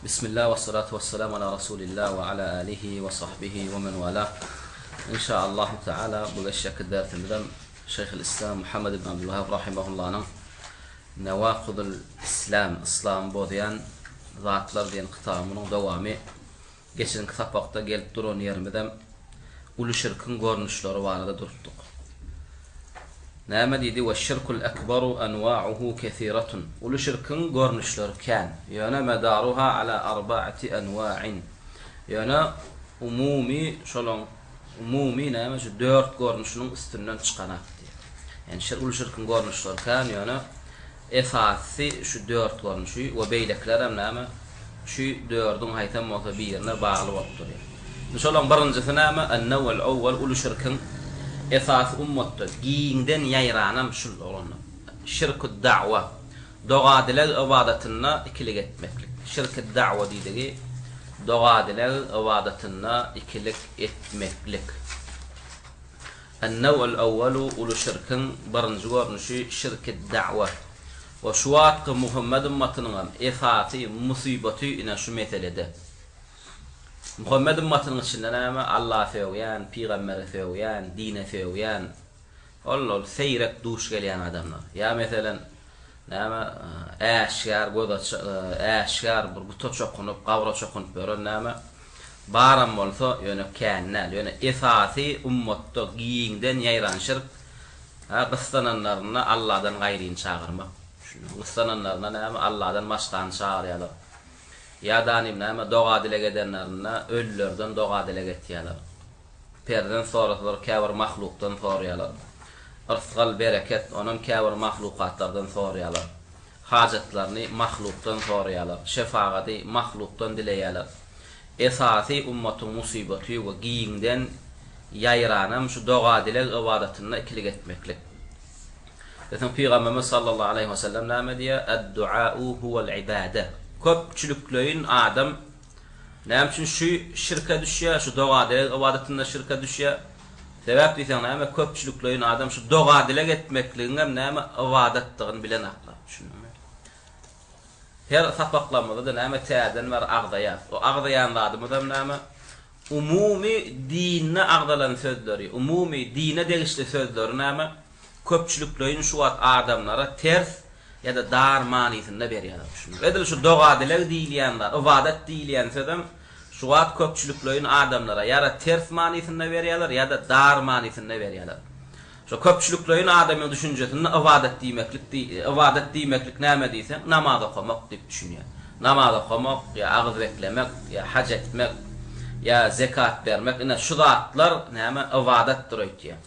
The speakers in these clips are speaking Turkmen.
Bismillah we salatu we salam ala Rasulillah we ala alihi we sahbihi we men wala. Inşaallahu Teala bu geçjeki dersimizem Şeyhül İslam Muhammed ibn Abdülwahhab rahimahullah'nyň Nevakudul İslam, Yslamy bozýan zatlar diýen kitabynyň dowamy. Geçenki sapakda gelip duran ýerimizem uly şirkiň görnüşleri barada durupdyk. Näme diýdi, Ve şirkul ekberu enwa'uhu kesiratun. Uly şirkiň görnüşleri kän. Ýöne medaruha ala arba'ati enwa'in. Ýöne umumy şolaň umumy näme şu dört görnüşiniň üstünden çykanak diýýär. Ýani şir uly şirkiň görnüşleri kän ýöne Esasysy şu dört görnüşi we beýlekilerem näme, şu dördüň haýsam bolsa birine bagly bolup durýar. Indi şolaryň birinjisi näme, En-new'ul owwel, uly şirkiň esasy ummatda giňden ýaýranam şul oglanlar. Şirkü'd-da'wa, doga-dileg ybadatynda ikilik etmeklik. Şirkü'd-da'wa diýdigi, doga-dileg ybadatynda ikilik etmeklik. En-new'ul ewwelu, uly şirkiň birinji görnüşi şirkid-da'wa. We şu wagtky Muhammet ymmatynyňam esasy musybaty ine şu meselede. Muhammet ymmatynyň içinde näme, Alla sögýän, pygambere sögýän, dine sögýän, ol ol seýrek duş gelýän adamlar. Ýa meselen, Näme, äşgär göz aç, äşgär bir buta çokunyp, gabra çokunyp ýören näme, baram bolsa, ýöne kän däl. Ýöne esasy ummatda giňden ýaýran şirk, hä, gyssananlarynda Alladan gaýryny çagyrmak. Düşündiňmi? Gyssananlarynda näme, Alladan başgany çagyrýarlar. Ýa-da näme, doga-dileg edenlerinde ölülerden doga-dileg etýärler. Perzent sorasalar käbir mahlukdan soraýarlar. Yrsgal, bereket, onam käbir mahlukatlardan soraýarlar. Hajatlaryny mahlukdan soraýarlar. Şefagady mahlukdan dileýärler. Esasy ummatyň musybaty we giňden ýaýranam şu doga-dileg ybadatynda ikilik etmeklik. Biziň Pygamberimiz sallallahu aleýhi we sellem näme diýýär? Ad-duau huwal ibade. Köpçülikleýin adam Näme üçin şu şirke düşýär, şu doga-dileg ybadatynda şirke düşýär? Sebäp diýseň näme, köpçülikleýin adam şu doga-dileg etmekligiňem näme ybadatdygyny bilenaklar. Düşündiňmi? Her sapaklarymyzda-da näme täzeden bir agzaýas. O agzaýan zadymyzam näme? Umumy dinde agzalan sözleri, umumy dine degişli sözleri näme? Köpçülikleýin şu wagt adamlara ters ýa-da dar manysynda berýärler. Düşündiňmi? Edil şu doga-dileg diýilýän zat, ybadat diýilýän sözem şu wagt köpçülikleýin adamlara ýa-da ters manysynda berýärler, ýa-da dar manysynda berýärler. Şo köpçülikleýin adamyň düşünjesinde ybadat diýmeklik diý, ybadat diýmeklik näme diýseň, namaz okamak diýip düşünýär. Namaz okamak, ýa agyz beklemek, ýa haj etmek, ýa zekat bermek, ine şu zatlar näme ybadatdyr öýtýär.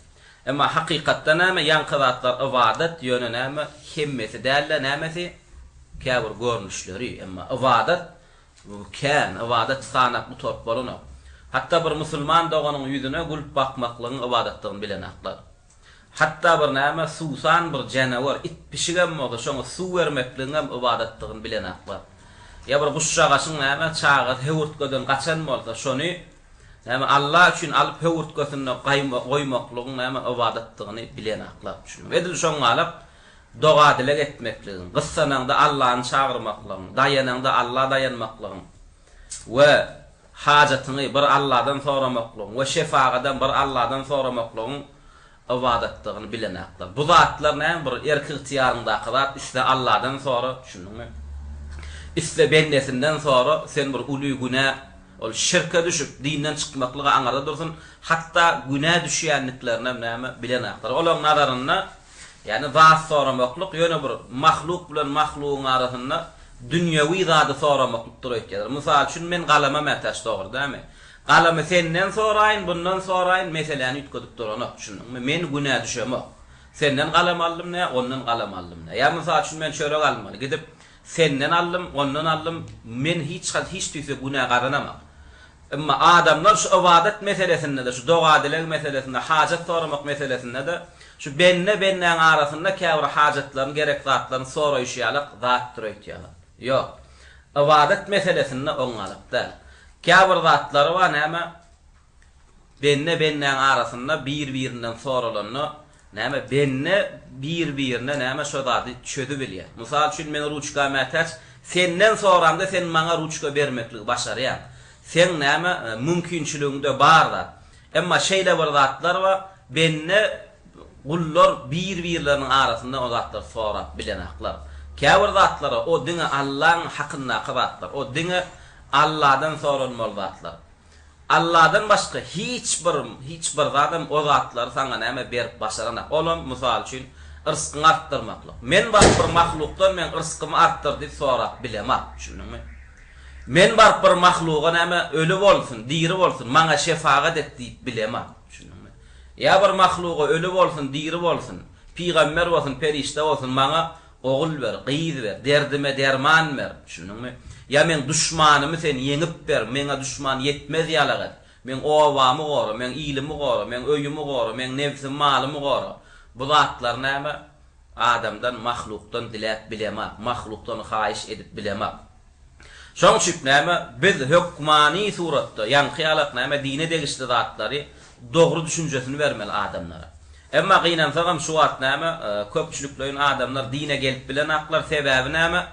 Emma hakykatda näme, ýaňky zatlar ybadat, ýöne näme, hemmesi däl-de, nämesi? Käbir görnüşleri. Emma ybadat bu kän, ybadat sanap gutaryp bolanok. Hatda bir musulman doganyň ýüzüne gülüp bakmaklygyň ybadatdygyny bilenaklar. Hatda bir näme, suwsan bir janawar, it, pişigem bolsa, şoňa suw bermekligiňem ybadatdygyny bilenaklar. Ýa bir guşjagaşyň näme, çagasy höwürtgeden gaçan bolsa, şony Näme, Alla üçin alyp höwürtgesinde goýmaklygyň näme ybadatdygyny bilenaklar. Düşündiňmi? Edil şoň galak doga-dileg etmekligiň, gyssanaňda Allany çagyrmaklygyň, daýanaňda Alla daýanmaklygyň we hajatyňy bir Alladan soramaklygyň we şefagadam bir Alladan soramaklygyň ybadatdygyny bilenaklar. Bu zatlar näme bir erk-ygtyýaryňdaky zat, isle Alladan sora, düşündiňmi? Isle bendesinden sora, sen bir uly günä, ol şirke düşüp, dinden çykmaklyga aňyrda dursun, hatda günä düşýändiklerinem näme bilenaklar. Olaň nazarynda, ýagny zat soramaklyk ýöne bir mahluk bilen mahlugyň arasynda dünýewi zady soramaklykdyr öýtýärler. Mysal üçin, men galama mätäç, dogry dälmi? Galamy senden soraýyn, bundan soraýyn, meseläni üýtgedip duranok, düşündiňmi? Men günä düşemok. Senden galam aldym nä, ondan galam aldym nä? Ýa mysal üçin men çörek almaly, gidip senden aldym, ondan aldym, men hiç haç hiç tüýse günä gazanamak. Emma adamlar şu ybadat meselesinde-de, şu doga-dileg meselesinde, hajat soramak meselesinde-de, şu bende-bendäň arasynda käbir hajatlaryny, gerek zatlaryny soraýşy ýalak zatdyr öýtýärler. Ýok. Ybadat meselesinde oňňalyk däl. Käbir zatlary bar näme, bende bendäň arasynda bir-birinden soralanda, näme, bende bir-birine näme şo zady çözübilýär. Mysal üçin, men ruçka mätäç, Senden soramda sen maňa ruçka bermekligi başarýaň. Seň näme mümkinçiligiňde bar zat. Emma şeýle bir zatlar bar, bende gullar bir-birleriniň arasynda o zatlary sorap bilenaklar. Käbir zatlara o diňe Allaň hakyndaky zatlar, o diňe Alladan soralmaly zatlar. Alladan başga hiç bir hiç bir zadam o zatlary saňa näme berip başaranak. Olam mysal üçin yrskyňy artdyrmaklyk. Men baryp bir mahlukdan meň yrskymy artdyr diýip sorap bilemak, düşündiňmi? Men baryp bir mahluga näme öli bolsun, diri bolsun maňa şefagat et diýip bilemak, düşündiňmi? Ýa bir mahluga öli bolsun, diri bolsun, pygamber bolsun, perişde bolsun maňa Ogul ber, gyz ber, derdime derman ber, düşündiňmi? Ýa meň duşmanymy sen ýeňip ber, meňe duşman ýetmez ýalak et. Meň obamy gora, meň ilimi gora, meň öýümi gora, meň nebsimi, malymy gora. Bu zatlar näme? Adamdan, mahlukdan diläp bilemak, mahlukdan haýyş edip bilemak. Şoň üçip näme, biz hökmany suratda, ýaňky ýalak näme, dine degişli zatlary dogry düşünjesini bermeli adamlara. Emma gynansagam şu wagt näme, köpçülikleýin adamlar dine gelip bilenaklar, sebäbi näme,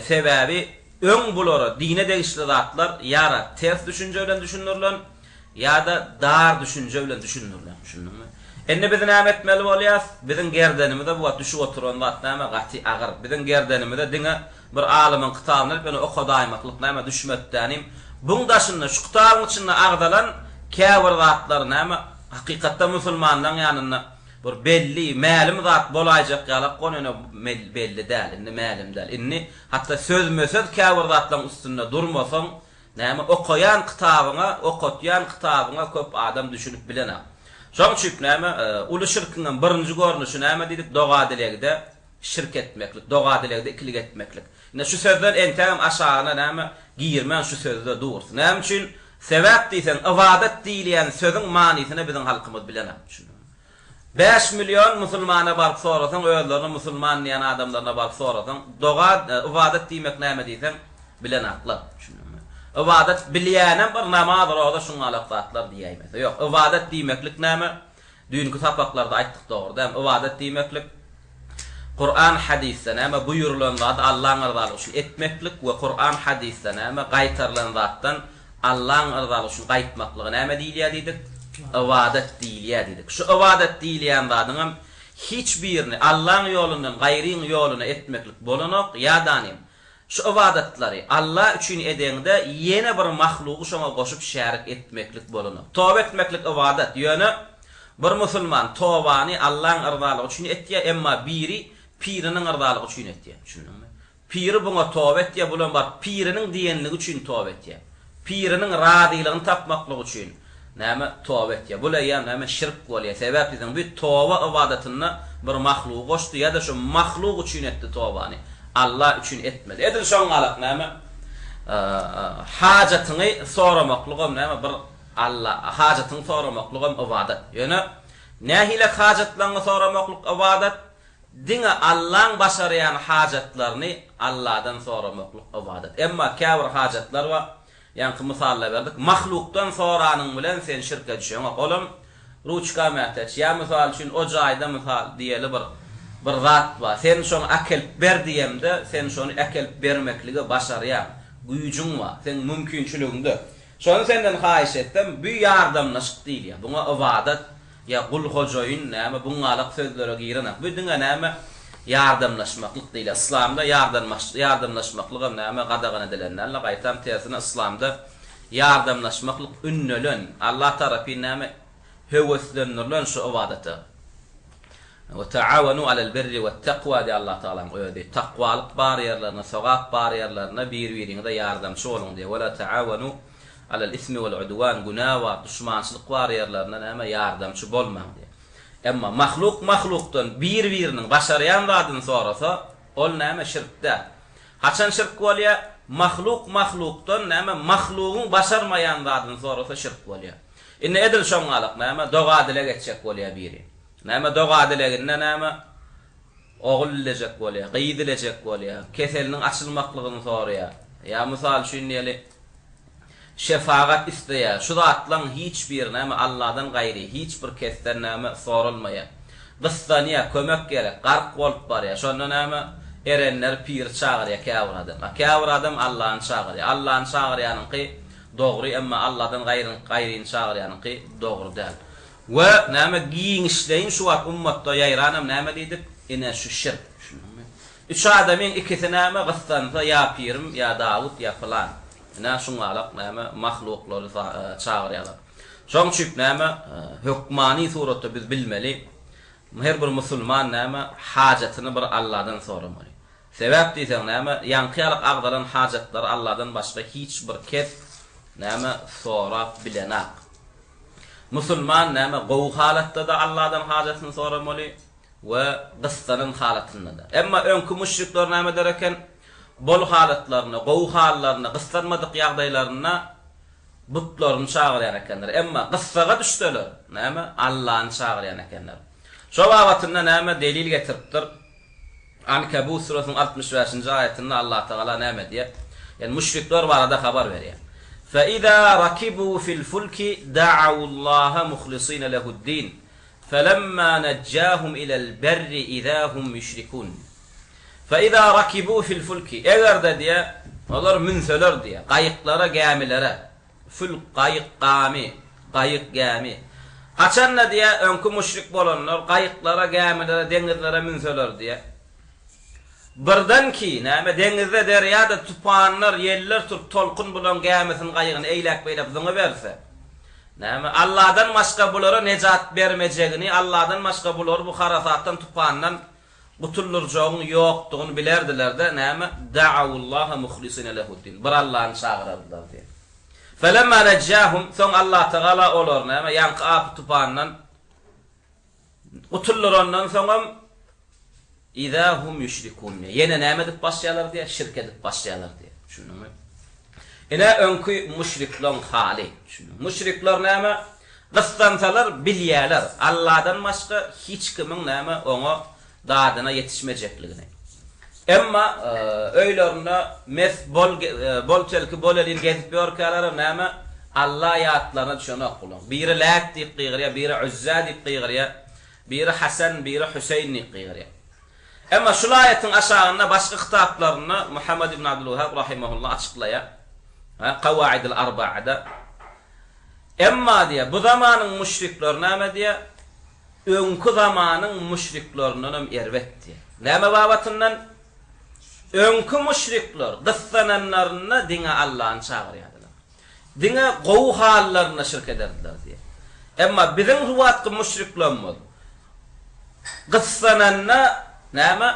sebäbi öň bulara dine degişli zatlar ýa-da ters düşünje bilen düşündirilen, Ýa-da dar düşünje bilen düşündirilen. Düşündiňmi? Indi biz näme etmeli bolýas? Biziň gerdenimize bu wagt düşüp oturan zat näme? Gaty agyr. Biziň gerdenimize diňe bir alymyň kitabyny alyp ýöne okadaýmaklyk näme düşmetdänim. Buň daşynda şu kitabyň içinde agzalan käbir zatlar näme? Hakykatda musulmanlaň ýanynda bir belli, mälim zat bolaýjak ýalak gon ýöne belli däl. Indi mälim däl. Indi hatda sözme-söz käbir zatlaň üstünde durmasaň Näme okaýan kitabyňa, okatýan kitabyňa köp adam düşünip bilenak. Şoň üçip näme, uly şirkiňem birinji görnüşi näme diýdik, doga-dilegde şirk etmeklik, doga-dilegde ikilik etmeklik. Ine şu sözden entegem aşagyna näme girmän şu sözde durus. Näme üçin? Sebäp diýseň, ybadat diýilýän sözüň manysyny biziň halkymyz bilenak. Düşündiňmi? 5 million musulmana baryp sorasaň, özlerine musulman diýen adamlaryna baryp sorasaň, doga, ybadat diýmek näme diýseň, bilenaklar. Düşündiňmi? Ybadat bilýänem bir namaz, roza şuňalak zatlar diýäýmese. Ýok, ybadat diýmeklik näme? Düýnki sapaklarda aýtdyk dogry dämi? Ybadat diýmeklik Kuran hadysda näme buýrulan zady Allaň yrzalygy üçin etmeklik we Kuran hadysda näme gaýtarylan zatdan Allaň yrzalygy üçin gaýtmaklyga näme diýilýär diýdik? Ybadat diýilýär diýdik. Şu ybadat diýilýän zadyňam hiç birini Allaň ýolundan gaýryň ýoluna etmeklik bolanok, ýadanym şu ybadatlary Alla üçin edeňde ýene bir mahlugy şoňa goşup şärik etmeklik bolanok. Toba etmeklik ybadat, ýöne bir musulman tobany Allaň yrzalygy üçin etýär, emma biri piriniň yrzalygy üçin etýär. Düşündiňmi? Piri buňa toba etýär, bulam baryp piriniň diýenligi üçin toba etýär. Piriniň razylygyny tapmaklyk üçin, näme, toba etýär. Bul eýýäm, näme, şirk bolýar. Sebäp diýseň, bu toba ybadatynda bir mahlugy goşdy ýa-da şo mahluk üçin etdi tobany, Alla üçin etmedi. Edil şoň galak, näme, hajatyňy soramaklygam, näme, bir Alla, hajatyňy soramaklygam ybadat. Ýöne, nähili hajatlaryňy soramaklyk ybadat? Diňe Allaň başarýan hajatlaryny Alladan soramaklyk ybadat. Emma käbir hajatlar bar, ýaňky mysalda berdik, mahlukdan soranyň bilen sen şirke düşeňok. Olam ruçka mätäç, ýa mysal üçin o jaýda mysal diýeli bir bir zat bar, sen şony äkelip ber diýemde, sen şony äkelip bermekligi başarýaň, güýjüň bar, seň mümkinçiligiňde. Şony senden haýyş etsem, bü ýardamlaşyk diýilýär. Buňa ybadat Ýa gul hojaýyn näme buňňalak sözlere girenak. Bu diňe näme ýardamlaşmaklyk diýilýär. Yslamda ýardamlaşmaklygam näme gadagan edilen däldir. Gaýtam tersine yslamda ýardamlaşmaklyk ündelen, Allah tarapyn näme höweslendirilen şu ybadata. We taawanu alel birri wet takwa diýýär Allah Tagalaň özi. Takwalyk bar ýerlerinde, sogap bar ýerlerinde bir-biriňize ýardamçy boluň diýýär. We la taawanu Alel ismi wel udwan, günä bar, duşmançylyk bar ýerlerinde näme, ýardamçy bolmaň diýýär. Emma mahluk mahlukdan bir-biriniň başarýan zadyny sorasa, ol näme, şirk däl. Haçan şirk bolýar? Mahluk mahlukdan näme, mahlugyň başarmaýan zadyny sorasa şirk bolýar. Indi edil şoňňalak näme, doga-dileg etjek bolýar biri. Näme, doga-dileginde näme, ogul dilejek bolýar, gyz dilejek bolýar, keseliniň açylmaklygyny soraýar. Ýa mysal üçin diýeli, Şefagat isleýär. Şu zatlaň hiç biri näme Alladan gaýry hiç bir kesden näme soralmaýar. Gyssanýar, kömek gerek, gark bolup barýar. Şonda näme? Erenler piri çagyrýar käbir adam. A käbir adam Allany çagyrýar. Allany çagyrýanyňky dogry, emma Alladan gaýryny çagyrýanyňky dogry däl. We näme giňişleýin şu wagt ummatda ýaýranam näme diýdik? Ine şu şirk. Düşündiňmi? Üç adamyň ikisi näme gyssansa ýa pirim, ýa Dawut, ýa pylan. Ine şuňalak näme mahluklary çagyrýarlar. Şoň üçip näme hökmany suratda biz bilmeli, her bir musulman näme hajatyny bir Alladan soramaly. Sebäp diýseň näme ýaňky ýalyk agzalan hajatlary Alladan başga hiç bir kes näme sorap bilenak. Musulman näme gowy halatda-da Alladan hajatyny soramaly we gyssanan halatynda-da. Emma öňki müşrikler näme eder eken? Bol halatlarynda, gowy hallarynda, gyssanmadyk ýagdaýlarynda butlaryny çagyrýan ekenler. Emma gyssaga düşseler, näme, Allany çagyrýan ekenler. Şo babatynda näme delil getiripdir? Ankabut surasynyň 65-nji aýatynda Allatagala näme diýýär? Ýagny müşrikler barada habar berýär. Fe-izâ rakibû fil-fulki da'awullâhe muhlisîne lehu'd-din, felemmâ nejjâhum ilel-berri izâ hum ýüşrikûn. Fe-izâ rakibû fil-fulki, eger-de diýýär, olar münseler diýýär, gaýyklara, gämilere, Fülk, gaýyk, gamy, gaýyk, gämi. Haçan-da diýýär, öňki müşrik bolanlar gaýyklara, gämilere, deňizlere münseler diýýär. Birdenki, näme, deňizde, derýada tupanlar, ýeller turup, tolkun bulaň gämisini, gaýygyny eýläk-beýläk zyňyberse, näme, Alladan başga bulara nejat bermejegini, Alladan başga bulary bu harasatdan, tupandan gutuldyrjagyň ýokdugyny bilerdiler-de, näme, Da'awullaha muhlisine lehu'd-din, bir Allany çagyrardylar diýen. Felemma nejjahum, soň Allatagala olary, näme, ýaňky apy-tupandan gutuldyrandan soňam, Iza hum ýüşrikun diýýär. Ýene näme edip başlaýarlar diýýär, şirk edip başlaýarlar diýýär. Düşündiňmi? Ine öňki müşriklaň haly. Düşündiňmi? Müşrikler näme? Gyssansalar bilýäler, Alladan başga hiç kimiň näme oňa dadyna ýetişmejekligini. Emma öýlerinde mes bol bol-telki bol-elin gezip ýörkälerem näme Alla ýatlaryna düşenok bulaň. Biri Lät diýip gygyrýar, biri Üzzä diýip gygyrýar, biri Hasan, biri Hüseýin diýip gygyrýar. Emma şul aýatyň aşagynda başga kitaplarynda Muhammed ibn Abdulwahhab rahimehullah açyklaýar, Kawaidul Arbaada, Emma diýýär, bu zamanyň müşrikleri näme diýýär, öňki zamanyň müşriklerindenem erbet diýýär. Näme babatyndan? Öňki müşrikler gyssananlarynda diňe Allany çagyrýardylar. Diňe gowy hallarynda şirk ederdiler diýýär. Emma biziň şu wagtky müşriklerimiz gyssananda näme?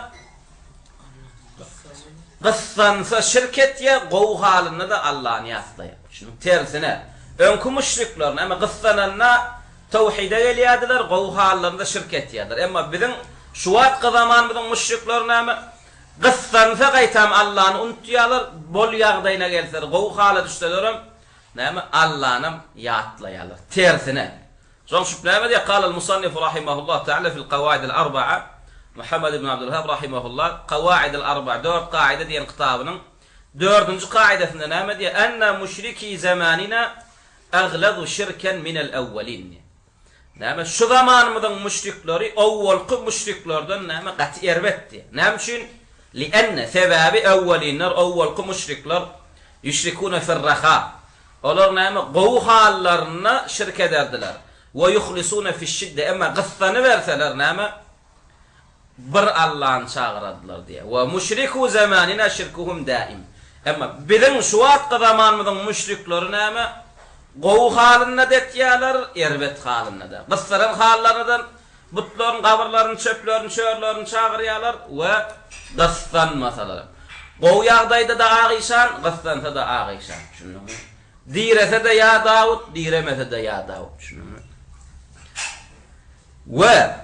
Gyssansa şirk etýär, gowy halynda-da Allany ýatlaýar. Şunuň tersine, öňki müşrikler näme gyssananda towhide gelýärdiler, gowy hallarynda şirk etýärdiler. Emma biziň şu wagtky zamanymyzyň müşrikleri näme gyssansa gaýtam Allany unutýarlar, bol ýagdaýyna gelseler, gowy hala düşselerem näme Allanam ýatlaýarlar. Tersine. Soň şup näme diýýär, Kalal musannifu rahimehullah teala fil kawaidil arba'a, Muhammed ibn Abdulwahhab rahimehullah Kawaidil arba'a, dört kaide diýen kitabynyň dördünji kaidesinde näme diýýär, Enne müşriki zamanina aglazu şirken minel ewwelin diýýär. Näme, şu zamanymyzyň müşrikleri owwalky müşriklerden näme gaty erbet diýýär. Näme üçin? Li'enne, sebäbi ewwelinler, owwalky müşrikler, ýüşrikune firraha, Olar näme, gowy hallarynda şirk ederdiler. We ýuhlisune fiş-şidde, emma gyssanyberseler näme, bir Allany çagyrardylar diýýär. We müşriku zamanina şirkuhum daim. Emma biziň şu wagtky zamanymyzyň müşrikleri näme, gowy halynda-da etýärler, erbet halynda-da. Gyssanan hallarynda-da Butlaryň gabyrlaryny, çöplerini, çörlerini çagyrýarlar we gyssanmasalaram. Gowy ýagdaýda-da ak işan, gyssansa-da ak işan. Düşündiňmi? Direse-de ýa Dawut, diremese-de ýa Dawut. Düşündiňmi? We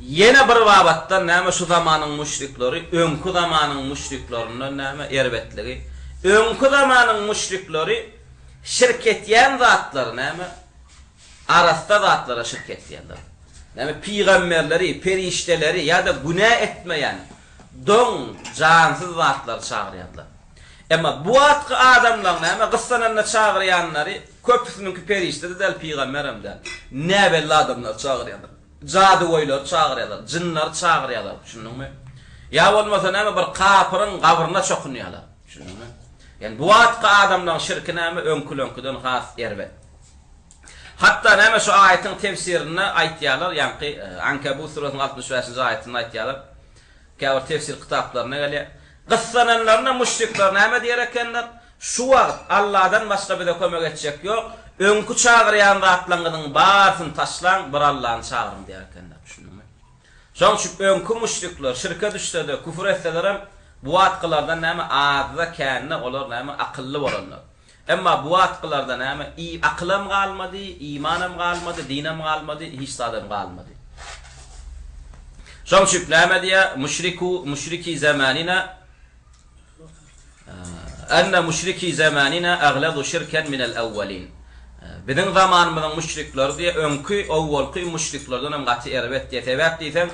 ýene bir babatdan näme şu zamanyň müşrikleri öňki zamanyň müşriklerinden näme erbetligi? Öňki zamanyň müşrikleri şirk etýän zatlary näme? Arassa zatlara şirk etýärler. Näme pygamberleri, perişdeleri ýa-da günä etmeýän doň, jansyz zatlary çagyrýarlar. Emma bu wagtky adamlaň näme gyssananda çagyrýanlary köpüsiniňki perişde-de däl, pygamberem däl. Näbelli adamlary çagyrýarlar. Jadygöýleri çagyrýarlar, jynlary çagyrýarlar, düşündiňmi? Ýa bolmasa näme bir kapyryň gabryna çokunýarlar. Düşündiňmi? Ýani bu wagtky adamlaryň şirki näme öňküleňkiden has erbet. Hatda näme şu aýatyň tefsirinde aýtýarlar, ýaňky Ankabut surasynyň 65-nji aýatynda aýtýarlar. Käbir tefsir kitaplarynda gelýär. Gyssananlarynda müşrikler näme diýer ekenler? Şu wagt Alladan başga bize kömek etjek ýok. Öňki çagyrýan zatlaryňyzyň barysyny taşlaň, bir Allany çagyryň diýer ekenler. Düşündiňmi? Şonuň üçin öňki müşrikler şirke düşse-de, küfür etselerem, bu wagtkylardan näme azda-kände olar näme akylly bolanlar. Emma bu wagtkylarda näme i akylam galmady, imanam galmady, dinem galmady, hiç zadam galmady. Şonuň üçin näme diýýär? Müşriku müşriki zamanina Enne müşriki zamanina aglazu şirken minel awwalin. Biziň zamanymyzyň müşrikleri diýýär, öňki, owwalky müşriklerden hem gaty erbet diýýär. Sebäp diýseň,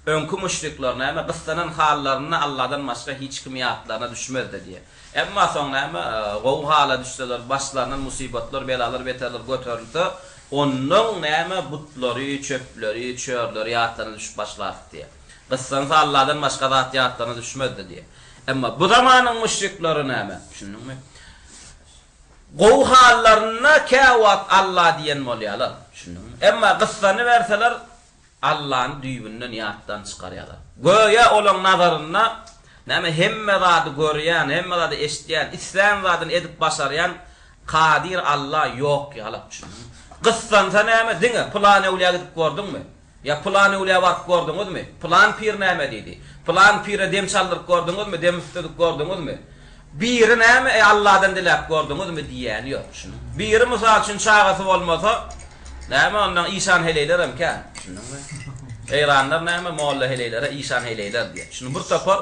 öňki müşrikler näme gyssanan hallarynda Alladan başga hiç kim ýatlaryna düşmezdi diýýär. Emma soň näme, gowy hala düşseler, başlaryndan musybatlar, belalar, beterler göterilse, onnoň näme butlary, çöpleri, çörleri ýatlaryna düşüp başlardy diýýär. Gyssansa Alladan başga zat ýatlaryna düşmezdi diýýär. Emma bu zamanyň müşrikleri näme, düşündiňmi? Gowy hallarynda käwagt Alla diýen bolýarlar, düşündiňmi? Emma gyssanyberseler, Allany düýbünden ýatdan çykarýarlar. Göýä olaň nazarynda näme hemme zady görýän, hemme zady eşidýän, islän zadyny edip başarýan Kadyr Alla ýok ýalak düşündiňmi? Gyssansa näme diňe pylan öwlüýä gidip gördüňmi? Ýa pylan öwlüýä baryp gördüňizmi? Pylan pir näme diýdi? Pylan pire dem çaldyryp gördüňizmi, dem üfledip gördüňizmi? Biri näme, eý Alladan diläp gördüňizmi diýýäni ýok. Düşündiňmi? Biri mysal üçin çagasy bolmasa, näme ondan işan heleýlerem kän. Düşündiňmi? Eýranlar näme molla heleýlere işan heleýler diýýär. Düşündiňmi? Bir topar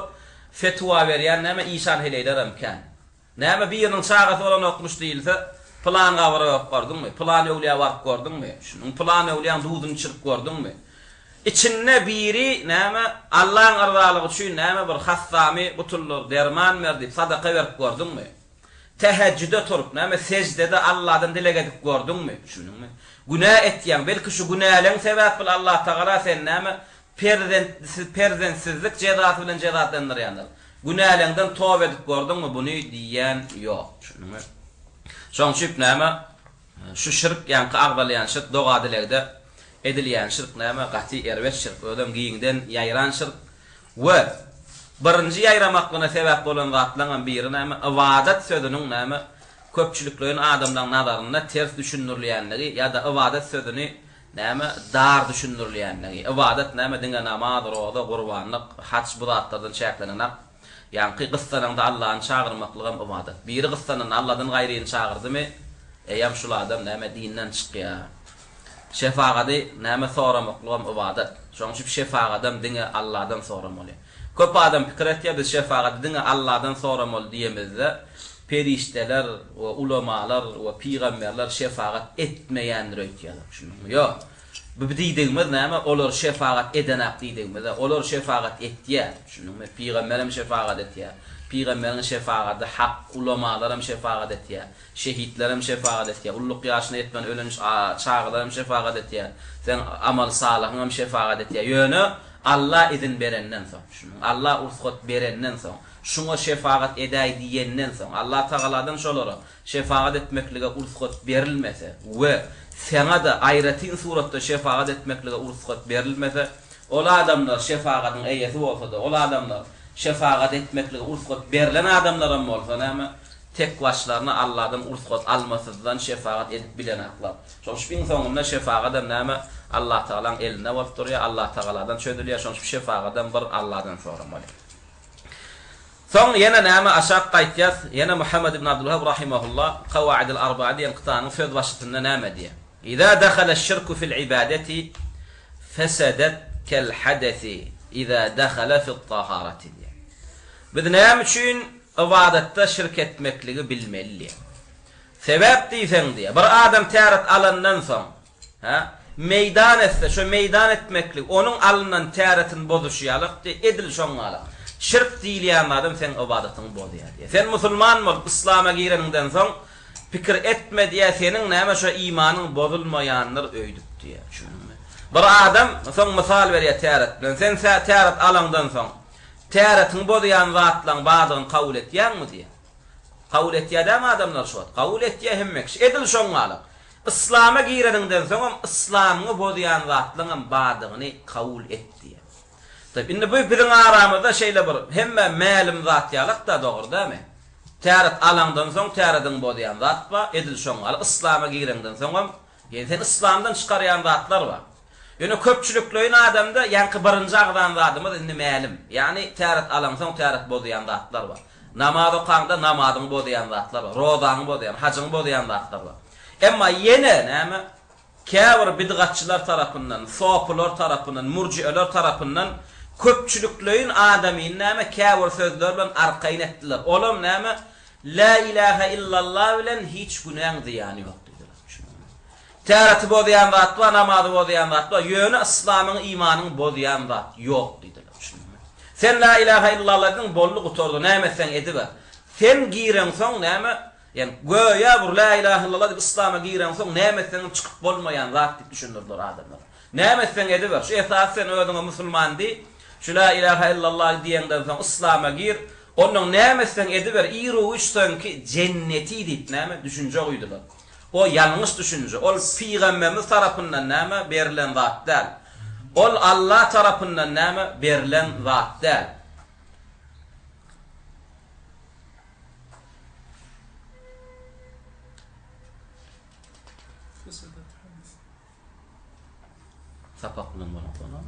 fetwa berýän näme işan heleýlerem kän. Näme biriniň çagasy bolanokmyş diýilse, pylan gabyra baryp gördüňmi? Pylan öwlüýä baryp gördüňmi? Düşündiňmi? Pylan öwlüýäň duzuny içirip gördüňmi? Içinde biri näme, Allaň yrzalygy üçin näme bir hassamy gutuldyr, derman ber diýip sadaka berip gördüňmi? Tähejjüde turup, näme seždede Alladan dileg edip gördüňmi? Düşündiňmi? Günä etýäň, belki şu günäleň sebäpli Allatagala seni näme perzentsizlik jezasy bilen jezatlandyrýandyr. Günäleňden toba edip gördüňmi buny diýýän ýok. Düşündiňmi? Şoň üçin näme Şu şirk ýaňky agzalýan şirk doga-dilegde edilýän şirk näme gaty erbet şirk özem giňden ýaýran şirk we birinji ýaýramaklygyna sebäp bolan zatlaňam biri näme ybadat sözüniň näme köpçülikleýin adamlaň nazarynda ters düşündirilýänligi ýa-da ybadat sözüni näme dar düşündirilýänligi ybadat näme diňe namaz roza gurbanlyk haç bu zatlardan çäklenenak Ýaňky gyssanaňda Allany çagyrmaklygam ybadat. Biri gyssananda Alladan gaýryny çagyrdymy, eýýäm şul adam näme dinden çykýar. Şefagady näme soramaklygam ybadat. Şonuň üçin şefagadam diňe Alladan soramaly. Köp adam pikir etýär biz şefagady diňe Alladan soramaly diýemizde perişdeler we ulamalar we pygamberler şefagat etmeýändir öýtýärler. Düşündiňmi? Ýok. Bu diýdigimiz näme? Olar şefagat edenak diýdigimiz-ä. Olar şefagat etýär. Düşündiňmi? Pygamberem şefagat etýär. Pygamberiň şefagady hak, ulamalaram şefagat etýär. Şehitlerem şefagat etýär. Ulluk ýaşyna ýetmän ölen çagalaram şefagat etýär. Seň amaly salyhyňam şefagat etýär. Ýöne Alla izin berenden soň. Düşündiňmi? Alla ursgat berenden soň. Şuňa şefagat edäý diýenden soň. Allatagaladan şolara Şefagat etmeklige ursgat berilmese we saňa-da aýratyn suratda şefagat etmeklige ursgat berilmese, ol adamlar şefagatyň eýesi bolsa-da, ol adamlar şefagat etmeklige ursgat berlen adamlaram bolsa näme, tek başlaryna Alladan ursgat almasyzdan şefagat edip bilenaklar. Şonuň üçin iň soňunda şefagadam näme, Allatagalaň elinde bolup durýar, Allatagaladan çözülýär, şonuň üçin şefagadam bir Alladan soramaly. Soň ýene näme aşak gaýtýas, ýene Muhammed ibn Abdulwahab rahimehullah Kawaidil Arba'a diýen kitabynyň söz başysynda näme diýýär? Iza dahaleş-şirku fil ibadeti fesedet kel hadesi iza dahala fit-taharati diýýär. Biz näme üçin ybadatda şirk etmekligi bilmeli diýýär. Sebäp diýseň diýýär, bir adam täret alandan soň, Hä? Meýdan etse, şo meýdan etmeklik onuň alnan täretini bozuşy ýalak diý, edil şoň galak. Şirk diýilýän zadam seň ybadatyňy bozýar diýýär. Sen musulman bolup yslama gireniňden soň pikir etme diýýär, seniň näme şo imanyň bozulmaýandyr öýdüp diýýär. Düşündiňmi? Bir adam soň mysal berýär täret bilen. Sen täret alaňdan soň. Täretiňi bozýan zatlaň bardygyny kabul etýäňmi diýýär. Kabul etýär dämi adamlar şu wagt? Kabul etýär hemme kişi. Edil şoň ýaly. Yslama gireniňden soňam yslamyňy bozýan zatlaňam bardygyny kabul et diýýär. Taýyp, indi bu biziň aramyzda şeýle bir hemmä mälim zat ýalak-da, dogry dämi? Täret alaňdan soň tärediňi bozýan zat bar, edil şoň ýaly yslama gireňden soňam, ýagny seni yslamdan çykarýan zatlar bar. Ýöne köpçülikleýin adamda ýaňky birinji agzan zadymyz indi mälim. Ýagny täret alaňsoň täret bozýan zatlar bar. Namaz okaňda namazyňy bozýan zatlar bar, rozaňy bozýan, hajyňy bozýan zatlar bar. Emma ýene näme? Käbir bidgatçylar tarapyndan, sopylar tarapyndan, murjieler tarapyndan köpçülikleýin adamyny näme käbir sözler bilen arkaýyn etdiler. Olam näme, Lä ilähe illallah bilen hiç günäň zyýany ýok diýdiler. Düşündiňmi? Täreti bozýan zat bar, namazy bozýan zat bar, ýöne yslamyňy, imanyňy bozýan zat ýok diýdiler. Düşündiňmi? Sen Lä ilähe illallah diýdiň, boldy, gutardy, näme etseň ediber. Sen gireňsoň näme, Ýagny, göýä bir Lä ilähe illallah diýip yslama gireňsoň näme etseňem çykyp bolmaýan zat diýip düşündirdiler adamlara. Näme etseň ediber, şu esasy sen özüňe musulman diý, şu Lä ilähe illallah diýeňden soň yslama gir, onnoň näme etseň ediber, iru-giç soňky jenneti diýip näme düşünje guýdular. O ýalňyş düşünje, ol pygamberimiz tarapyndan näme berlen zat däl. Ol Allah tarapyndan näme berlen zat däl. Sapak bilen bolan.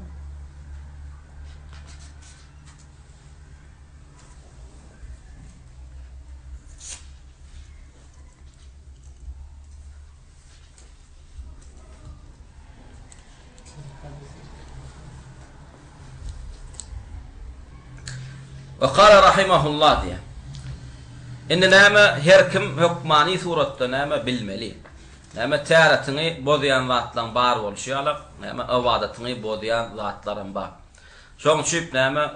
We kala rahimahullah diýýär. Indi näme her kim hökmany suratda näme bilmeli. Näme täretiňi bozýan zatlaň bar bolşy ýaly, näme ybadatyňy bozýan zatlaram bar. Şoň üçin näme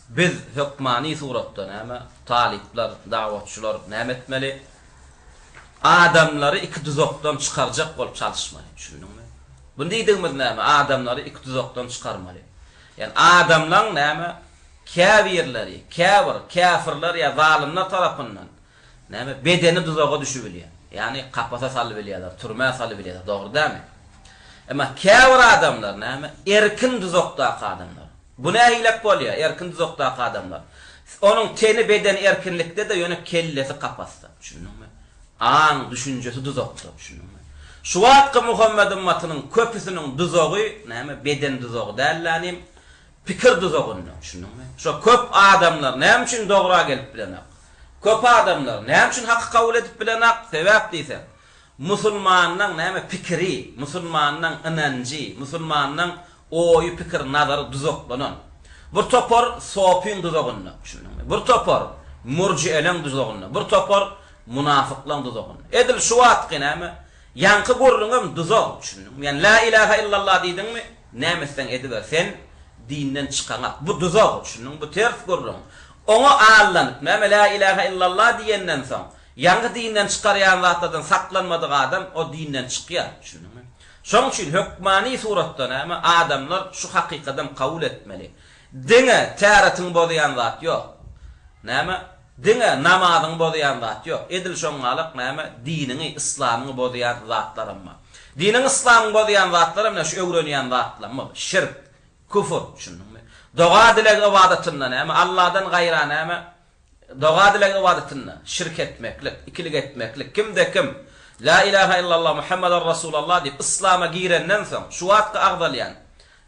biz hökmany suratda näme talyplar, dawatçylar näme etmeli? Adamlary iki duzakdan çykarjak bolup çalyşmaly. Düşündiňmi? Bu diýdigimiz näme? Adamlary iki duzakdan çykarmaly. Ýagny adamlaň näme käbirleri, käbir käfirler ýa zalymlar tarapyndan näme bedeni duzaga düşübilýär. Ýagny kapasa salybilýärler, türmä salybilýärler. Dogry dälmi? Emma käbir adamlar näme erkin duzakdaky adamlar. Bu nähilek bolýar, erkin duzakdaky adamlar. Onuň teni, bedeni erkinlikde-de, ýöne kellesi kapasda. Düşündiňmi? Aň, düşünjesi duzakda. Düşündiňmi? Şu wagtky Muhammet ymmatynyň köpüsiniň duzagy, näme, beden duzagy däl-de, pikir duzagynda. Düşündiňmi? Şo köp adamlar näme üçin dogra gelip bilenak? Köp adamlar näme üçin haky kabul edip bilenak? Sebäp diýseň, Musulmanlaň näme pikiri, musulmanlaň ynanjy, musulmanlaň oýy, pikir, nazary duzaklanan. Bir topar sopyň duzagynda, düşündiňmi? Bir topar murjieleň duzagynda, bir topar munafyklaň duzagynda. Edil şu wagtky näme, ýaňky gürrüňem duzak, düşündiňmi? Ýani la ilaha illallah diýdiňmi, näme etseň ediber, sen dinden çykaňak. Bu duzak, düşündiňmi? Bu ters gürrüň. Oňa allanyp, näme la ilaha illallah diýenden soň, Ýaňky dinden çykarýan zatlardan saklanmadyk adam o dinden çykýar. Düşündiňmi? Şoň üçin hökmany suratda näme adamlar şu hakykadam kabul etmeli. Diňe täretiňi bozýan zat ýok. Näme? Diňe namazyňy bozýan zat ýok. Edil şoňňalak näme diniňi, yslamyňy bozýan zatlaram bar. Diniňi, yslamyňy bozýan zatlaram ine şu öwrenýän zatlarymyz, şirk, küfür, düşündiňmi? Doga-dileg ybadatynda näme Alladan gaýra näme Doga-dileg ybadatynda şirk etmeklik, ikilik etmeklik, kimde-kim La ilaha illallah Muhammeden Rasulallah diýip yslama girenden soň, şu wagtky agzalýan,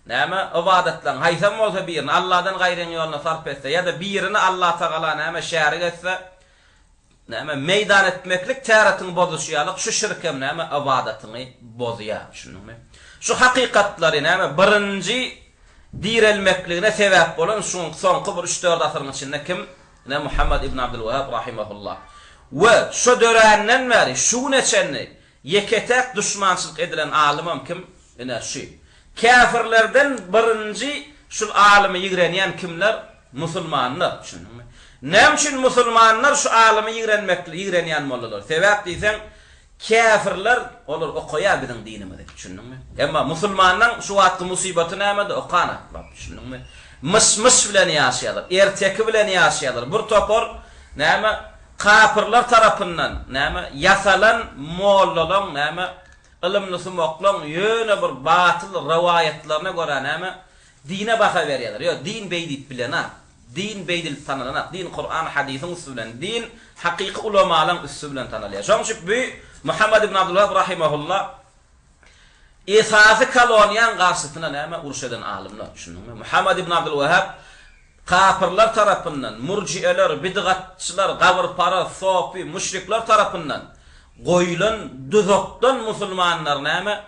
näme, ybadatlaryň haýsam bolsa birini Allahdan gaýryň ýoluna sarp etse ýa-da birini Allatagala, näme, şärik etse, näme, meýdan etmeklik täretiňi bozuşy ýaly, şu şirk hem, näme, ybadatyňy bozýar. Düşündiňmi? Şu hakykatlary, näme, birinji direlmekligine sebäp bolan şuň soňky bir üç-dört asyryň içinde kim? Ine Muhammet ibn Abdülwehhab rahimehullah. We şo döränden bäri şu güne çenli ýeke-täk duşmançylyk edilen alymam kim? Ine şu. Käfirlerden birinji şul alymy ýigrenýän kimler? Musulmanlar. Düşündiňmi? Näme üçin musulmanlar şu alymy ýigrenmekli ýigrenýän boldular? Sebäp diýseň, Käfirler, olar okaýar biziň dinimizi, düşündiňmi? Emma musulmanlaň şu wagtky musybaty nämede? Okanaklar, düşündiňmi? Myş-myş bilen ýaşaýarlar, erteki bilen ýaşaýarlar. Bir topar, näme, kapyrlar tarapyndan, näme, ýasalan mollalaň, näme, ylymlysumaklaň ýöne bir batyl rowaýatlaryna görä, näme, dine baha berýärler. Ýok, din beý diýip bilenak. Din beýdilip tanalanak. Din Kuran, hadysyň üsti bilen, din hakyky ulamalaň üsti bilen tanalýar. Şonuň üçin bu Muhammet ibn Abdulwahab rahimahulla esasy koloniýaň garşysyna näme uruş eden alymlar, düşündiňmi? Muhammet ibn Abdulwahab kapyrlar tarapyndan, murjieler, bidgatçylar, gabyrparaz, sopy, müşrikler tarapyndan goýlan duzakdan musulmanlar näme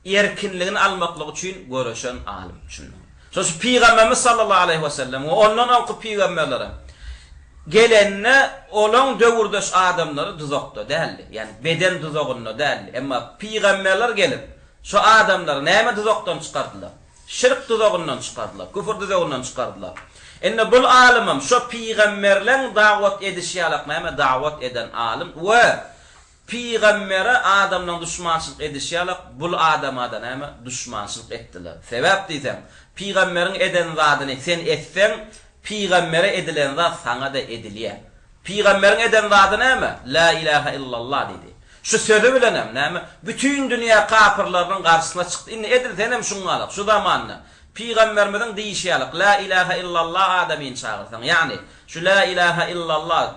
erkinligini almaklyk üçin göreşen alym. Düşündiňmi? Şonuň üçin Pygamberimiz sallallahu aleýhi we sellem we ondan öňki pygamberlerem gelende olaň döwürdeş adamlary duzakda däldi. Ýagny beden duzagynda däldi. Emma pygamberler gelip şo adamlary näme duzakdan çykardylar? Şirk duzagyndan çykardylar, küfür duzagyndan çykardylar. Indi bul alymam şo pygamberleň dawat edişi ýalak näme dawat eden alym we Pygambere adamlaň duşmançylyk edişi ýalak, bul adamada näme, duşmançylyk etdiler. Sebäp diýseň, pygamberiň eden zadyny sen etseň, pygambere edilen zat saňa-da edilýär. Pygamberiň eden zady näme? Lä ilähä illallah diýdi. Şu sözi bilenem, näme, bütin dünýä kapyrlarynyň garşysyna çykdy. Indi edil senem şuňňalak, şu zamanda, Pygamberimiziň diýşi ýalyk, Lä ilähä illallah adamyny çagyrsaň, ýagny, şu Lä ilähä illallah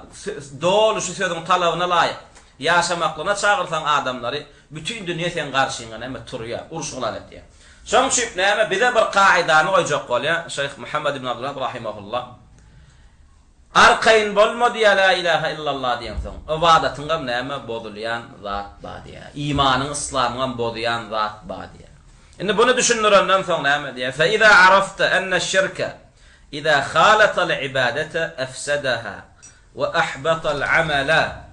doly şu sözüň talabyna laýyk ýaşamaklygyna çagyrsaň adamlary, bütin dünýe seň garşyňa näme turýar, uruş yglan etýär. Şoň üçin näme bize bir kaidany goýjak bolýar, Şeýh Muhammed ibn Abdulwahab rahimehullah. Arkaýyn bolma diýýär Lä ilähä illallah diýeňsoň, ybadatyňam näme bozulýan zat bar diýýär. Imanyň, yslamyňam bozýan zat bar diýýär. Indi buny düşündirenden soň näme diýýär? Fe iza arafta enne şirke iza halatal ibadete efsedeha we ahbatal amala.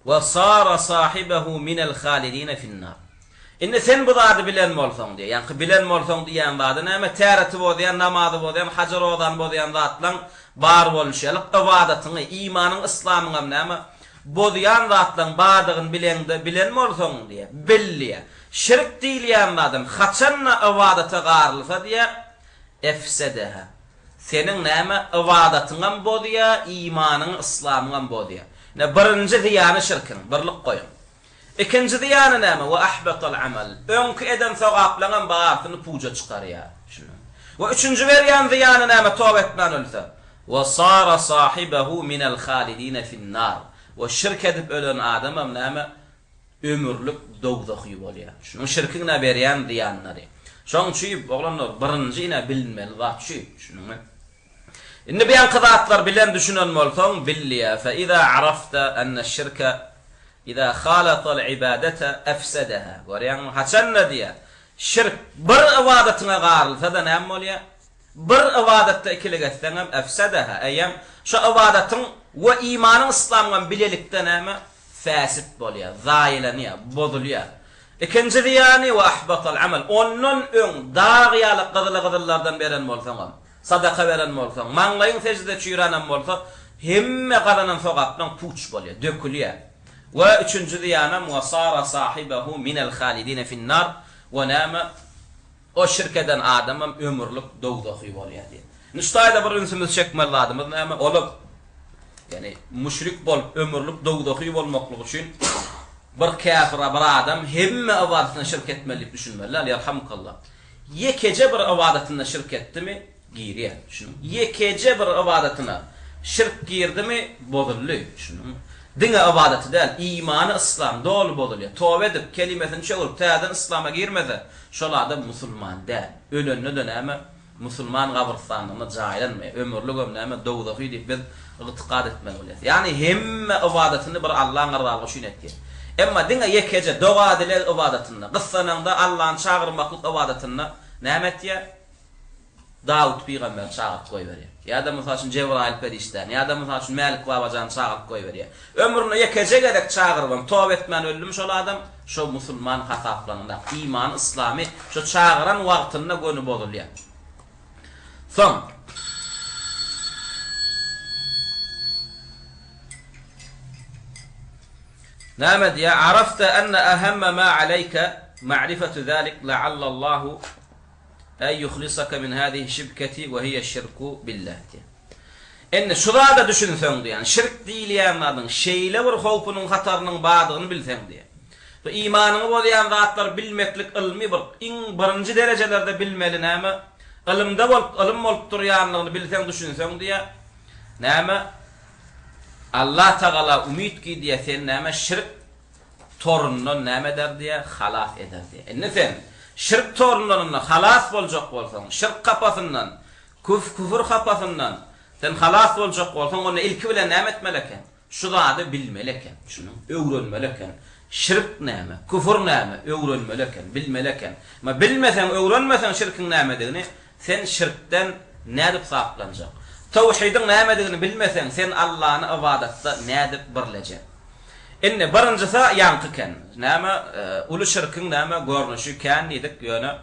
We sara sahibehu minel halidine finnar. Indi sen bu zady bilen bolsaň diýýär. Ýaňky bilen bolsaň diýýän zady näme? Täreti bozýan, namazy bozýan, hajy rozany bozýan zatlaň bar boluşy ýaly, ybadatyňy, imanyň, yslamyňam näme? Bozýan zatlaň bardygyny bileňde, bilen bolsaň diýýär. Bil diýýär. Şirk diýilýän zadam haçanda ybadata garylsa diýýär, efsedeha. Seniň näme, ybadatyňam bozýa, imanyňy, yslamyňam bozýa. Ine, birinji zyýany şirkiň, birlik goýuň. Ikinji zyýany näme, we ahbatal amal, öňki eden sogaplaňam barysyny puja çykarýa. Düşündiňmi? We üçünji berýän zyýany näme, toba etmän ölse, we sara sahibehu minel halidine finnar, we şirk edip ölen adamam näme, ömürlik dowzahy bolýar. Şunuň şirkiň ine berýän zyýanlary. Şoň üçin oglanlar birinji ine bilinmeli zat şu, düşündiňmi? Indi bu ýaňky zatlar bilen düşünen bolsaň bil diýýär, fe iza arafta enne şirke iza halatal ibadete efsedeha. Görýäňmi? Haçanda diýýär, şirk bir ybadatyňa garylsa-da näme bolýar? Bir ybadatda ikilik etseňem, efsedeha, eýýäm şo ybadatyň we imanyň yslamyňam bilelikde näme? Fäsit bolýar, zaýalanýar, bozulýar. Ikinji zyýany, we ahbatal amal, ondan öň dag ýaly gyzyly-gyzyllardan beren bolsaňam, sadaka beren bolsaň, maňlaýyň seždede çüýränem bolsa, hemme gazanan sogaplaň puç bolýar, dökülýär. We üçünji zyýanam, we sara sahibehu minel halidine finnar, we näme? O şirk eden adamam ömürlik dowzahy bolýar diýýär. Indi şu taýda bir ünsümizi çekmeli zadymyz näme? Olam ýagny müşrik bolup ömürlik dowzahy bolmaklyk üçin bir käfir bir adam hemme ybadatynda şirk etmeli diýip düşünmeli däl, ýerhamukallah. Ýekeje bir ybadatynda şirk etdimi, Girýär. Düşündiňmi? Ýekeje bir ybadatyna şirk girdimi, bozuldy. Düşündiňmi? Diňe ybadaty däl, imany, yslam doly bozulýar. Toba edip, kelimesini çöwrüp, täzeden yslama girmese, şol adam musulman däl. Ölende-de näme? Musulman gabrystanlygynda jaýlanmaýar. Ömürligem näme? Dowzahy diýip biz ygtykat etmeli bolýarys. Ýagny hemme ybadatyny bir Allaň yrzalygy üçin etýär. Emma diňe ýekeje doga-dileg ybadatynda, gyssanaňda Allany çagyrmaklyk ybadatynda näme etýär? Dawut pygamberi çagyryp goýberýär. Ýa-da, mysal üçin, Jebraýyl perişdäni, ýa-da, mysal üçin, Mälik babajany çagyryp goýberýär. Ömründe ýekeje gezek çagyrybam, toba etmän öldümi şol adam, şo musulman hasaplananok. Imany, yslamy şo çagyran wagtynda göni bozulýar. Soň. Näme diýýär? Arafta enne ehemme ma aleýke. Ma'rifatu zalik la'allallahu en yuhlisaka min hazihi şibketi we hiye şirku billah diýýär. Indi şu zada düşünseň diýýär, şirk diýilýän zadyň şeýle bir howpunyň hatarynyň bardygyny bilseň diýýär. Bu imanyňy bozýan zatlary bilmeklik ylmy bir iň birinji derejelerde bilmeli näme? Ylymda bolup ylym bolup durýanlygyny bilseň düşünseň diýýär. Näme? Allah Tagala umyt ki diýýär sen näme şirk torundan näme eder diýýär, halas eder diýýär. Indi sen şirk torundan indi halas boljak bolsaň, şirk kapasyndan, küf küfür kapasyndan sen halas boljak bolsaň, onda ilki bilen näme etmeli eken? Şu zady bilmeli eken, şuny öwrenmeli eken. Şirk näme, küfür näme, öwrenmeli eken, bilmeli eken. Emma bilmeseň, öwrenmeseň şirkiň nämedigini, sen şirkden nädip saplanjak? Tawhidiň nämedigini bilmeseň, sen Allany ybadatda nädip birlejek? Indi birinjisi ýaňky eken. Näme, uly şirkiň näme görnüşi kän diýdik, ýöne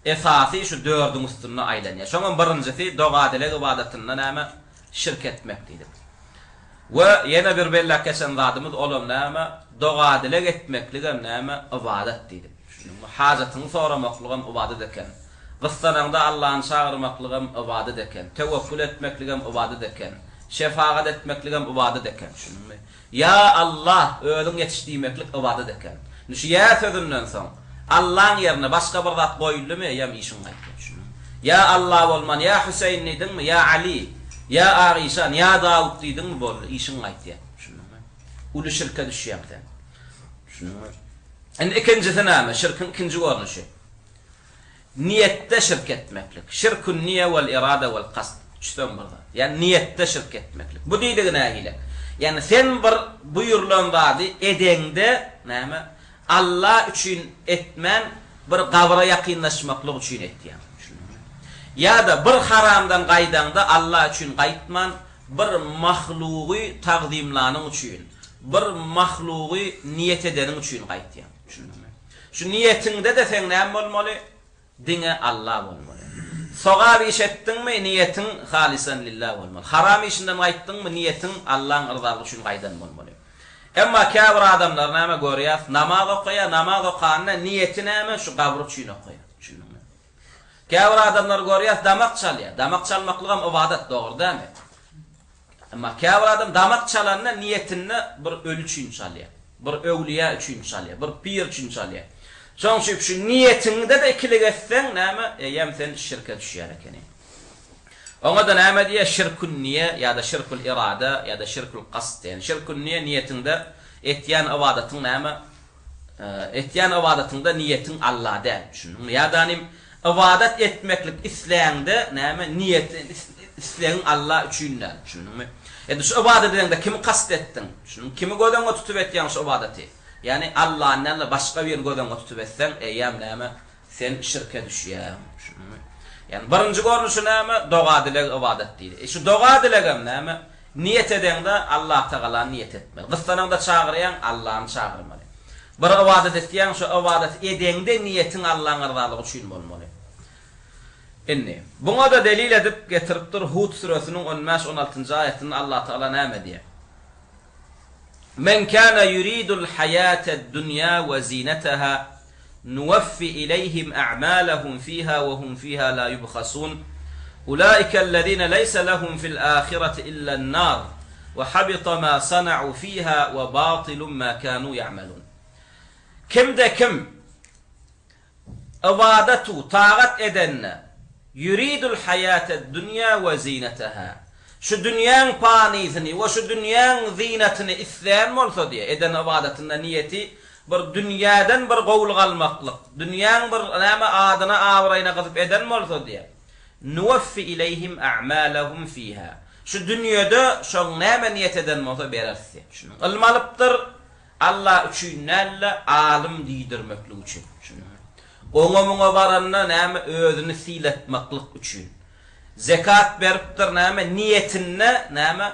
esasy şu dördüň üstünde aýlanýar. Şoňam birinjisi doga-dileg ybadatynda näme şirk etmek diýdik. We ýene bir belläp geçen zadymyz olam näme, doga-dileg etmekligem näme ybadat diýdik. Düşündiňmi? Hajatyňy soramaklygam ybadat eken. Gyssanaňda Allany çagyrmaklygam ybadat eken. Töwekgül etmekligem ybadat eken. Şefagat etmekligem ybadat eken. Düşündiňmi? Ýa Allah, özüň ýetiş diýmeklik ybadat eken. Indi şu ýa sözünden soň, Allaň ýerine başga bir zat goýuldymy, eýýäm işiň gaýtdy. Düşündiňmi? Ýa Allah bolman, ýa Hüseýin diýdiňmi, ýa Ali, ýa Agyşan, ýa Dawut diýdiňmi, boldy, işiň gaýtýar. Düşündiňmi? Uly şirke düşýäň sen. Düşündiňmi? Indi ikinjisi näme? Şirkiň ikinji görnüşi. Niýetde şirk etmeklik. Şirkün niýe wel irada wel kast. Üçüsem bir zat. Ýagny niýetde şirk etmeklik. Bu diýdigi nähili? Ýagny sen bir buýrulan zady edeňde näme? Alla üçin etmän bir gabra ýakynlaşmaklyk üçin etýäň. Düşündiňmi? Ýa-da bir haramdan gaýdaňda Alla üçin gaýtman bir mahlugy tagzymlanyň üçin, bir mahlugy niýet edeniň üçin gaýtýaň. Düşündiňmi? Şu niýetiňde-de seň näme bolmaly? Diňe Alla bolmaly. Sogap iş etdiňmi, niýetiň halysan lillah bolmaly. Haram işinden gaýtdyňmy, niýetiň Allaň yrzalygy üçin gaýdan bolmaly. Emma käbir adamlar näme görýäs, namaz okaýar, namaz okanda niýeti näme, şu gabry üçin okaýar. Düşündiňmi? Käbir adamlary görýäs, damak çalýar. Damak çalmaklygam ybadat, dogry dälmi? Emma käbir adam damak çalanda niýetinde bir öli üçin çalýar, bir öwlüýä üçin çalýar, bir pir üçin çalýar. Şonuň üçin şu niýetiňde-de ikilik etseň näme, eýýäm sen şirke düşýän ekeniň. Oňa-da näme diýýär, şirkün niýe ýa-da şirkül irada ýa-da şirkül kast diýen. Şirkün niýe niýetiňde etýän ybadatyň näme, Etýän ybadatyňda niýetiň Alla däl, düşündiňmi? Ýa-da nim ybadat etmeklik isläňde näme niýet islegiň Alla üçin däl, düşündiňmi? Indi şu ybadat edeňde kimi kast etdiň? Düşündiňmi? Kimi göz öňüňe tutup etýäň şu ybadaty? Ýagny Allany däl-de başga birini göz öňüňe tutup etseň, eýýäm näme Sen şirke düşýäň. Düşündiňmi? Ýagny birinji görnüşi näme? Doga-dileg ybadat diýdi. E şu doga-dilegem näme? Niýet edeňde Allahtagalany niýet etmeli. Gyssanaňda çagyrýaň, Allany çagyrmaly. Bir ybadat etýäň, şo ybadaty edeňde niýetiň Allaň yrzalygy üçin bolmaly. Indi, buňa-da delil edip getiripdir Hud süresiniň on bäş, on altynjy aýatynda Allatagala näme diýýär? Men kana yuridul haýatad dunýa we zinataha nuwaffi ileýhim a'malahum fiha we hum fiha la yubhasun Ulaika allazina leýsa lehum fil ahireti illan nar we habita ma sana'u fiha we batilun ma kanu ya'malun Kimde kim Ybadat-u tagat edende, Ýuridul haýated-dünýä we zineteha, Şu dünýäň panysyny we şu dünýäň zynatyny isleýän bolsa diýýär, eden ybadatynda niýeti bir dünýäden bir gowulyk almaklyk, dünýäň bir näme adyna abraýyna gyzyp eden bolsa diýýär, Nuwaffi ileýhim a'malahum fiha, Şu dünýede şoň näme niýet eden bolsa bereris diýýär. Düşündiňmi? Ylym alypdyr, Alla üçin däl-de, alym diýdirmeklik üçin. Düşündiňmi? Oňa-muňa baranda näme, özüni sylatmaklyk üçin. Zekat beripdir näme, niýetinde näme,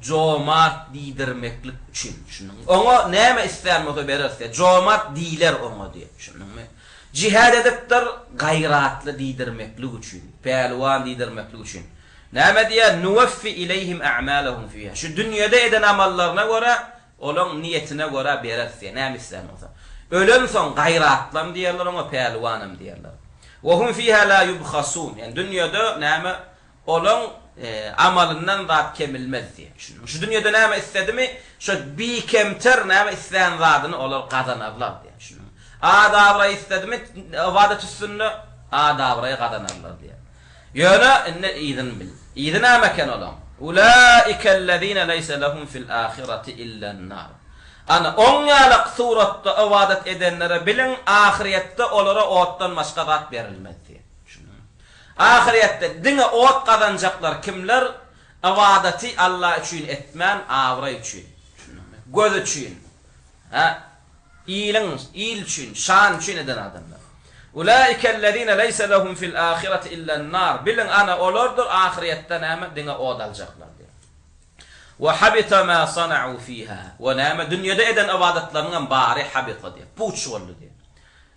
jomart diýdirmeklik üçin. Düşündiňmi? Oňa näme islän bolsa bereris diýýär. Jomart diýler oňa diýýär. Düşündiňmi? Jihad edipdir, gaýratly diýdirmeklik üçin, pälwan diýdirmeklik üçin. Näme diýýär? Nuweffi ileýhim a'malahum fiha. Şu dünýede eden amallaryna görä, olaň niýetine görä bereris diýýär, näme islän bolsa. Ölensoň gaýratlam diýerler oňa, päliwanam diýerler. Wa hum fiha la ýubhasun. Ýagny dünýede näme olaň amalyndan zat kemilmez diýýär. Düşündiňmi? Şu dünýede näme isledimi, şo bikemter näme islän zadyny olar gazanarlar diýýär. Düşündiňmi? At-abraý isledimi ybadat üstünde at-abraý gazanarlar diýýär. Ýöne indi yzyny bil. Yzy näme eken olaň? Ulaikellezine leýse lehum fil ahireti illen-nar. Ana, oň ýalak suratda ybadat edenlere biliň, ahyrýetde olara otdan başga zat berilmez diýen. Düşündiňmi? Ahyrýetde diňe ot gazanjaklar kimler? Ybadaty Alla üçin etmän, abraý üçin. Düşündiňmi? Göz üçin. Hä? Iliň, il üçin, şan üçin eden adamlar. Ulaikellezine leýse lehum fil ahireti illen-nar. Biliň, ana, olardyr ahyrýetde näme? Diňe ot aljaklar diýen. We habita ma sana'u fiha. We näme? Dünýede eden ybadatlarynyňam bary habita diýýär. Puç boldy diýýär.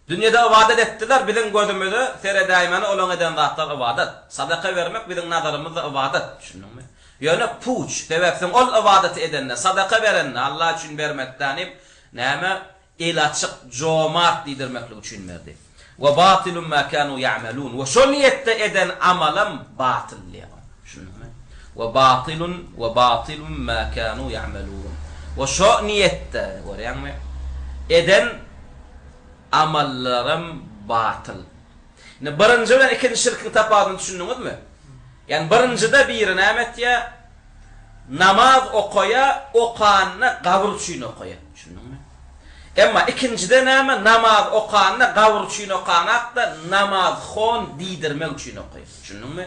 Dünýede ybadat etdiler, biziň gözümize seredäýmäne olaň eden zatlary ybadat. Sadaka bermek biziň nazarymyzda ybadat. Düşündiňmi? Ýöne puç. Sebäp sen ol ybadaty edende, sadaka berende, Allah üçin bermekdänim näme? El açyk, jomart diýdirmeklik üçin berdi. We batylun ma kanu ýa'melun. We şo niýetde eden amalam batyl diýýär. Düşündiňmi? We batylun we batylun ma kanu ýa'melun. We şo niýetde, görýäňmi? Eden amallaram batyl. Indi birinji bilen ikinji şirkiň tapawudyny düşündiňizmi? Ýagny birinjide biri näme etýär? Namaz okaýar, okanyny gabyr üçin okaýar. Düşündiňmi? Emma ikinjide näme? Namaz okanyny gabyr üçin okaňak-da, namazhon diýdirmek üçin okaýar. Düşündiňmi?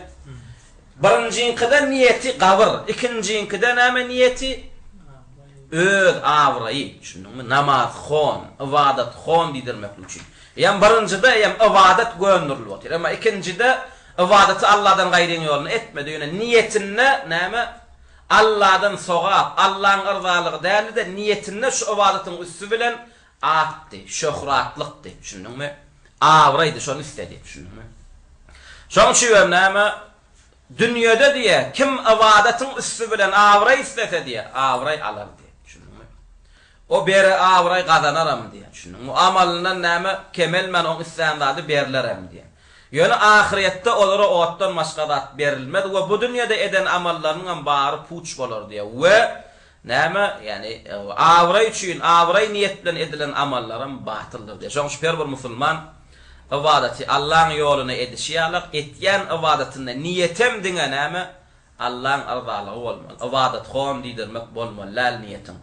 Birinjiňkide niýeti gabyr, ikinjiňkide näme niýeti? Öz abraýy, düşündiňmi? Namazhon, ybadathon diýdirmeklik üçin. Eýýäm birinjide eýýäm ybadat göndürilip otyr. Emma ikinjide ybadaty Alladan gaýryň ýoluna etmedi. Ýöne niýetinde näme? Alladan sogap, Allaň yrzalygy däldi-de, niýetinde şu ybadatyň üsti bilen atdy, şöhratlykdy. Düşündiňmi? Abraýdy, şony isledi. Düşündiňmi? Şonuň üçin hem näme? Dünýede diýýär, kim ybadatyň üsti bilen abraý islese diýýär, abraý alar diýýär. Düşündiňmi? O bere abraý gazanaram diýýär. Düşündiňmi? Amalyndan näme kemelmän oň islän zady berlerem diýýär. Ýöne ahyrýetde olara otdan başga zat berilmez we bu dünýede eden amallarynyňam bary puç bolar diýýär. We näme, ýagny abraý üçin, abraý niýet bilen edilen amallaram batyldyr diýýär. Şonuň üçin her bir musulman Ybadaty Allaň ýoluna edişi ýalak, etýän ybadatynda niýetem diňe näme? Allaň yrzalygy bolmaly. Ybadathon diýdirmek bolmaly däl niýetiň.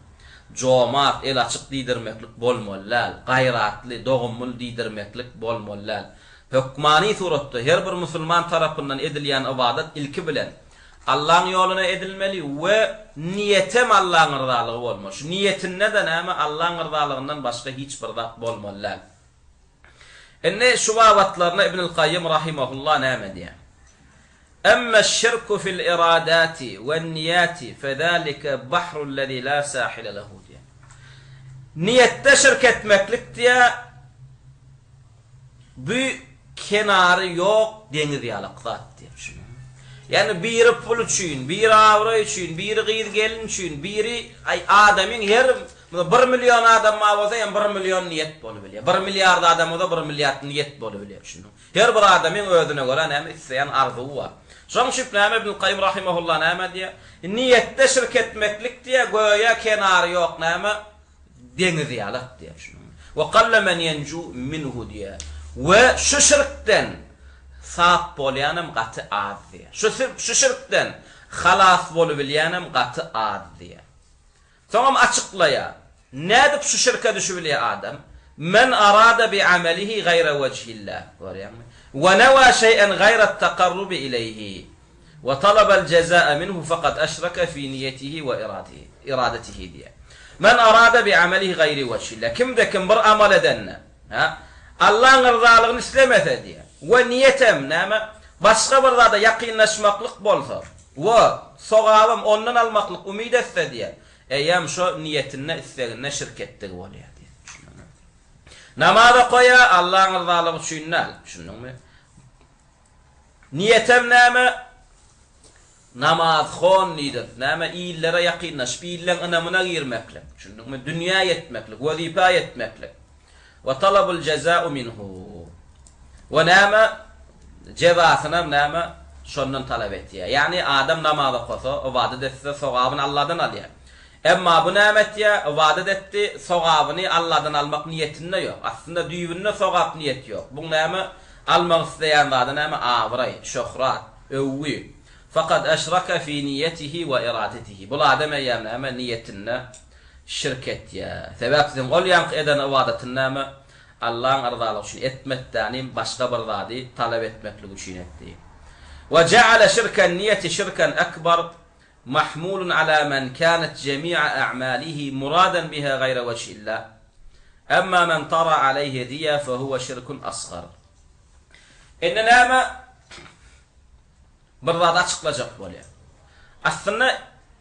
Jomart, el açyk diýdirmeklik bolmaly däl. Gaýratly, dogumly diýdirmeklik bolmaly däl. Hökmany suratda her bir musulman tarapyndan edilýän ybadat ilki bilen Allaň ýoluna edilmeli we niýetem Allaň yrzalygy bolmaly. Şu niýetinde-de näme? Allaň yrzalygyndan başga hiç bir zat bolmaly däl. Indi şu babatlarynda Ibnül Kaýýym rahimehullah näme diýýär? Emmeş-şirku fil-iradati wen-niýati fezalike bahrullezî lâ sâhile lehu diýýär. Niýetde şirk etmeklik diýýär, bu kenary ýok deňiz ýalak zat diýýär. Düşündiňmi? Ýagny biri pul üçin, biri abraý üçin, biri gyz-gelin üçin, biri aý adamyň her Bir million adam bar bolsa hem bir million niýet bolubilýär. Bir milliard adam bolsa bir milliard niýet bolubilýär. Düşündiňmi? Her bir adamyň özüne görä näme isleýän arzuwy bar. Şonuň üçin näme Ibnül Kaýym rahimehullah näme diýýär? Niýetde şirk etmeklik diýýär, göýä kenary ýok näme deňiz ýalak diýýär. Düşündiňmi? We galle men ýenju minhu diýýär. We şu şirkden sap bolýanam gaty az diýýär. Şu şu şirkden halas bolubilýänem gaty az diýýär. Soňam açyklaýar, Nädip şu şirke düşübilýär adam? Men arada bi amelihi gaýra wejhillah, görýäňmi? We newa şeý'en gaýrat takarrubi ileýhi we talabal jezaa minhu fekad eşreke fi niýetihi we iradetihi diýýär. Men arada bi amelihi gaýri wejhillah, kimde kim bir amal edende, hä, Allaň yrzalygyny islemese diýýär. We niýetem, näme, başga bir zada ýakynlaşmaklyk bolsa, we sogabam ondan almaklyk umyt etse diýýär, eýýäm şo niýetinde, isleginde şirk etdigi bolýar diýýär. Düşündiňmi? Namaz okaýar, Allaň yrzalygy üçin däl. Düşündiňmi? Niýetem näme? Namazhon diýdirip, näme, illere ýakynlaşyp, illeň ynamyna girmeklik. Düşündiňmi? Dünýä ýetmeklik, wezipä ýetmeklik. We talabul jeza'u minhu. We näme? Jezasynam näme? Şondan talap etýär. Ýagny adam namaz okasa, ybadat etse, sogabyny Allahdan alýar. Emma bu näme etýär? Ybadat etdi, sogabyny Allahdan almak niýetinde ýok. Aslynda düýbünde sogap niýeti ýok. Buň näme? Almak isleýän zady näme? Abraý, şöhrat, öwgi. Fakat eşrake fi niýetihi we iradetihi. Bul adam eýýäm näme? Niýetinde şirk etýär. Sebäp siziň ol ýaňky eden ybadatyny näme? Allaň yrzalygy üçin etmetdänim başga bir zady talap etmeklik üçin etdi. We jeale şirken niýeti şirken ekber mahmulun ala men kanet jemi'a a'malihi muradan biha gaýra wejhillah. Emma men tara aleyhi riya fehuve şirkun asgar. Indi näme? Bir zady açyklajak bolýar. Aslynda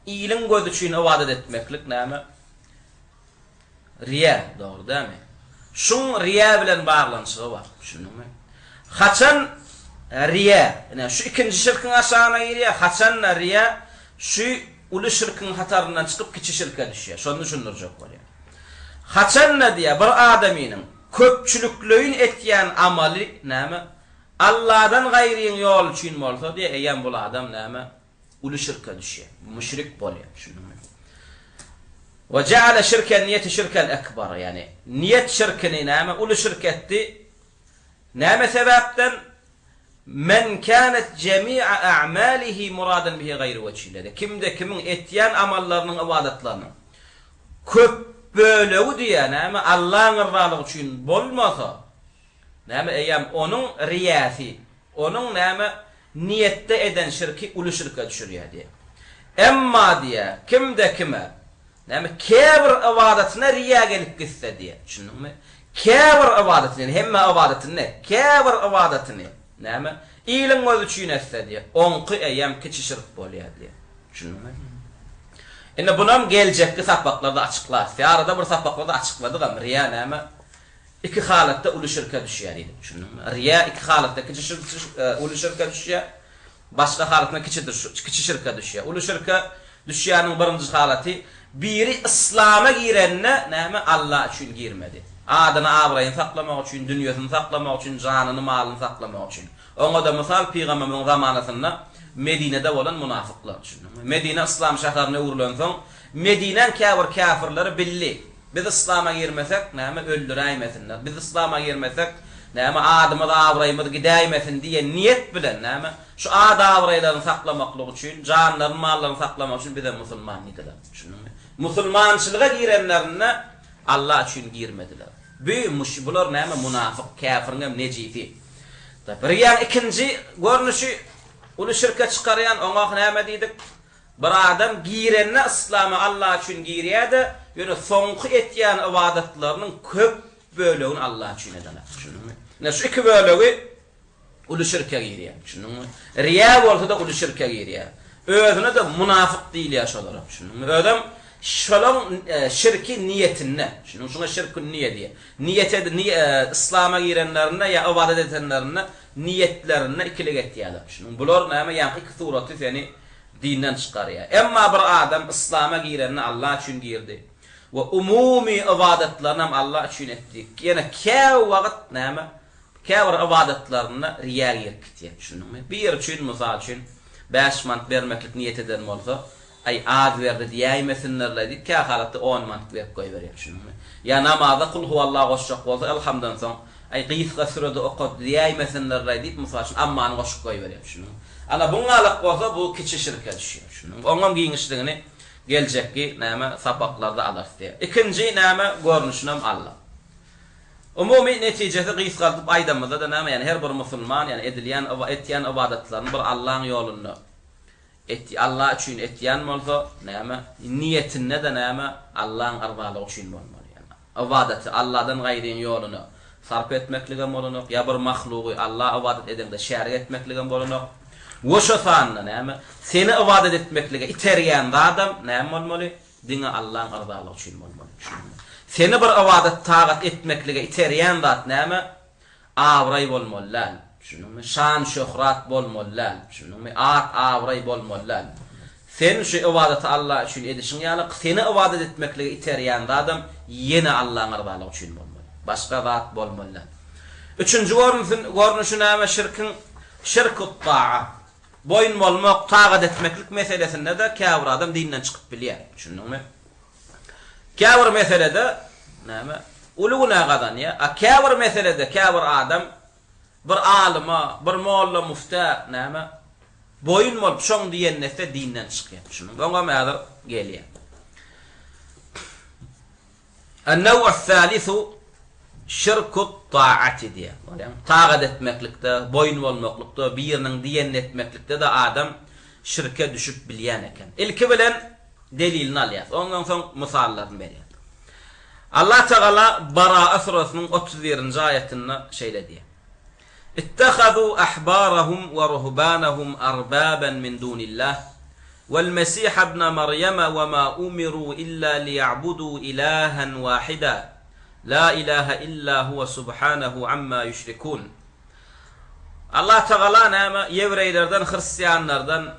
iliň gözi üçin ybadat etmeklik näme? Riýa, dogry dälmi? Şuň riýa bilen baglanyşygy bar, düşündiňmi? Haçan riýa, ine şu ikinji şirkiň aşagyna girýär, haçan-da riýa şu uly şirkiň hataryndan çykyp kiçi şirke düşýär. Şony düşündirjek bolýar. Haçan-da diýýär, bir adamynyň köpçülikleýin etýän amaly näme? Alladan gaýryň ýoly üçin bolsa diýýär, eýýäm bul adam näme? Uly şirke düşýär. Müşrik bolýar. Düşündiňmi? We jeale şirken niýeti şirkel ekbar. Ýagny niýet şirkini näme? Uly şirk etdi. Näme sebäpden? Men kanet jemi'a a'malihi muradan bihi gaýry wejhillah. Kimde kimiň etýän amallarynyň ybadatlarynyň köp bölegi diýýär näme? Allaň yrzalygy üçin bolmasa, Näme eýýäm onuň riýäsi, onuň näme niýetde eden şirki uly şirke düşürýär diýýär. Emma diýýär, kimde kime näme käbir ybadatyna riýä gelip gitse diýýär. Düşündiňmi? Käbir ybadatyny, ýagny hemme ybadatyny däl, käbir ybadatyny näme iliň gözi üçin etse diýýär, oňky eýýäm kiçi şirk bolýar diýýär. Düşündiňmi? Indi bunam geljekki sapaklarda açyklarys. Arada bir sapaklarda açykladygam, riýä näme? Iki halatda uly şirke düşýär diýdik. Düşündiňmi? Riýa iki halatda kiçi şirk uly şirke düşýär. Başga halatynda kiçi kiçi şirke düşýär. Uly şirke düşýäniň birinji halaty biri yslama girende näme Alla üçin girmedi. Adyny abraýyny saklamak üçin, dünýesini saklamak üçin, janyny malyny saklamak üçin. Oňa-da mysal pygamberimiziň zamanasynda Medinede bolan munafyklar. Düşündiňmi? Medine yslam şäherine öwrülensoň Medinäň käbir käfirleri bildi. Biz yslama girmesek, näme, öldüräýmesinler, biz yslama girmesek, näme, adymyz, abraýymyz gidäýmesin diýen niýet bilen, näme, şu at-abraýlaryny saklamaklyk üçin, janlaryny, mallaryny saklamak üçin bizem musulman diýdiler. Düşündiňmi? Musulmançylyga girenlerinde Allah üçin girmediler. Bü, muş, bular näme, munafyk, käfiriňem nejisi. Bir ýaň ikinji görnüşi, uly şirke çykarýan, oňa näme diýdik? Bir adam girende yslama Allah üçin girýär-de, ýöne soňky etýän ybadatlarynyň köp bölegini Allah üçin edenok. Düşündiňmi? Ine şu iki bölegi uly şirke girýär. Düşündiňmi? Riýa bolsa-da uly şirke girýär. Özüne-de munafyk diýilýär şolara. Düşündiňmi? Özem şolaň şirki niýetinde. Düşündiňmi? Şuňa şirkün niýe diýýär. Niýet ed, yslama girenlerinde ýa ybadat edenlerinde niýetlerinde ikilik etýärler. Düşündiňmi? Bular näme? Ýaňky iki suraty seni dinden çykarýar. Emma bir adam yslama girende Allah üçin girdi we umumy ybadatlarynam Allah üçin etdi. Ýene käwagt näme? Käbir ybadatlarynda riýa girip gitýär. Düşündiňmi? Biri üçin, mysal üçin, bäş manat bermeklik niýet eden bolsa, Aý, az berdi diýäýmesinler-le diýip, kähalatda on manat berip goýberýär. Düşündiňmi? Ýa namaza Kulhuwallah goşjak bolsa, Elhamdan soň, Aý, gysga sürede okady diýäýmesinler-le diýip, mysal üçin, Ammany goşup goýberýär. Düşündiňmi? Ana, buňňalak bolsa, bu kiçi şirke düşýär. Düşündiňmi? Oňam giňişligini geljekki, näme, sapaklarda alarys diýýär. Ikinji, näme, görnüşinem aldyk. Umumy netijesi gysgaldyp aýdamyzda-da näme, ýagny her bir musulman, ýagny edilýän, etýän ybadatlaryny bir Allaň ýolunda Et, Alla üçin etýän bolsa, näme, niýetinde-de näme, Allaň yrzalygy üçin bolmaly. Ýagny, ybadaty Alladan gaýryň ýoluna sarp etmekligem bolanok, ýa bir mahlugy Alla ybadat edeňde şärik etmekligem bolanok. We şo sanda, näme, seni ybadat etmeklige iterýän zadam näme bolmaly? Diňe Allaň yrzalygy üçin bolmaly. Düşündiňmi? Seni bir ybadat-tagat etmeklige iterýän zat näme? Abraý bolmaly däl. Düşündiňmi? Şan-şöhrat bolmaly däl. Düşündiňmi? At-abraý bolmaly däl. Sen şu ybadaty Alla üçin edişiň ýaly, seni ybadat etmeklige iterýän zadam ýene Allaň yrzalygy üçin bolmaly. Başga zat bolmaly däl. Üçünji görnüşi näme şirkiň? Şirkut-taa. Boýun bolmak, tagat etmeklik meselesinde-de käbir adam dinden çykyp bilýär. Düşündiňmi? Käbir meselede näme? Uly günä gazanýar. A käbir meselede käbir adam bir alyma, bir molla-müftä näme? Boýun bolup, şoň diýenini etse dinden çykýar. Düşündiňmi? Oňam häzir gelýär. En-new'u-s-salisu şirkut-taati diýýär. Görýäňmi? Tagat etmeklikde, boýun bolmaklykda, biriniň diýenini etmeklikde-de adam şirke düşüp bilýän eken. Ilki bilen delilini alýas. Ondan soň mysallaryny berýär. Allah Tagala Baraa surasynyň 31-nji aýatynda şeýle diýýär. Ittehazû ahbarahum we ruhbanahum arbaban min dunillah, wel-Mesiha ibne Marýeme we ma umirû illa liýa'budû ilahan wahida, la ilaha illa huwe subhanehu amma ýüşrikûn. Allah Tagala näme, ýewreýlerden, hristianlardan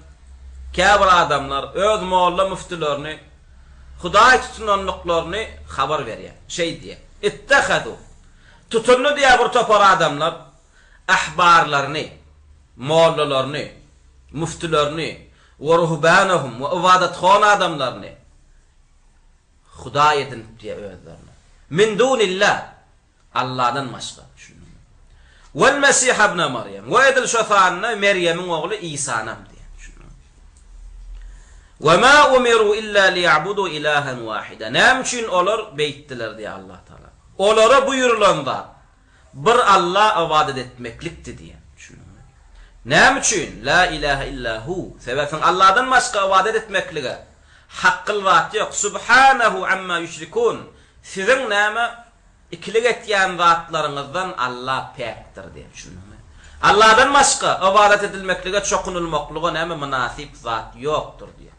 käbir adamlar öz molla-müftülerini Hudaý tutunandyklaryny habar berýär. Şeý diýýär, Ittehazû, Tutundy diýýär bir topar adamlar ahbarlaryny, mollalaryny, müftülerini we ruhbanahum we ybadathon adamlaryny Hudaý edinip diýýär özlerine. Min dunillah, Allahdan başga. Düşündiňmi? Wel Mesih ibn Marýam we edil şo sanda Merýemiň ogly Isanam diýýär. Düşündiňmi? We ma umiru illa liýa'budu ilahan wahida. Näme üçin olar beýtdiler diýýär Allah Taala. Olara buýrulan zat, bir Alla ybadat etmeklikdi diýen. Düşündiňmi? Näme üçin? La ilahe illa hu. Sebäpsiň Alladan başga ybadat etmeklige hakgyl zat ýok. Subhanehu amma ýüşrikun. Siziň näme ikilik etýän zatlaryňyzdan Alla päkdir diýen. Düşündiňmi? Alladan başga ybadat edilmeklige çokunylmaklyga näme mynasyp zat ýokdur diýen.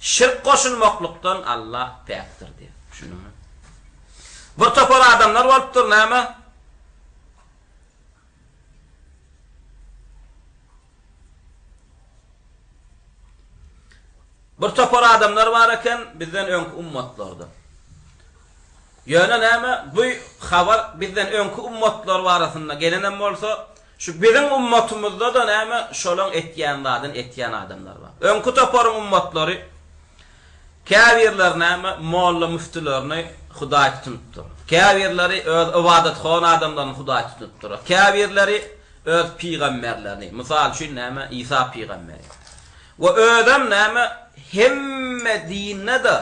Şirk goşulmaklykdan Alla päkdir diýen. Düşündiňmi? Bir topar adamlar bolupdyr, näme? Bir topar adamlar bar eken bizden öňki ummatlarda. Ýöne näme, bu habar bizden öňki ummatlar barasynda gelenem bolsa, şu biziň ummatymyzda-da näme, şolaň etýän zadyny etýän adamlar bar. Öňki toparyň ummatlary Käbirleri näme, molla-müftülerini Hudaý tutunypdyr. Käbirleri öz ybadathon adamlaryny Hudaý tutunypdyr. Käbirleri öz pygamberlerini, mysal üçin näme, Isa pygamberi. We özem näme, hemme dinde-de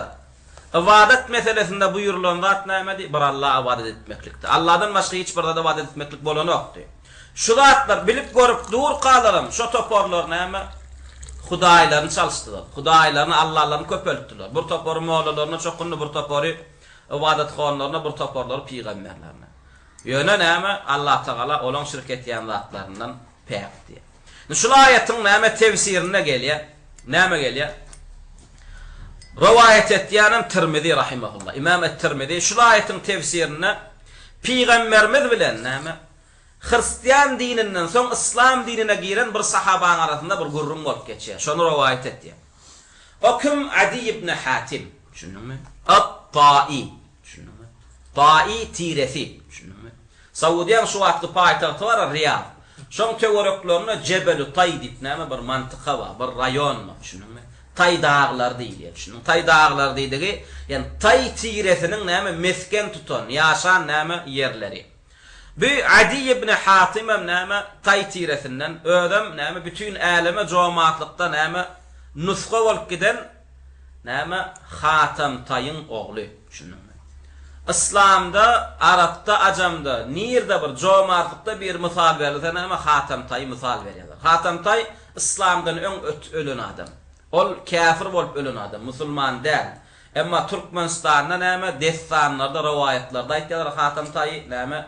ybadat meselesinde buýrulan zat nämedi? Bir Alla ybadat etmeklikdi. Alladan başga hiç bir zada ybadat etmeklik bolanokdy. Şu zatlar bilip görüp durkalaram şo toparlar näme hudaýlaryny çalyşdylar. Hudaýlaryny, allalaryny köpeltdiler. Bir topary mollalaryna çokundy, bir topary ybadathonlaryna, bir toparlary pygamberlerine. Ýöne näme Allatagala olaň şirk etýän zatlaryndan päk diýýär. Indi şul aýatyň näme tefsirinde gelýär? Näme gelýär? Rowaýat etýänem Tirmizi rahimehullah. Imam et-Tirmizi şul aýatyň tefsirinde Pygamberimiz bilen näme Hristian dininden soň yslam dinine giren bir sahabaň arasynda bir gürrüň bolup geçýär. Şony rowaýat etýär. O kim Adi ibn Hatim. Düşündiňmi? At-Ta'i. Düşündiňmi? Ta'i tiresi. Düşündiňmi? Saudiýaň şu wagtky paýtagty bar, Riýad. Şoň töwereklerinde Jebelu Taý diýip näme bir mantyka bar, bir raýon bar. Düşündiňmi? Taý daglary diýilýär. Düşündiňmi? Taý daglary diýdigi, ýagny taý tiresiniň näme mesgen tutan, ýaşan näme ýerleri. Bu Adi ibn Hatymam näme taý tiresinden, özem näme bütin äleme jomartlykda näme nusga bolup giden näme Hatam Taýyň ogly. Düşündiňmi? Yslamda, arapda, ajamda nirde bir jomartlykda biri mysal berilse näme Hatam Taýy mysal berýärler. Hatam Taý yslamdan öň ölen adam. Ol käfir bolup ölen adam, musulman däl. Emma Türkmenistanda näme dessanlarda, rowaýatlarda aýtýarlar Hatam Taýy näme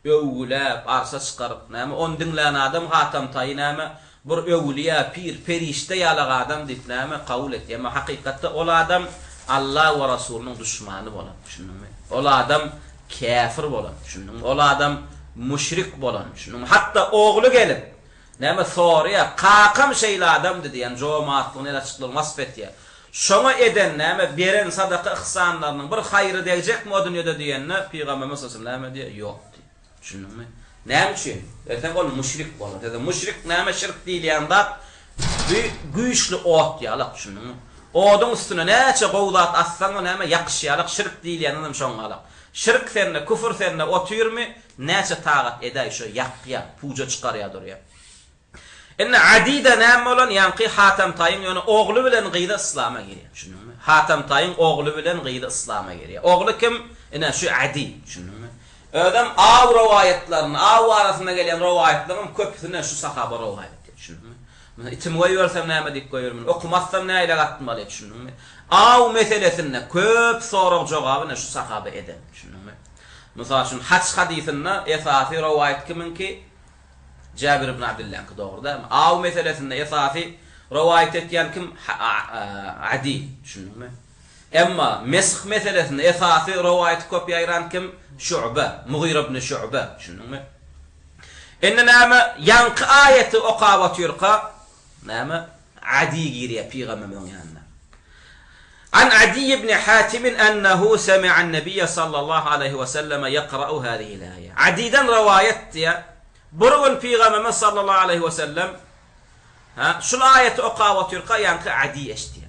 öwgüläp, arşa çykaryp, näme ony diňlän adam Hatam Taýy näme bir öwlüýä, pir, perişde ýalak adam diýip näme kabul etýär. Emma hakykatda ol adam Alla we Rasulynyň duşmany bolan, düşündiňmi? Ol adam käfir bolan, düşündiňmi? Ol adam müşrik bolan, düşündiňmi? Hatda ogly gelip, näme soraýar, kakam şeýle adamdy diýýän, jomartlygyny, el açyklygyny wasp etýär. Şoňa eden näme, beren sadaka yhsanlarynyň bir haýry degjekmi o dünýede diýende, Pygamberimiz sallallahu aleyhi ve sellem näme diýýär? Ýok diýýär. Düşündiňmi? Näme üçin? Diýseň ol müşrik bolar. Diýseň müşrik näme şirk diýilýän zat bu güýçli ot ýalak düşündiňmi? Oduň üstüne näçe gowy zat atsaňam näme ýakyşýalak şirk diýilýänem şoňňalak. Şirk sende küfür sende otyrmy näçe tagat edäý şo ýakýa puja çykarýa durýa. Indi Adida näme bolan ýaňky Hatam Taýyň ýöne ogly bilen gyzy yslama girýär düşündiňmi? Hatam Taýyň ogly bilen gyzy yslama girýär. Ogly kim? Ine şu Adi düşündiňmi? Özem aw rowaýatlaryny, aw barasynda gelýän rowaýatlaryň köpüsini şu sahaba rowaýat edýär düşündiňmi? Mysal itimi goýbersem näme diýip goýbermeli, okumy atsam nähili atmaly düşündiňmi? Aw meselesinde köp sorag jogaby ine şu sahaba eden düşündiňmi? Mysal üçin haç hadysynda esasy rowaýat kimiňki? Jäbir ibn Abdyllaňky dogry dälmi? Aw meselesinde esasy rowaýat etýän kim? Adi, düşündiňmi? Emma mesh meselesinde esasy rowaýaty köp ýaýran kim? Şu'be, Mugyra ibn Şu'be, düşündiňmi? Indi näme, ýaňky aýaty okap otyrka, näme, Adi girýär pygamberimiziň ýanyna. An Adiý ibn Hatimin ennehu semi'an Nebiýe sallallahu aleýhi we selleme ýakra'u hâzihil âýe. Adiýden rowaýat diýýär, Bir gün Pygamberimiz sallallahu aleýhi we sellem hä, şul aýaty okap otyrka ýaňky Adiý eşidýär.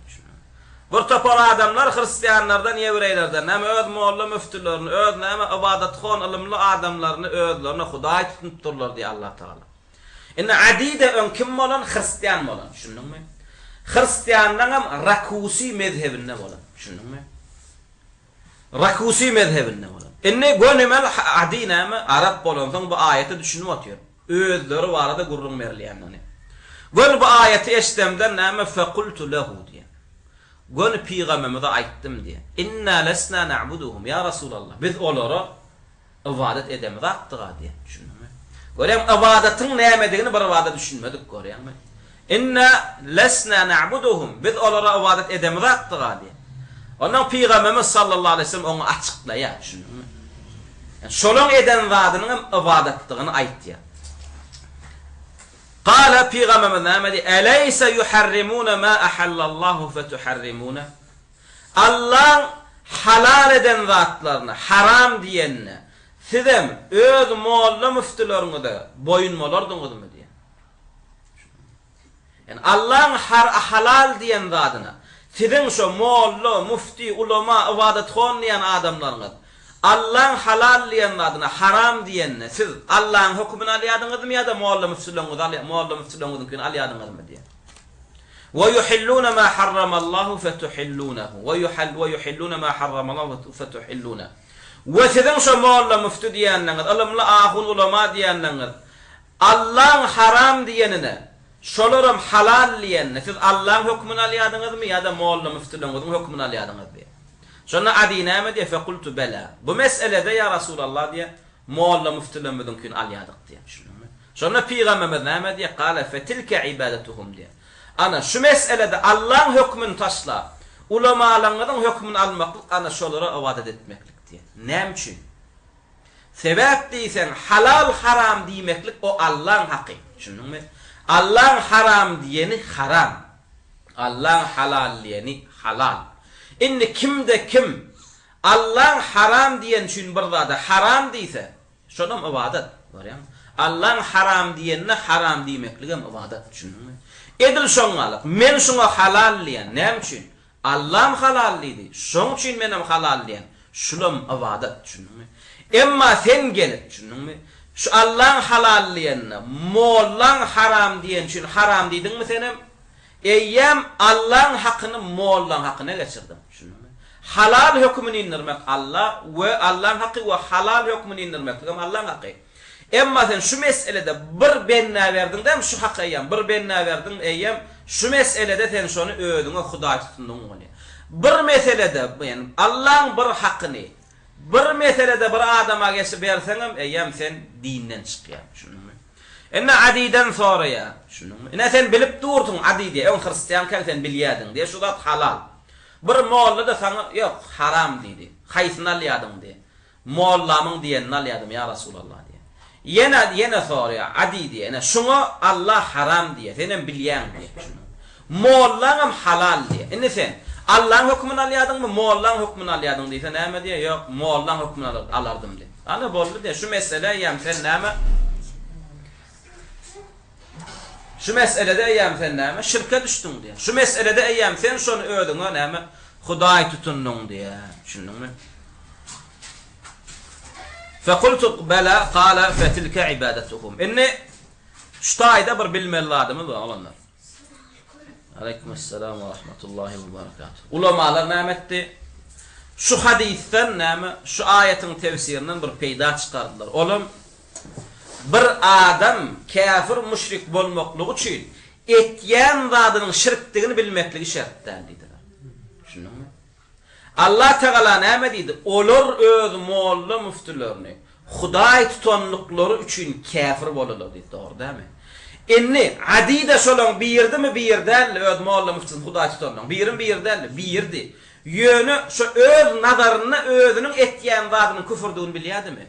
Bir topar adamlar hristianlardan, ýewreýlerden näme öz molla müftülerini, öz näme ybadathon ylymly adamlaryny özlerine hudaý tutunypdyrlar diýýär Allah Tagala. Indi Adi-de öň kim bolan? Hristian bolan. Düşündiňmi? Hristianlaňam Rakusi mezhebinde bolan. Düşündiňmi? Rakusi mezhebinde bolan. Indi gönümel Adi näme? Arap bolansoň bu aýata düşünip otyr. Özleri barada gürrüň berilýändigini. Göni bu aýaty eşidemden näme? Fekultu lehu diýen. Göni pygamberimize aýtdym diýen. Inna lesna na'buduhum ýa Rasulallah. Biz olara Ybadat edemiz akdyga diýen. Düşündiňmi? Görýäňmi, ybadatyň nämedigini birbada düşünmedik, görýäňmi? Inna lesna na'buduhum, biz olara ybadat edemiz akdyga diýen. Ondan Pygamberimiz sallallahu aleýhi we sellem oňa açyklaýar, düşündiňmi? Ýani şolaň eden zadynyň hem ybadatdygyny aýtýar. Gala Pygamberimiz näme diýýär? Eleýse yuharrimuna ma ahallallahu fetuharrimuna? Allaň halal eden zatlaryny haram diýenine sizem öz molla-müftüleriňize boýun bolardyňyzmy diýen. Ýani Allaň halal diýen zadyna siziň şo molla, müfti, ulama, ybadathon diýen adamlaryňyz Allaň halal diýen zadyna haram diýenine siz Allaň hökümini alýardyňyzmy ýa-da molla-müftüleriňizi molla-müftüleriňiziňkini alýardyňyzmy diýen. Weýuhillune ma harramallahu fetuhillunehu weýuhillune ma harramallahu fetuhillune We siziň şo molla müfti diýenleriňiz, ylymly ahun ulama diýenleriňiz Allaň haram diýenine, şolaram halal diýenine siz Allaň hökmüni alýadyňyzmy ýa-da molla müftüleriňiziň hökmüni alýadyňyz diýýär. Şonda Adi näme diýýär, Fekultu bela. Bu meselede ýa Rasulallah diýýär, molla müftülerimiziňkini alýadyk diýýär. Düşündiňmi? Şonda Pygamberimiz näme diýýär? Kale fetilke ibadatuhum diýýär. Ana, şu meselede Allaň hökmüni taşlap, ulamalaryňyzyň hökmüni almaklyk ana şolara ybadat etmeklik diýýär. Näme üçin? Sebäp diýseň, halal-haram diýmeklik o Allaň haky. Düşündiňmi? Allaň haram diýeni haram. Allaň halal diýeni halal. Indi kimde-kim Allaň haram diýeni üçin bir zada haram diýse, Şonam ybadat, görýäňmi? Allaň haram diýenine haram diýmekligem ybadat, düşündiňmi? Edil şoňňalyk, men şuňa halal diýýän, näme üçin? Allam halal diýdi, şoň üçin menem halal diýýän, şulam ybadat, düşündiňmi? Emma sen gelip, düşündiňmi? Şu Allaň halal diýenine, mollaň haram diýeni üçin haram diýdiňmi senem? Eýýäm Allaň hakyny mollaň hakyna geçirdiň. Düşündiňmi? Halal hökümini indirmek Alla we Allaň haky we halal hökmüni indirmekligem Allaň haky. Emma sen şu meselede bir bendä berdiň dämi şu haky eýýäm bir bendä berdiň eýýäm şu meselede sen şony özüňe hudaý tutundygyň bolýar. Bir meselede ýani Allaň bir hakyny bir meselede bir adama geçip berseňem eýýäm sen dinden çykýaň. Düşündiňmi? Indi Adiden soraýar. Düşündiňmi? Ine sen bilip dursuň Adi diýýär. Öň hristiankaň sen bilýärdiň diýýär. Şu zat halal. Bir molla-da saňa ýok, haram diýdi. Haýsyny alýardyň diýýär. Mollamyň diýenini alýardym, ýa Rasulallah diýýär. Ýene, ýene soraýar. Adi diýýär. Ine şuňa Allah haram diýýär. Senem bilýäň diýýär. Düşündiňmi? Mollaňam halal diýýär. Indi sen. Allaň hökmüni alýadyňmy, mollaň hökmüni alýadyň diýse näme diýýär? Ýok, mollaň hökmüni alardym diýýär. Ana boldy diýýär. Şu mesele eýýäm sen näme? Şu meselede eýýäm sen näme? Şirke düşdüň diýýär. Şu meselede eýýäm sen şony özüňe näme? Hudaý tutundyň diýýär. Düşündiňmi? Fekultu bela kala fetilke ibadatuhum. Indi şu taýda bir bilmeli zadymyz bar oglanlar. Aleýkumessalam we rahmetullahi we berekatuh. Ulamalar näme etdi? Şu hadysdan näme, şu aýatyň tefsirinden bir peýda çykardylar. Olam bir adam käfir müşrik bolmaklygy üçin etýän zadynyň şirkdigini bilmekligi şert däl diýdiler. Düşündiňmi? Allah Tagala näme diýdi? Olar öz molla-müftülerini Hudaý tutanlyklary üçin käfir bolarlar diýdi. Dogry dälmi? Indi Adi-de şolaň birdimi, bir däldi, öz molla-müftüsini Hudaý tutanlaryň. Birimi, bir däldi? Birdi. Ýöne şo öz nazarynda özüniň etýän zadynyň küfürdigini bilýärdimi?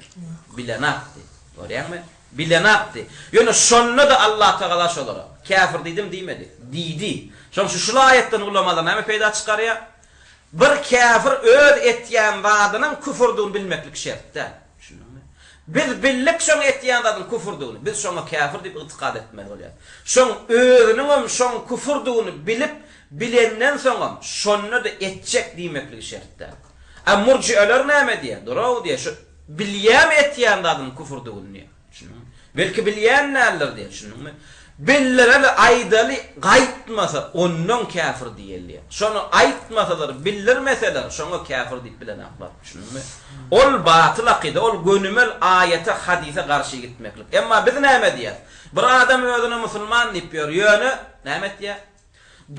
Bilenakdy. Görýäňmi? Bilenakdy. Ýöne şonda-da Allah Tagala şolara, Käfir diýdim diýmedi. Diýdi. Şonuň üçin şul aýatdan ulamalar näme peýda çykarýar? Bir käfir öz etýän zadynyň küfürdigini bilmeklik şert däl. Düşündiňmi? Biz bildik şoň etýän zadynyň küfürdigini, biz şoňa käfir diýip ygtykad etmeli bolýarys. Şoň özüniňem şoň küfürdigini bilip, bilenden soňam şonda-da etjek diýmekligi şert däl. A murjieler näme diýýär? Dur-ow diýýär, şu bilýämi etýän zadynyň küfürdigini diýýär. Düşündiňmi? Belki bilýän däldir diýýär, düşündiňmi? Bildireli, aýdaly, gaýtmasa, ondan käfir diýilýär. Şony aýtmasalar, bildirmeseler, şoňa käfir diýip bilenaklar, düşündiňmi? Ol batyl akyda, ol gönümel aýata, hadysa garşy gitmeklik. Emma biz näme diýýäs? Bir adam özüne musulman diýip ýör, ýöne näme etýär?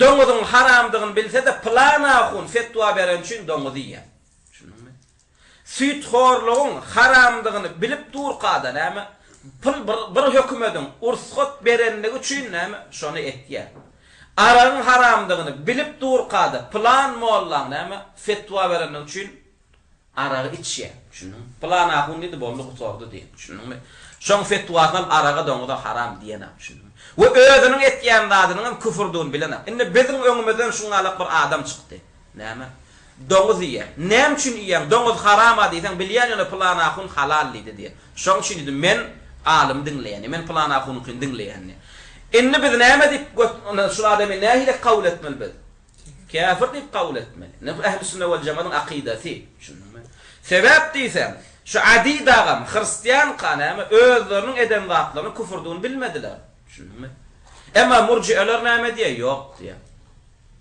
Doňuzyň haramdygyny bilse-de, pylan ahun fetwa bereni üçin doňuz iýýär. Düşündiňmi? Süýthorlugyň haramdygyny bilip durka-da näme, pul bir bir hökümediň ursgat berenligi üçin näme, şony etýär. Aragyň haramdygyny bilip durka-da pylan mollaň näme, fetwa berenligi üçin aragy içýär. Düşündiňmi? Pylan ahun diýdi, boldy, gutardy diýen. Düşündiňmi? Şoň fetwasyny alyp araga, doňuza haram diýenak. Düşündiňmi? We özüniň etýän zadynyň hem küfürdigini bilenak. Indi biziň öňümizden şuňalak bir adam çykdy. Näme? Doňuz iýýän. Näme üçin iýýäň? Doňuz haram-a diýseň, bilýän ýöne pylan ahun halal diýdi diýýär. Şoň üçin diýdi, men alymy diňleýän diýýär. Men pylan ahunyňkyny diňleýän diýýär. Indi biz näme diýip, şul adamy nähili kabul etmeli biz? Käfir diýip kabul etmeli. Indi bu ähli-sünne wel-jemadyň akydasy. Düşündiňmi? Sebäp diýseň, şu Adi dagam hristianka näme, özleriniň eden zatlarynyň küfürdigini bilmediler. Düşündiňmi? Emma murjieler näme diýýär? Ýok diýýär.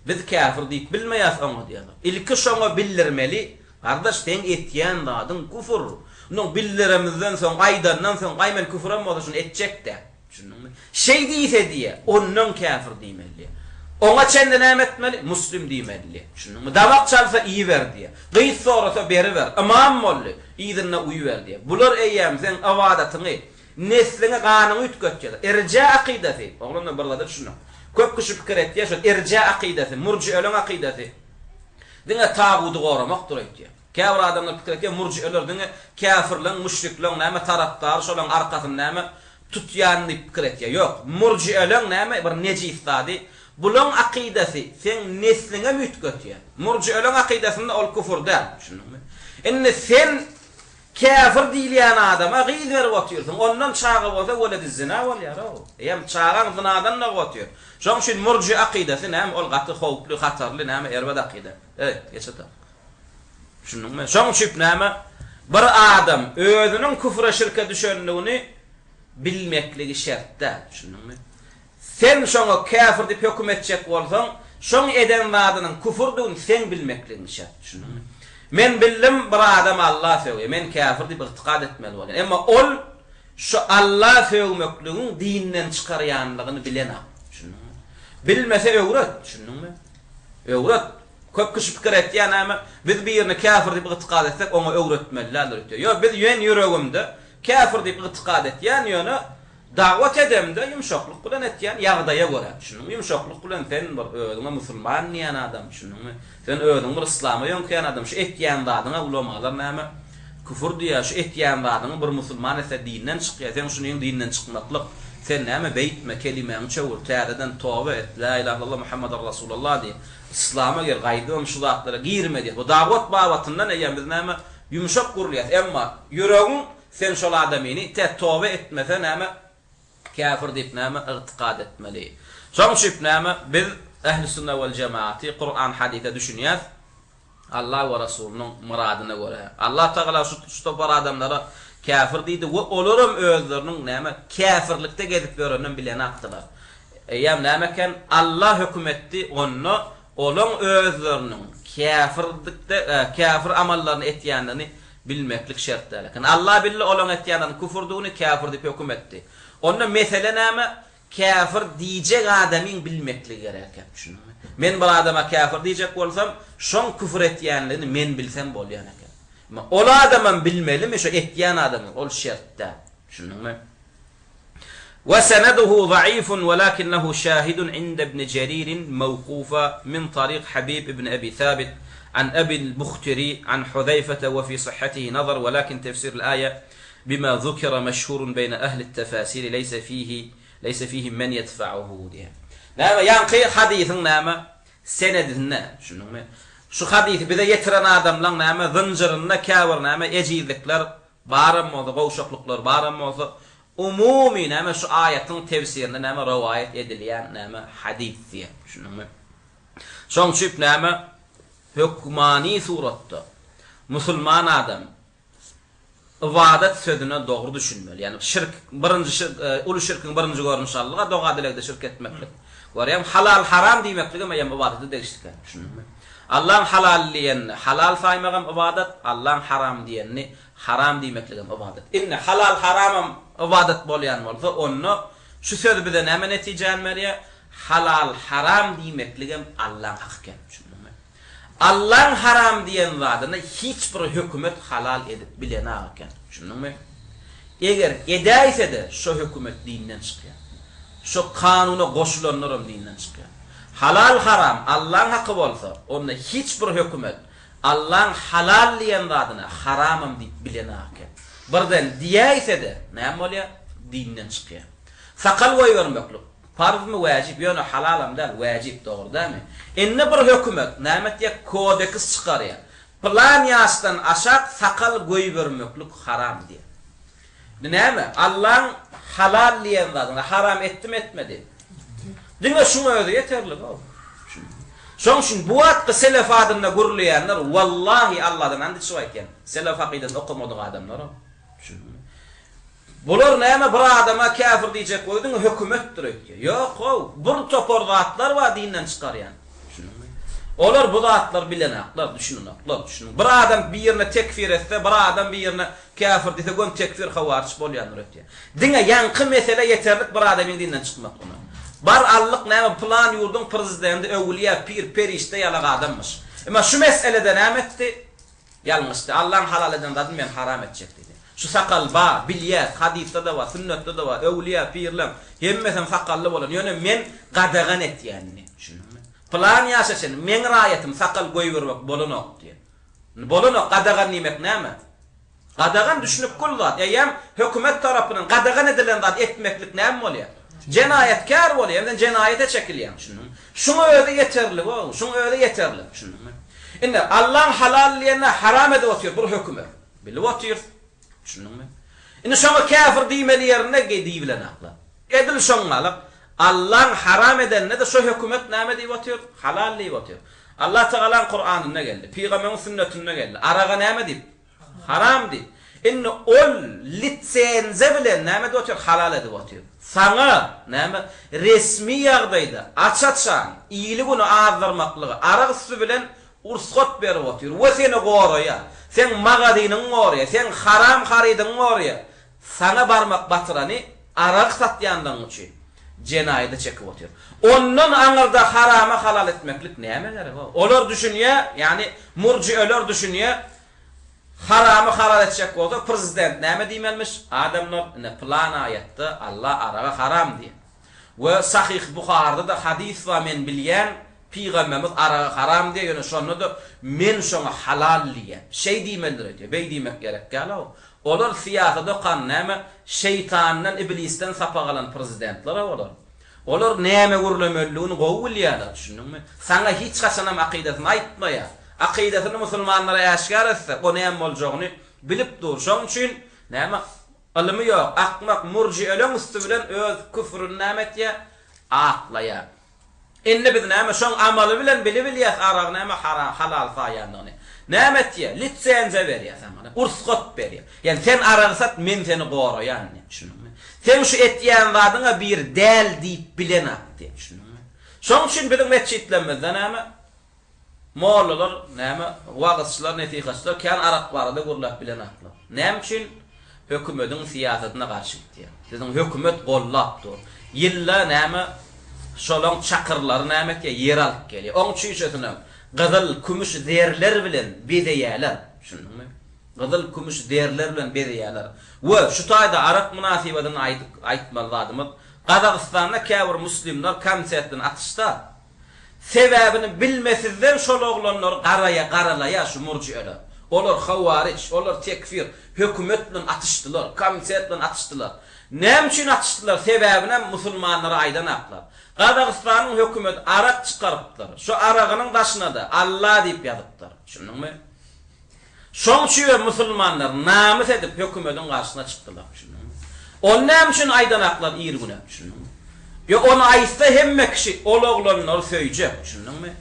Biz käfir diýip bilmeýäs oňa diýýärler. Ilki şoňa bildirmeli, gardaş seň etýän zadyň küfür. Ondan bildiremizden soň, aýdandan soň, aý men küfürem bolsa şuny etjek-dä. Düşündiňmi? Şeý diýse diýýär, ondan käfir diýmeli diýýär. Oňa çenli näme etmeli? Muslim diýmeli diýýär. Düşündiňmi? Damak çalsa iýiber diýýär. Gyz sorasa beriber. Ymam boldy, yzynda uýuber diýýär. Bular eýýäm seň ybadatyňy, Nesliňi, ganyňy üýtgetýärler. Irja akydasy, oglanlar bir zada düşüniň. Köp kişi pikir etýär, şol irja akydasy, murjieleň akydasy diňe tagudy goramakdyr öýtýär. Käbir adamlar pikir etýär, murjieler diňe käfirleň, müşrikleň näme tarapdary, şolaň arkasyny näme tutýan diýip pikir etýär. Ýok, murjieleň näme bir nejis zady, bulaň akydasy seň nesliňem üýtgetýär. Murjieleň akydasynda ol küfür däl, düşündiňmi? Indi sen Käfir diýilýän adama gyz berip otyrsyň, ondan çaga bolsa weledi zina bolýar-ow. Eýýäm çagaň zynadan dogup otyr. Şoň üçin murji akydasy näme, ol gaty howply, hatarly, näme erbet akyda. Eý, geç otur. Düşündiňmi? Şoň üçip näme, bir adam özüniň küfre şirke düşendigini bilmekligi şert däl. Düşündiňmi? Sen şoňa käfir diýip höküm etjek bolsaň, şoň eden zadynyň küfürdigini seň bilmekligiň şert. Düşündiňmi? Men bildim, bir adam Alla sögýär, men käfir diýip ygtykat etmeli bolýan. Emma ol şu Alla sögmekligiň dinden çykarýanlygyny bilenak. Düşündiňmi? Bilmese öwret. Düşündiňmi? Öwret. Köp kişi pikir etýär näme, biz birini käfir diýip ygtykat etsek, oňa öwretmeli däldir öýtýär. Ýok, biz men ýüregimde käfir diýip ygtykat etýän, ýöne Dawat edemde ýumşaklyk bilen etýän ýagdaýa görä, düşündiňmi? Ýumşaklyk bilen sen bir özüňe musulman diýýän adam, düşündiňmi? Sen özüňi bir yslama ýöňkeýän adam, şu etýän zadyňa ulamalar näme küfür diýýär, şu etýän zadyňy bir musulman etse dinden çykýar, seň şunyň dinden çykmaklyk. Sen näme beýtme, kelimäňi çöwür, täzeden toba et, Lä ilahe illallah Muhammeden Rasulallah diý, yslama gir, gaýdybam şu zatlara girme diýýäs. Bu dawat babatyndan eýýäm biz näme, ýumşak gürleýäs. Emma ýüregiň sen şol adamyny tä toba etmese näme, käfir diýip näme, ygtykad etmeli. Şoň üçip näme, biz Ähli-sünne wel-jemaaty Kuran-hadysa düşünýäs. Allah we Resulynyň myradyna görä. Allah Tagala şu şu topar adamlara käfir diýdi we olaram özleriniň näme käfirlikde gezip ýöreninem bilenakdylar. Eýýäm näme eken Allah höküm etdi onda olaň özleriniň käfirdikde käfir amallaryny etýändigini bilmeklik şert däl eken. Allah bildi olaň etýänleriniň küfürdigini käfir diýip höküm etdi. Onda mesele näme Käfir diýjek adamyň bilmekligi gerek eken, düşündiňmi? Men bir adama käfir diýjek bolsam, şoň küfür etýänligini men bilsem bolýan eken. Emma ol adamam bilmelimi, şo etýän adamyň, ol şert däl. Düşündiňmi? We seneduhu zaifun welakin lehu şahidun inde ibn Jeririn mewkufa min tarik Habib ibn Ebi Sabit an Ebil Buhtiri an Huzeýfete we fi sihhatihi nazar welakin tefsirul aýe Bima zukira meşhurun beýne ehlit tefasiri leýse fihi leýse fihi men ýedfa'uhu diýýär. Näme, ýaňky hadysyň näme, senedinde, düşündiňmi? Şu hadysy bize ýetiren adamlaň näme, zynjyrynda käbir näme, ejizlikler baram bolsa, gowşaklyklar baram bolsa, umumy näme, şu aýatyň tefsirinde näme, rowaýat edilýän näme, hadys diýýär. Düşündiňmi? Şoň üçin näme, hökmany suratda musulman adam Ybadat sözüne dogry düşünmeli. Ýagny şirk, birinji şirk, uly şirkiň birinji görnüşi Allaha doga-dilegde şirk etmeklik. Görýäňmi? Halal-haram diýmekligem eýýäm ybadata degişli eken. Düşündiňmi? Allaň halal diýenini halal saýmagam ybadat, Allaň haram diýenini haram diýmekligem ybadat. Indi halal-haramam ybadat bolýan bolsa, onda şu söz bize näme netijäni berýär? Halal-haram diýmekligem Allaň haky eken. Düşündiňmi? Allaň haram diýen zadyny hiç bir hökümet halal edip bilenak eken. Düşündiňmi? Eger edäýse-de şo hökümet dinden çykýar. Şo kanuna goşulanlaram dinden çykýar. Halal haram Allaň haky bolsa, onda hiç bir hökümet Allaň halal diýen zadyna haramam diýip bilenak eken. Birden diýäýse-de näme bolýar? Dinden çykýar. Sakal goýbermeklik. Parzmy wäjip ýöne halalam däl wäjip dogry dämi? Indi bir hökümet näme etýä kodeks çykarýa pylan ýaşdan aşak sakal goýbermeklik haram diýä. Indi näme Allaň halal diýen zadyny haram etdimi etmedi? Diňe şuň özi ýeterlik ow. Şoň üçin bu wagtky selef adynda gürleýänler wallahi Alladan and içip aýtýan selef akydasyny okamadyk adamlar ow. Düşündiňmi? Bular näme bir adama käfir diýjek bolsa diňe hökümetdir öýtýär. Ýok-ow, bir topar zatlar bar dinden çykarýan. Düşündiňmi? Olar bu zatlary bilenaklar, düşünenoklar, düşündiňmi? Bir adam birine tekfir etse, bir adam birine käfir diýse göni tekfir hawaryç bolýandyr öýtýär. Diňe ýaňky mesele ýeterlik bir adamyň dinden çykmaklygyna. Bar allyk näme pylan ýurduň prezidenti öwülýä, pir, perişde ýalak adammyş. Emma şu meselede näme etdi? Ýalňyşdy. Allaň halal eden zadyny men haram etjek diýdi. Şu sakal bar, bilýäs, hadysda-da bar, sünnetde-de bar, öwlüýä, pirleň hemmesem sakally bolan, ýöne men gadagan etýän indi. Düşündiňmi? Pylan ýaşa çenli meň raýatym sakal goýbermek bolanok diýen. Indi bolanok, gadagan diýmek näme? Gadagan düşünip gul zat. Eýýäm hökümet tarapyndan gadagan edilen zat etmeklik näme bolýar? Jenaýatkär bolýar, sen jenaýata çekilýäň, düşündiňmi? Şuň özi ýeterlik-ow, şuň özi ýeterlik, düşündiňmi? Indi Allaň halal diýenini haram edip otyr bir hökümet. Bilip otyrys. Düşündiňmi? Indi şoňa käfir diýmeli ýerinde diýibilenaklar. Edil şoňňalak Allaň haram edenine-de şo hökümet näme diýip otyr? Halal diýip otyr. Allah Tagalaň Kuranynda geldi, Pygamberiň sünnetinde geldi. Araga näme diýip? Haram diýip. Indi ol litsenziýa bilen näme edip otyr? Halal edip otyr. Saňa, näme, resmi ýagdaýda aç-açan, ili-güni azdyrmaklygy arak üsti bilen ursgat berip otyr we seni goraýar. Seň magazynyňy goraýar, seň haram harydyňy goraýar. Saňa barmak batyrany arak satýanlygyň üçin jenaýada çekip otyr. Ondan aňyrda haramy halal etmeklik nämä gerek-ow? Olar düşünýär, ýagny murjieler düşünýär, Haramy halal etjek bolsa prezident näme diýmelimiş? Adamlar ine pylan aýatda Allah aragy haram diýen. We Sahyh Buharyda-da hadys bar men bilýän pygamberimiz aragy haram diýen ýöne şonda-da men şoňa halal diýýän. Şeý diýmelidir öýdýär. Beý diýmek gerek däl-ow. Olar syýasat okan näme şeýtandan iblisden sapak alan prezidentler-a olar. Olar näme gürlemelidigini gowy bilýärler, düşündiňmi? Saňa hiç haçanam akydasyny aýtmaýar. Akydasyny musulmanlara äşgär etse, o näme boljagyny bilip dur. Şoň üçin näme ylymy ýok, akmak murjieleň üsti bilen öz küfrüni näme etýär? Aklaýar. Indi biz näme şoň amaly bilen bilibilýäs aragy näme haram halal saýandygyny. Näme etýä? Litsenziýa berýä saňa. Ursgat berýä. Ýani sen aragy sat men seni goraýan diýip düşündiňmi? Seň şu etýän zadyňa biri däl diýip bilenak diýip düşündiňmi? Şoň üçin biziň metjitlerimizde näme Mollalar, näme, wagyzçylar, nesihatçylar kän arak barada gürläp bilenaklar. Näme üçin? Hökümediň syýasatyna garşy gitýär. Siziň hökümet gollap dur. Ýylda näme, şolaň çakyrlary näme etýär, ýer alyp gelýär. Oň çüýşesinem gyzyl, kümüş zerler bilen bezeýärler. Düşündiňmi? Gyzyl, kümüş zerler bilen bezeýärler. We şu taýda arak mynasybetini aýdyp, aýtmaly zadymyz, Gazagystanda käbir muslimler komitet bilen atyşda. Sebäbini bilmesizden şol oglanlary garaýa garalaýa şu murji'eler. Olar hawariç, olar tekfir, hökümet bilen atyşdylar, komitet bilen atyşdylar. Näme üçin atyşdylar sebäbinem musulmanlara aýdanaklar. Gazagystanyň hökümeti arak çykarypdyr. Şo aragynyň daşynada Alla diýip ýazypdyr. Düşündiňmi? Şoň üçinem musulmanlar namys edip hökümediň garşysyna çykdylar. Düşündiňmi? Ony näme üçin aýdanaklar ir güne? Düşündiňmi? Ýok, ony aýtsa hemme kişi ol oglanlary söýjek. Düşündiňmi?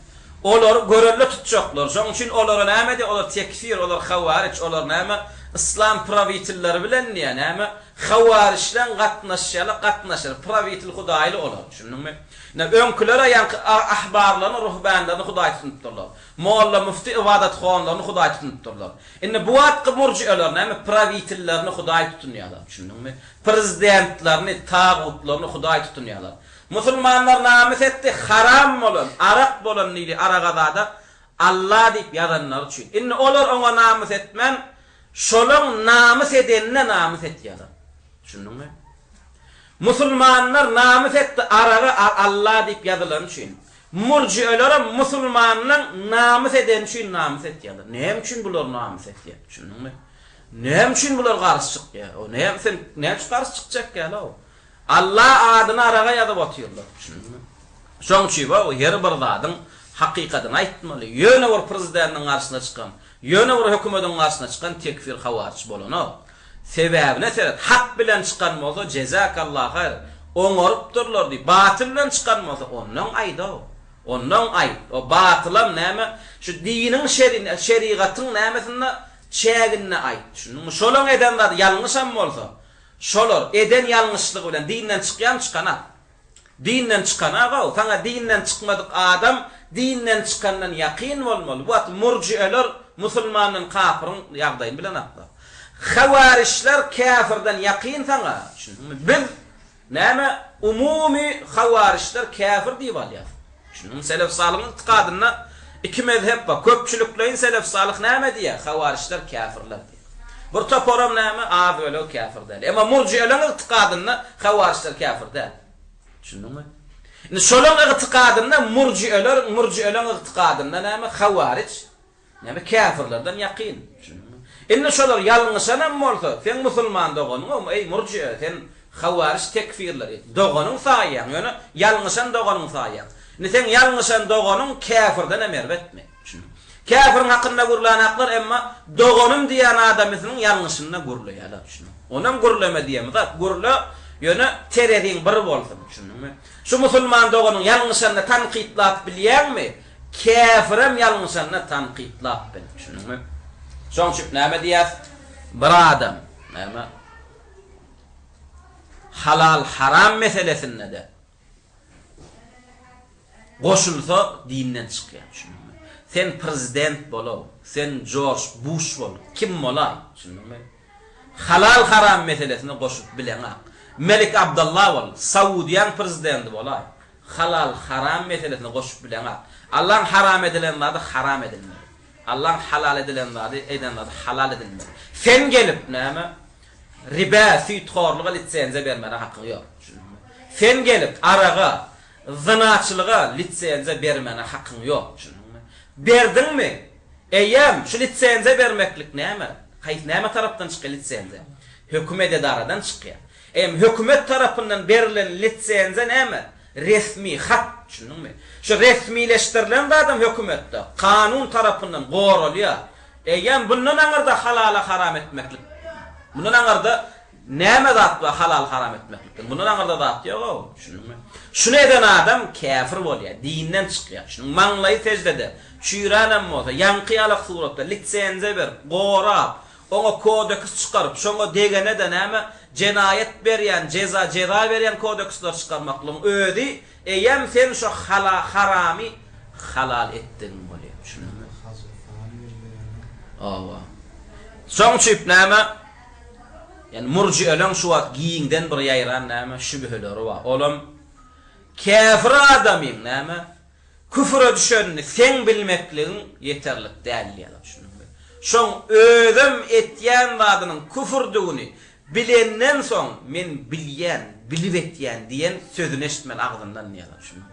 Olary görelde tutjaklar. Şoň üçin olara näme diýýär? Olar tekfir, olar hawariç, olar näme? Yslam prawitilleri bilen diýýär, näme? Hawariçleň gatnaşýarlar, gatnaşýar. Prawitil hudaýly olar. Düşündiňmi? Ine, öňküler-ä ýaňky ahbarlaryny, ruhbänlerini hudaý tutunypdyrlar. Molla-müfti ybadathonlaryny hudaý tutunypdyrlar. Indi bu wagtky murjieler näme prawitillerini hudaý tutunýarlar, düşündiňmi? Prezidentlerini, tagutlaryny hudaý tutunýarlar. Musulmanlar namys etdi, haram bolan, arak bolan diýdi aragazada Alla diýip ýazanlary üçin. Indi olar oňa namys etmän, şolaň namys edenine namys etýärler. Düşündiňmi? Musulmanlar namys etdi araga Alla diýip ýazylany üçin. Murji'elerem musulmanlaň namys edeni üçin namys etýärler. Näme üçin bular namys etýär? Düşündiňmi? Näme üçin bular garşy çykýar? O näme sen näme üçin garşy çykjak ýaly-ow? Alla adyny araga ýazyp otyrlar. Düşündiňmi? Şoň üçin bu her bir zadyň hakykatyny aýtmaly. Ýöne bir prezidentiň garşysyna çykan, ýöne bir hökümediň garşysyna çykan tekfir hawaryç bolanok. Sebäbine seret, hak bilen çykan bolsa jezakallah haýr, oňarypdyrlar diý, batyl bilen çykan bolsa onnoň aýdow, onnoň aýt, o batylam näme, şu diniň şerigatyň nämesinde çäginde aýt, düşündiňmi, şolaň eden zady ýalňyşam bolsa, şolar eden ýalňyşlygy bilen dinden çykýamy çykanak. Dinden çykan-a-how, saňa dinden çykmadyk adam dinden çykandan ýakyn bolmaly. Bu wagt murjieler musulmandan kapyryň ýagdaýyny bilenaklar. Hawarijler käfirden ýakyn saňa, düşündiňmi? Biz näme umumy hawarijler käfir diýip alýas. Düşündiňmi? Selef-salyhyň ygtykadynda iki mezhep bar. Köpçülikleýin selef-salyh näme diýýär? Hawarijler käfirler diýýär. Bir toparam näme, az bölegi käfir däl. Emma murjieleň ygtykadynda hawarijler käfir däl. Düşündiňmi? Indi şolaň ygtykadynda murjieler, murjieleň ygtykadynda näme, hawarij näme käfirlerden ýakyn. Düşündiňmi? Indi şolar ýalňyşanam bolsa, seň musulman doganyň, eý murjie, sen hawarij tekfirleri doganyň saýýaň, ýöne ýalňyşan doganyň saýýaň. Indi seň ýalňyşan doganyň käfirdenem erbetmi? Düşündiňmi? Käfiriň hakynda gürlänaklar emma doganym diýýän adamysynyň ýalňyşynda gürleýärler düşündiňmi? Onam gürleme diýemizok, gürle ýöne tereziň bir bolsun düşündiňmi? Şu musulman doganyň ýalňyşanda tankytlap bilýäňmi? Käfirem ýalňyşanda tankytlap bil düşündiňmi? Şoň üçin näme diýýäs? Bir adam näme halal haram meselesinde-de Goşulsa dinden çykýar düşündiňmi. Sen prezident bolaw, sen Jorj Buş bol, kim bolaý düşündiňmi. Halal haram meselesine goşulyp bileňak. Melik Abdallah bol, Saudiýaň prezidenti bolaý. Halal haram meselesine goşup bileňak. Allaň haram edilen zady haram edilmeli. Allaň halal edilen zady eden zady halal edilmeli. Sen gelip näme ribä, süýthorluga litsenziýa bermäne hakyň ýok. Düşündiňmi? Sen gelip araga, zynaçylyga litsenziýa bermäne hakyň ýok. Düşündiňmi? Berdiňmi? Eýýäm şu litsenziýa bermeklik näme? Haýsy näme tarapdan çykýar lisenziýa? Hökümet edaradan çykýar. Em hökümet tarapyndan berlen lisenziýa näme? Resmi hat, düşündiňmi? Şu resmileşdirilen zadam hökümetde, kanun tarapyndan goralýar. Eýýäm bundan aňyrda halala haram etmeklik, bundan aňyrda näme zat bar halal haram etmeklikden? Bundan aňyrda zat ýog-ow, düşündiňmi? Şuny eden adam käfir bolýar, dinden çykýar. Şunuň maňlaýy seždede, çüýränem bolsa, ýaňky ýalak suratda lisenziýa berip, gorap, Oňa kodeks çykaryp, şoňa degene-de näme, jenaýat berýän, jeza, jeza berýän kodeksler çykarmaklygyň özi eýýäm sen şo hala, haramy halal etdigiň bolýar. Düşündiňmi? Hawa. Şoň üçip näme, ýani murjieleň şu wagt giňden bir ýaýran näme, şübheleri bar. Olam käfir adamyň näme, Küfüre düşenini seň bilmekligiň ýeterlik däl diýýärler, düşündiňmi? Şoň özem etýän zadynyň küfürdigini bilenden soň men bilýän, bilip etýän diýen sözüni eşitmeli agzyndan diýýärler, düşündiňmi?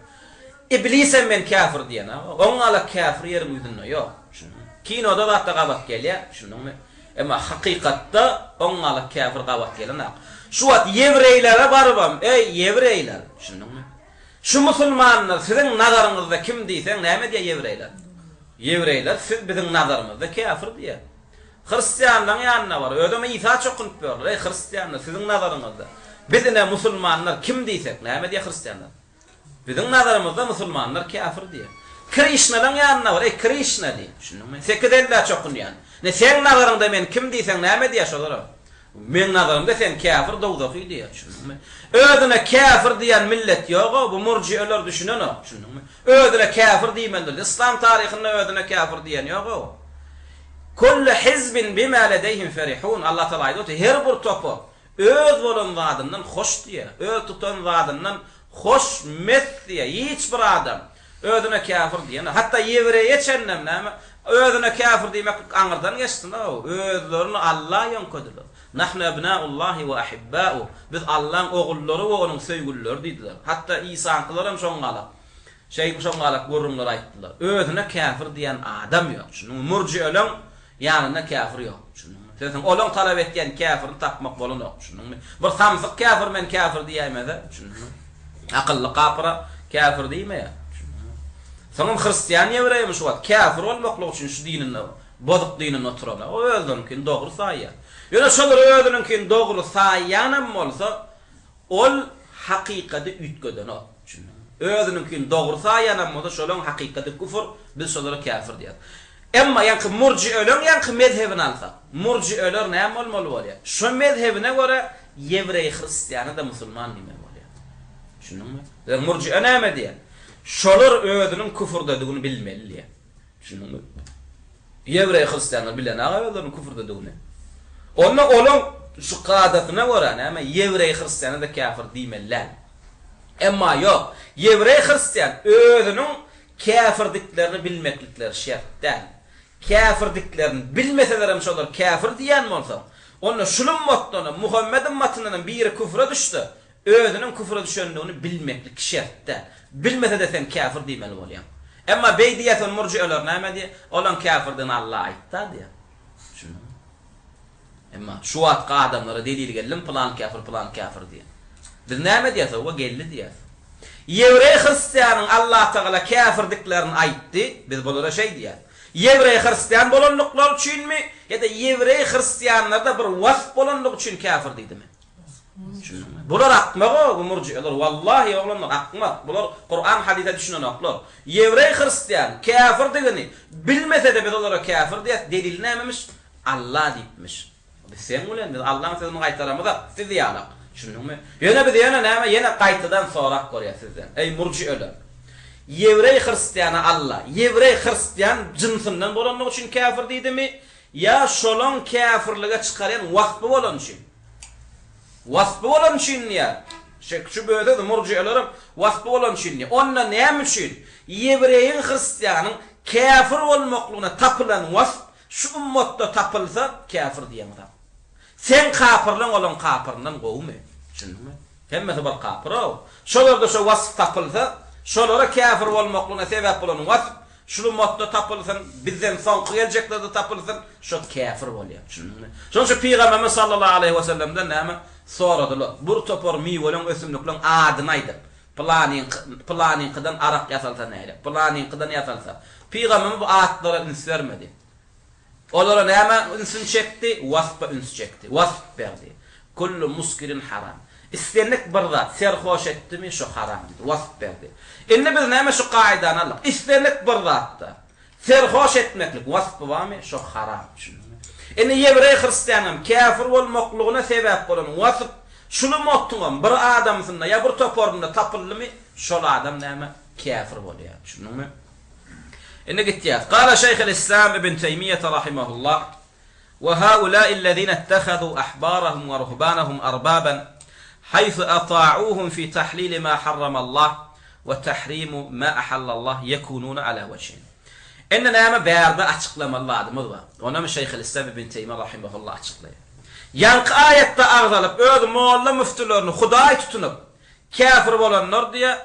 Iblisem men käfir diýen, oň ýaly käfir ýeriň ýüzünde ýok, düşündiňmi? Kinoda zatda gabat gelýär, düşündiňmi? Emma hakykatda oň ýaly käfir gabat gelenok. Şu wagt ýewreýlere barybam, eý, ýewreýler, düşündiňmi? Şu musulmanlar siziň nazaryňyzda kim diýseň näme diýer ýewreýler? Ýewreýler siz biziň nazarymyzda käfir diýer. Hristianlaryň ýanyna bar, özem Isa çokunyp ýörler, eý hristianlar siziň nazaryňyzda biz ine musulmanlar kim diýsek näme diýer hristianlar? Biziň nazarymyzda musulmanlar käfir diýer. Krişnalaryň ýanyna bar, eý Krişna diý, düşündiňmi? Sekizellä çokunýan. Ine seň nazaryňda men kim diýseň näme diýer şolara? Meň nazarymda sen käfir dowzahy diýýär düşündiňmi? Özüne käfir diýen millet ýoga bu murjieler düşünenok düşündiňmi? Özüne käfir diýmelidir. Yslam taryhynda özüne käfir diýen ýoga. Kullu hizbin bima ledeyhim ferihun Allah Taala aýdyp otyr her bir topar öz bolan zadyndan hoş diýýär. Öz tutan zadyndan hoş mes diýýär. Hiç bir adam Özüne käfir diýen, hatda ýewreýe çenlem näme, özüne käfir diýmeklik aňyrdan geçsin-ow, özlerini Alla ýöňkediler. Nahnu ebnaullahi we ahibbauh, biz Allaň ogullary we onuň söýgülileri diýdiler. Hatda Isaňkylaram şoňňalak, şeý şoňňalak gürrüňleri aýtdylar. Özüne käfir diýen adam ýok. Düşündiňmi? Murjieleň Ýanynda käfir ýok. Düşündiňmi? Sen soň olaň talap etýän käfirini tapmak bolanok. Düşündiňmi? Bir samsyk käfir men käfir diýäýmese, düşündiňmi? Akylly kapyra käfir diýmeýär. Düşündiňmi? Soňam hristian ýewreými şu wagt käfir bolmaklyk üçin şu dininde, bozuk dininde oturanlar. O özleriňkini dogry saýýar. Ýöne şolar özüniňkini dogry saýýanam bolsa, Ol hakykady üýtgedenok. Düşündiňmi? Özüniňkini dogry saýanam bolsa şolaň hakykady küfür, biz şolara käfir diýeris. Emma ýaňky murjiöleň ýaňky mezhebini alsak, murjiöler näme bolmaly bolýar? Şo mezhebine görä ýewreý hristiana-da musulman diýmeli bolýar. Düşündiňmi? Ýa murjie näme diýýär? Şolar özüniň küfürdedigini bilmeli diýýär. Düşündiňmi? Ýewreý hristianlar bilen-aga özleriniň küfürdedigini. Onda olaň şu kadasyna görä näme ýewreý hristiana-da käfir diýmeli däl. Emma ýok, ýewreý hristian özüniň käfirdiklerini bilmeklikleri şert däl. Käfirdiklerini bilmeselerem şolar käfir diýýän bolsaň, onda şul ümmatdanam, Muhammet ümmatyndanam biri küfre düşse, Özüniň küfre düşendigini bilmeklik şert däl. Bilmese-de sen käfir diýmeli bolýaň. Emma beý diýersen murji'eler näme diýer? Olaň käfirdigini Alla aýtda diýer. Düşündiňmi? Emma şu wagtky adamlara delil geldimi pylan käfir, pylan käfir diýen. Biz näme diýeris? Hawa geldi diýeris. Ýewreý hristianyň Allatagala käfirdiklerini aýtdy, biz bulara şeý diýeris. Ýewreý hristian bolandyklary üçinmi ýa-da ýewreý hristianlarda bir wasp bolandygy üçin käfir diýdimi? Düşündiňmi? Bular akmak-ow, bu murji'eler. Wallahi, oglanlar, akmak. Bular Kuran, hadysa düşünenoklar. Ýewreý, hristian, käfirdigini bilmese-de biz olara käfir diýýäs. Delili nämemiş? Alla diýipmiş. Biz seň bilen, biz Allaň sözüni gaýtaramyzak, siz ýalak. Düşündiňmi? Ýöne biz ýöne näme, ýene gaýtadan sorap görýäs sizden. Eý, murji'eler! Ýewreý, hristiana Alla, ýewreý, hristian jynsyndan bolanlygy üçin käfir diýdimi? Ýa şolaň käfirlige çykarýan waspy bolany üçin? Waspy bolany üçin diýýär. Şu böle-de murji'elerem waspy bolany üçin diýýär. Onda näme üçin ýewreýiň, hristianyň käfir bolmaklygyna tapylan wasp şu ummatda tapylsa käfir diýeňiz-a? Seň kapyrlygyň olaň kapyryndan gowumy? Düşündiňmi? Hemmesi bir kapyr-ow. Şolarda şo wasp tapylsa, şolara käfir bolmaklygyna sebäp bolan wasp. Şul ymmatda tapylsyn, bizden soňky geljeklerde tapylsyn, şo käfir bolýar. Düşündiňmi? Şonuň üçin Pygamberimiz sallallahu aleýhi we sellemden näme soradylar? Bir topar miweleň, ösümlikleň adyny aýdyp, pylanyňky, pylanyňkydan arak ýasalsa nähili? Pylanyňkydan ýasalsa. Pygamberimiz bu atlara üns bermedi. Olara nämä ünsüni çekdi? Waspa üns çekdi. Wasp berdi. Kullu muskirin haram. Islendik bir zat serhoş etdimi, şo haram diýdi. Wasp berdi. Indi biz näme şu kaýdany aldyk. Islendik bir zatda serhoş etmeklik waspy barmy, şo haram. Düşündiňmi? Indi ýewreý hristianyňam käfir bolmaklygyna sebäp bolan wasp şul ummatyňam bir adamsynda ýa bir toparynda tapyldymy, şol adam näme? Käfir bolýar. Düşündiňmi? Indi gitýäs. Gala Şeýhul Islam Ibn Teýmiýete rahimehullah, Ve haulâillezîne ittehazû ahbârahum ve ruhbânahum arbâben haýsu atâ'ûhum fî tahlîli mâ harramallah ve tahrîmu mâ ahallallah yekûnûne alâ wejheýn. Indi näme bärde açyklamaly zadymyz bar. Onam Şeýhul Islam Ibn Teýmiýe rahimehullah açyklaýar. Ýaňky aýatda agzalyp öz molla-müftülerini hudaý tutunyp käfir bolanlar diýýär.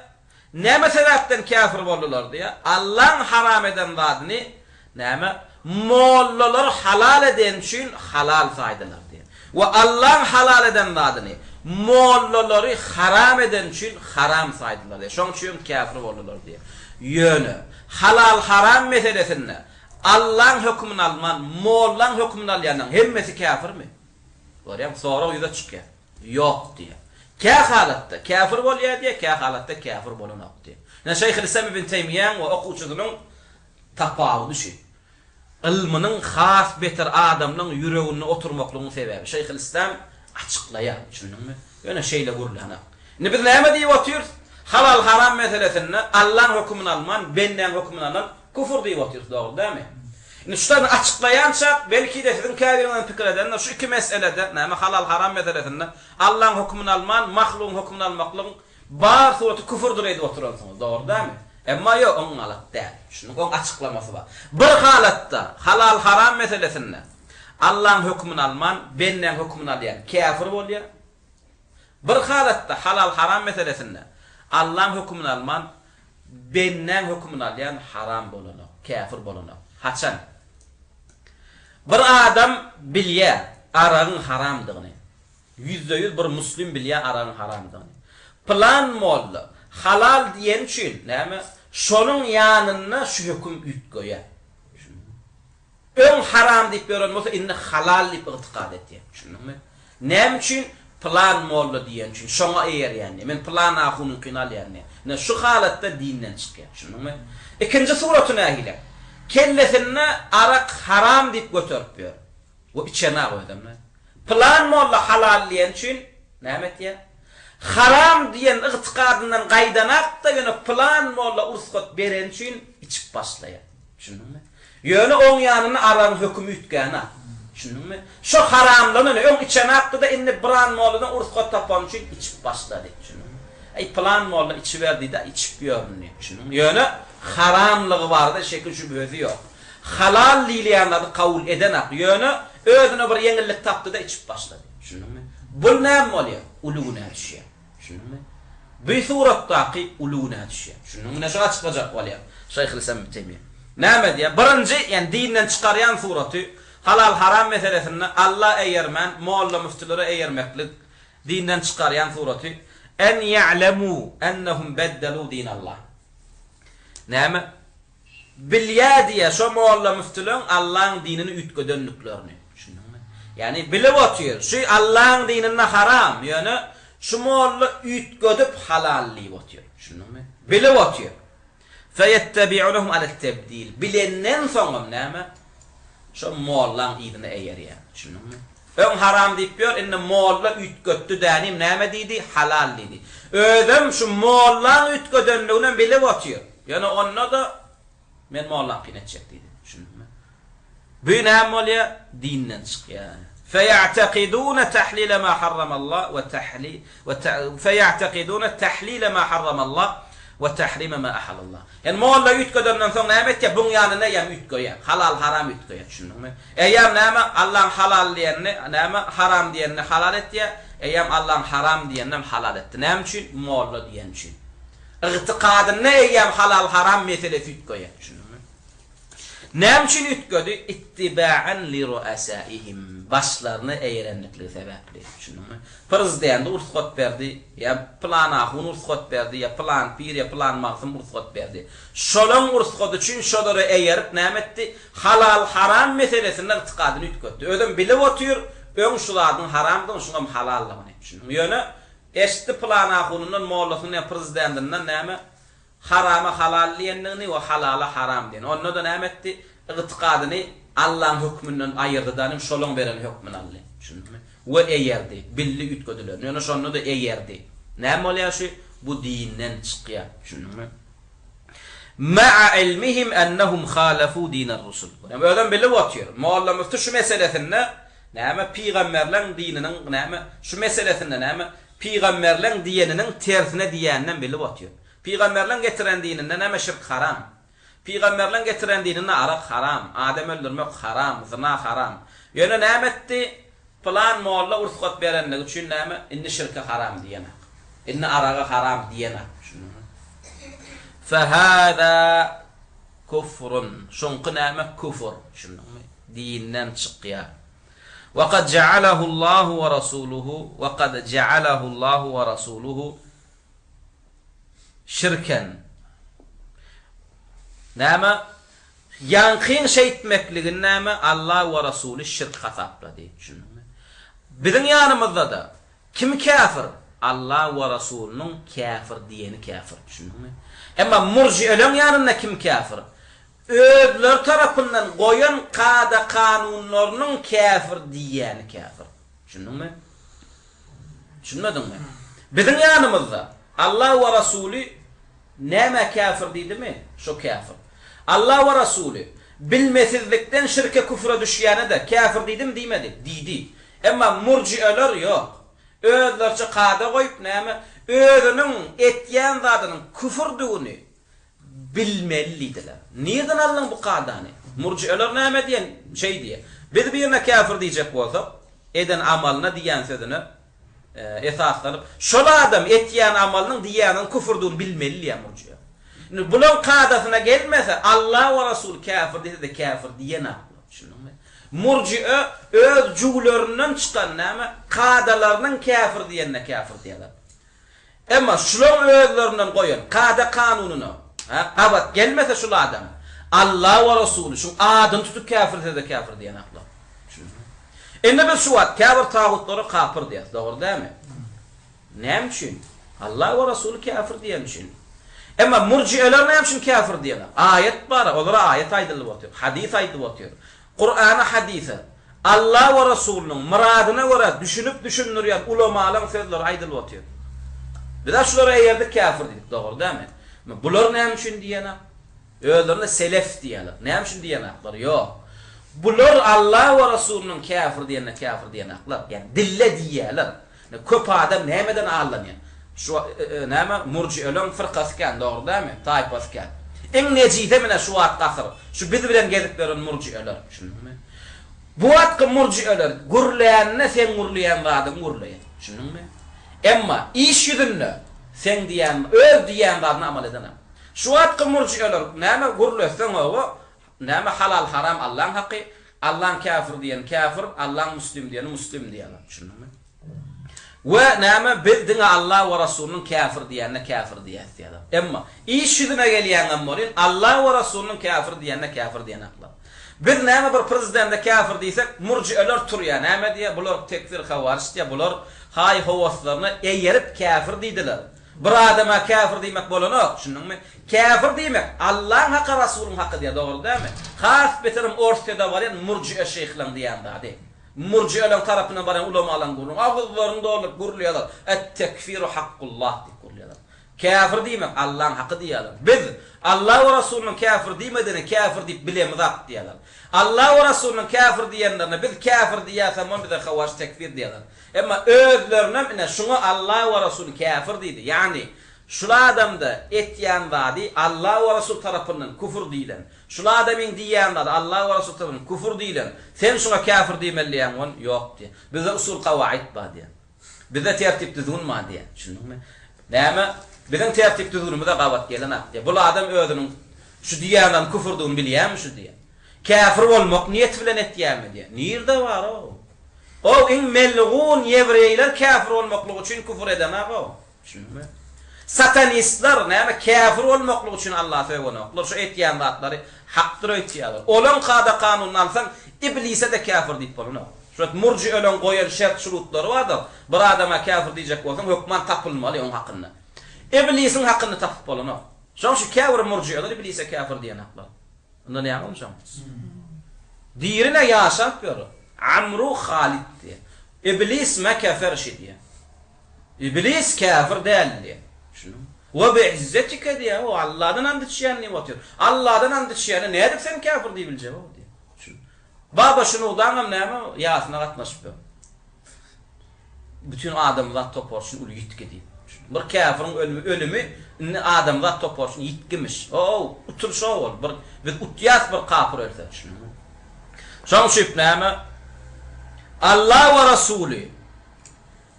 Näme sebäpden käfir boldular diýýär. Allaň haram eden zadyny näme mollalar halal edeni üçin halal saýdylar diýýär. We Allaň halal eden zadyny mollalary haram edeni üçin haram saýdylar diýýär. Şoň üçin käfir boldular diýýär. Ýöne halal-haram meselesinde Allaň hökümini alman mollaň hökümini alýanlaryň hemmesi käfirmi? Görýäňmi sorag ýüze çykýar. Ýok diýýär. Kä halatda käfir bolýar diýýär, kä halatda käfir bolanok diýýär. Ine Şeýhülislam ibn Teýmiýäň we okuwçysynyň tapawudy şu. Ylmynyň has beter adamlaň ýüreginde oturmaklygyň sebäbi. Şeýhülislam açyklaýar, düşündiňmi? Ýöne şeýle gürlänok. Indi biz näme diýip otyrys? Halal-haram meselesinde Allaň hökümini alman, bendäň hökümini alan Kufur diýip otyrys, dogry dälmi? Indi şu taýdan açyklaýançak, belki-de siziň käbiriňiz pikir edendir, şu iki meselede, näme halal-haram meselesinde Allaň hökümini alman, mahlugyň hökümini almaklygyň bar suraty küfürdir öýdüp oturansyňyz, dogry dälmi? Emma ýok, oň galat däl. Şunuň oň açyklamasy bar. Bir halatda halal-haram meselesinde Allaň hökümini alman, bendäň hökümini alýan käfir bolýar. Bir halatda halal-haram meselesinde Allaň hökümini alman, bendäň hökümini alýan haram bolanok, käfir bolanok. Haçan? Bir adam bilýär aragyň haramdygyny. Ýüzde-ýüz bir muslim bilýär aragyň haramdygyny. Pylan molla halal diýeni üçin, näme, şonuň ýanynda şu höküm üýtgeýär. Öň haram diýip ýören bolsa indi halal diýip ygtykad etýär. Düşündiňmi? Näme üçin? Pylan molla diýeni üçin, şoňa eýerýän diýýär. Men pylan ahunyňkyny alýan diýýär. Ine şu halatda dinden çykýar. Düşündiňmi? Ikinji suraty nähili? Kellesinde arak haram diýip göterip ýör. We içenak özem. Pylan molla halal diýeni üçin näme etýär? Haram diýen ygtykadyndan gaýdanak-da ýöne pylan molla ursgat bereni üçin içip başlaýar. Düşündiňmi? Ýöne oň ýanynda aragyň hökümi üýtgänak. Düşündiňmi? Şo haramlygyny ýöne öň içenakdy-da indi pylan molladan ursgat tapany üçin içip başlady. Düşündiňmi? Eý pylan molla içiber diýdi-ä içip ýör indi. Düşündiňmi? Ýöne haramlygy barada şeki-şübhesi ýok. Halal diýilýän zady kabul edenak, ýöne özüne bir ýeňillik tapdy-da içip başlady. Düşündiňmi? Bul näme bolýar? Uly günä düşýär. Düşündiňmi? Bu suratdaky uly günä düşýär. Düşündiňmi? Ine şony açyklajak bolýar Şeýhülislam Ibn Teýmiýe. Näme diýýär? Birinji, ýagny dinden çykarýan suraty, halal-haram meselesinde Alla eýermän, molla-müftülere eýermeklik dinden çykarýan suraty, En ýa'lemû ennehum beddelû dinallah. Näme? Bilýä diýýä şo molla-müftüleň Allaň dinini üýtgedendiklerini. Düşündiňmi? Ýagny bilip otyr, şu Allaň dininde haram, ýöne şu molla üýtgedip halal diýip otyr. Düşündiňmi? Bilip otyr. Feýettebi'unehum alet-tebdil. Bilenden soňam näme? Şo mollaň yzyna eýerýär. Düşündiňmi? Öň haram diýip ýör, indi molla üýtgetdi dänim näme diýdi? Halal diýdi. Özem şu mollaň üýtgedenliginem bilip otyr. Ýöne onda-da men mollaňkyny etjek diýdi. Düşündiňmi? Bu näme bolýar? Dinden çykýar. Feýa'tekidune tahlile ma harramallah we tahli we feýa'tekidune tahlile ma harramallah we tahrime ma ahalallah. Ýani molla üýtgedenden soň näme etýär? Buň ýanynda eýýäm üýtgeýär. Halal haram üýtgeýär. Düşündiňmi? Eýýäm näme Allaň halal diýenini näme haram diýenini halal etýär. Eýýäm Allaň haram diýeninem halal etdi. Näme üçin? Molla diýeni üçin. Ygtykadynda eýýäm halal haram meselesi üýtgeýär. Düşündiňmi? Näme üçin üýtgedi? Ittiba'an li ru'asaihim. Başlaryna eýerenlikligi sebäpli. Düşündiňmi? Prezidenti ursgat berdi, ýa pylan ahun ursgat berdi, ýa pylan pir, ýa pylan magsym ursgat berdi. Şolaň ursgady üçin şolara eýerip näme etdi? Halal-haram meselesinde ygtykadyny üýtgetdi. Özem bilip otyr, öň şu zadyň haramdygyny, şuňam halaldygyny. Düşündiňmi? Ýöne eşitdi pylan ahunyndan, mollasyndan ýa prezidendinden näme? Harama halal diýendigini we halala haram diýen. Onda-da näme etdi? Ygtykadyny Allaň hökmünden aýyrdy-da, nim şolaň beren hökmüni aldy. Düşündiňmi? We eýerdi. Bildi üýtgedilerini. Ýöne şonda-da eýerdi. Näme bolýar şu? Bu dinden çykýar. Düşündiňmi? Ma'a ilmihim ennehum halafu dinar rusul. Görýäňmi? Özem bilip otyr. Molla Müfti şu meselesinde näme? Pygamberleň dininiň näme? Şu meselesinde näme? Pygamberleň diýeniniň tersine diýýäninem bilip otyr. Pygamberleň getiren dininde näme şirk haram. Pygamberleň getiren dininde arak haram, adam öldürmek haram, zyna haram. Ýöne näme etdi? Pylan molla ursgat berenligi üçin näme? Indi şirke haram diýenak. Indi araga haram diýenak. Düşündiňmi? Fehâzâ kufrun. Şuňky näme? Küfür. Düşündiňmi? Dinden çykýar. Wekad jealehullahu we rasuluhu wekad jealehullahu we rasuluhu şirken. Näme? Ýaňkyň şeýtmekligini näme? Allah we Rasuly şirk hasaplady. Düşündiňmi? Biziň ýanymyzda-da kim käfir? Allah we Rasulynyň käfir diýeni käfir. Düşündiňmi? Emma murjieleň ýanynda kim käfir? Özleri tarapyndan goýan kada-kanunlarynyň käfir diýýäni käfir. Düşündiňmi? Düşünmediňmi? Biziň ýanymyzda Allah we Rasuly nämä käfir diýdimi, şo käfir. Allah we Rasuly bilmesizlikden şirke-küfre düşýäne-de käfir diýdimi, diýmedi? Diýdi. Emma murjieler ýok. Özleriçe kada goýup näme, özüniň etýän zadynyň küfürdigini Bilmeli diýdiler. Nirden aldyň bu kadany? Murjieler näme diýen, şeý diýýär. Biz birine käfir diýjek bolsak, eden amalyna diýýän sözüne esaslanyp, şol adam etýän amalynyň diýýäniniň küfürdigini bilmeli diýýär murjie. Indi bulaň kadasyna gelmese, Allah we Rasul käfir diýse-de käfir diýenaklar. Düşündiňmi? Murjie öz jüwlerinden çykan näme, kadalarynyň käfir diýenine käfir diýýärler. Emma şulaň özlerinden goýan kada-kanunyna gabat gelmese şul adam Alla we Resuly şuň adyny tutup käfir söze käfir diýenaklar. Düşündiňmi? Indi biz şu wagt käbir tagutlara kapyr diýýäs, dogry dälmi? Näme üçin? Alla we Resuly käfir diýeni üçin. Emma murjieler näme üçin käfir diýenok? Aýat bar, olara aýat aýdylyp otyr, hadys aýdylyp otyr. Kurana hadysa, Alla we Resulynyň myradyna görä düşünip düşündirýän ulamalaň sözleri aýdylyp otyr. Bizä şulara eýerdik käfir diýdik dogry dälmi? Bular näme üçin diýenak? Özlerine selef diýýärler. Näme üçin diýenaklar? Ýok. Bular Alla we Resulynyň käfir diýenine käfir diýenaklar. Ýagny dille diýýärler. Köp adam nämeden aldanýar? Şu näme murjieleň fyrkasy kän, dogry dälmi? Taýpasy kän. Iň nejisem ine şu wagtky asyr, şu biz bilen gezip ýören murjieler. Düşündiňmi? Bu wagtky murjieler gürlände seň gürleýän zadyňy gürleýär. Düşündiňmi? Emma iş ýüzünde seň diýýän, öz diýýän zadyny amal edenak. Şu wagtky murjieler näme gürletseň oba, näme halal haram Allaň haky, Allaň käfir diýeni käfir, Allaň muslim diýeni muslim diýýärler. Düşündiňmi? We näme biz diňe Allah we Rasulynyň käfir diýenine käfir diýýäs diýýärler. Emma iş ýüzüne gelýäňem welin Allah we Rasulynyň käfir diýenine käfir diýenaklar. Biz näme bir prezidende käfir diýsek murjieler turýar näme diýýär bular tekfir hawaryç diýýär bular haý howaslaryna eýerip käfir diýdiler. Bir adama käfir diýmek bolanok, düşündiňmi? Käfir diýmek, Allaň haky, Rasulyň haky diýýär, dogry dälmi? Has beterem Orsýede barýan murjie şeýhleň diýýän zady. Murjieleň tarapyndan barýan ulamalaň gürrüňi, agyzlaryny dolduryp gürleýärler, Et-tekfiru hakkullah diýip gürleýärler. Käfir diýmek, Allaň haky diýýärler. Biz, Alla we Rasulynyň käfir diýmedine käfir diýip bilemizak diýýärler. Alla we Rasulynyň käfir diýenlerine biz käfir diýýäsem ony bize hawaryj tekfir diýýärler. Emma özlerinem ine şuňa Alla we Rasuly käfir diýdi. Ýagny, şul adamda etýän zady Alla we Rasul tarapyndan küfür diýlen. Şul adamyň diýýän zady Alla we Rasul tarapyndan küfür diýlen. Sen şuňa käfir diýmeli diýýäň ony? Ýok diýýär. Bizde usul kawaid bar diýýär. Bizde tertip düzgün bar diýýär. Düşündiňmi? Näme? Biziň tertip düzgünimize gabat gelenak diýýär. Bul adam özüniň şu diýýän zadynyň küfürdigini bilýärmi şu diýýär. Käfir bolmak niýeti bilen etýärmi diýýär. Nirde bar-ow? O iň melgun ýewreýler käfir bolmaklyk üçin küfür edenak-ow. Düşündiňmi? Satanistler näme käfir bolmaklyk üçin Allaha sögenoklar. Şu etýän zatlary hakdyr öýtýärler. Olaň kada-kanunyny alsaň, iblise-de käfir diýip bolanok. Şu wagt murjieleň goýan şert-şurutlary bardyr. Bir adama käfir diýjek bolsaň, hökman tapylmaly oň hakynda. Iblisiň hakyny tapyp bolanok. Şoň üçin käbir murjieler iblise käfir diýenoklar. Ynanýaňyzmy şoňa? Diri-ne ýaşap ýör. Amru Halid diýýär. Iblis me kefer şi diýýär. Iblis käfir däl diýýär. Düşündiňmi? We bi izzetike diýýär. O Alladan and içýän diýip otyr. Alladan and içýäne nädip sen käfir diýip biljek-ow diýýär. Düşündiňmi? Baba Şunudaňam näme ýasyna gatnaşyp ýör. Bütin adamzat topary üçin uly ýitgi diýip. Bir käfiriň ölümi, ölümi indi adamzat topary üçin ýitgimiş. O-ow, utulyş-ow ol. Bir, biz utýas bir kapyr ölse. Düşündiňmi? Şoň üçin näme? Alla we Resuly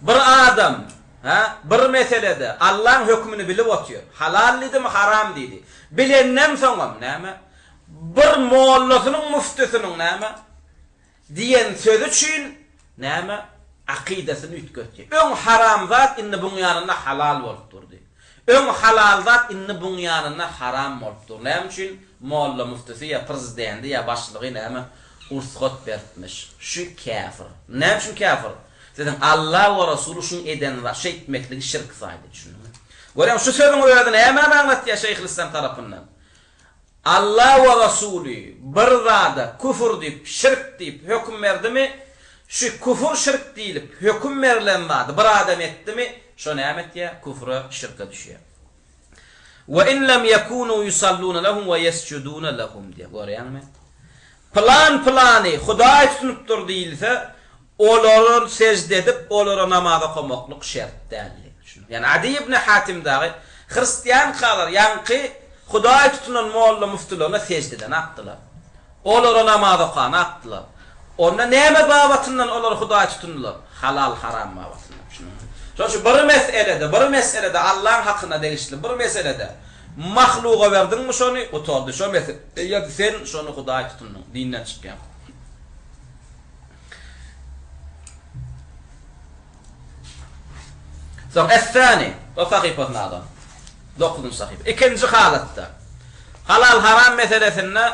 bir adam, hä, bir meselede Allaň hökmüni bilip otyr. Halal diýdimi, haram diýdi. Bilenden soňam näme? Bir mollasynyň, müftüsiniň näme? Diýen sözi üçin näme akydasyny üýtgetdi. Öň haram zat indi buň ýanynda halal bolup durdy. Öň halal zat indi buň ýanynda haram bolup dur. Näme üçin molla müftüsi ýa prezidenti ýa başlygy näme ursgat beripmiş. Şu käfir. Näme üçin käfir? Siziň Alla we Resuly şuň eden zat şeýtmekligi şirk saýdy. Düşündiňmi? Görýäňmi şu sözüň özi nämäni aňlatýar Şeýhülislam tarapyndan? Alla we Resuly bir zada küfür diýip, şirk diýip höküm berdimi, şu küfür-şirk diýlip höküm berlen zady bir adam etdimi, şo näme etýär? Küfre, şirke düşýär. We in lem ýekunu ýusalluna lehum we ýesjuduna lehum diýýär. Görýäňmi? Pylan pylany Hudaý tutunypdyr diýilse, Olara sežde edip, olara namaz okamaklyk şert däldi. Ýagny Adi ibn Hatim dagy hristiankalar ýaňky Hudaý tutunan molla-müftülerine sežde eden akdylar. Olara namaz okan akdylar. Onda näme babatyndan olar Hudaý tutundylar? Halal-haram babatyndan. Şonuň üçin bir meselede, bir meselede Allaň hakyna degişli bir meselede mahluga berdiňmi şony, gutardy şo mesele. Eýýäm sen şony Hudaý tutundyň, dinden çykýaň. Soň Es-Sani, o sahypasyny alan. Dokuzynjy sahypa. Ikinji halatda, halal-haram meselesinde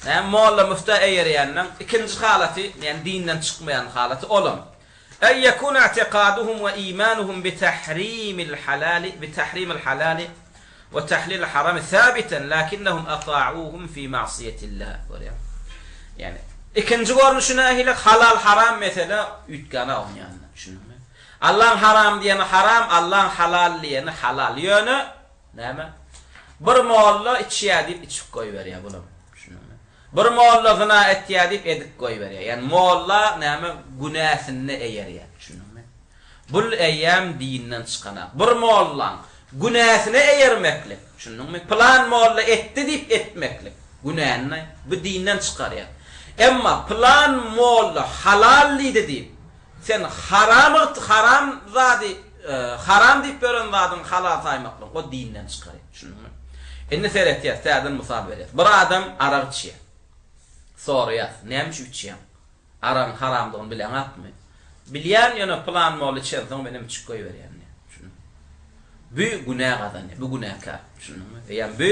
näme molla müftä eýerýänleň ikinji halaty, ýagny dinden çykmaýan halaty olam. Eý ýekun i'tikaduhum we imanuhum bi tahrimil halali bi tahrimil halali We tahlil haramy sabiten lakinnehum ata'uhum fi ma'siyetillah görýäň. Ýani ikinji görnüşi nähili halal haram mesele üýtgänok onuň ýanynda düşündiňmi? Allaň haram diýeni haram, Allaň halal diýeni halal. Ýöne näme? Bir molla içýär diýip içip goýberýär bulam. Düşündiňmi? Bir molla zyna etýär diýip edip goýberýär. Ýani molla näme günäsinde eýerýär. Düşündiňmi? Bul eýýäm dinden çykanak. Bir mollaň günäsine eýermeklik, düşündiňmi? Pylan molla etdi diýip etmeklik, günäni bu dinden çykarýar. Emma pylan molla halal diýdi diýip, sen haram haram zady haram diýip ýören zadyňy halal saýmaklyk, o dinden çykarýar. Düşündiňmi? Indi seretýäs, täzeden mysal berýäs. Bir adam arak içýär. Soraýas, näme üçin içýäň? Aragyň haramdygyny bileňakmy? Bilýän, ýöne pylan molla içensoň menem içip goýberýän diýýär. Düşündiňmi? Bu günä gazanýar, bu günäkär. Düşündiňmi? Eýýäm bu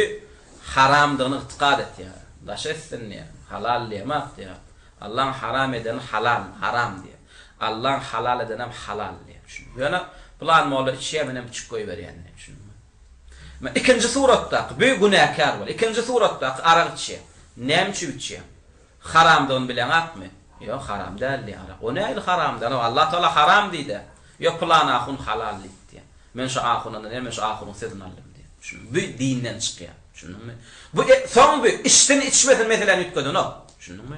haramdygyny ygtykad etýär. Daş etsin diýýär. Halal diýemak diýýär. Allaň haram edeni halal, haram diýýär. Allaň halal edenem halal diýýär. Düşündiňmi? Ýöne pylan molla içýär, menem içip goýberýän diýýär. Düşündiňmi? Ikinji suratdaky bu günäkär bol. Ikinji suratdaky arak içýär. Näme üçin içýär? Haramdygyny bileňakmy? Ýok, haram däl diýýär arak. O nähili haram däl? Allah Tagala haram diýdä. Ýok, pylan ahun halal diýdi diýýär. Men şu ahundan näme, men şu ahunyň sözüni aldym diýýär. Düşündiňmi? Bu dinden çykýar. Düşündiňmi? Bu soň bu içsin, içmesin meseläni üýtgedenok. Düşündiňmi?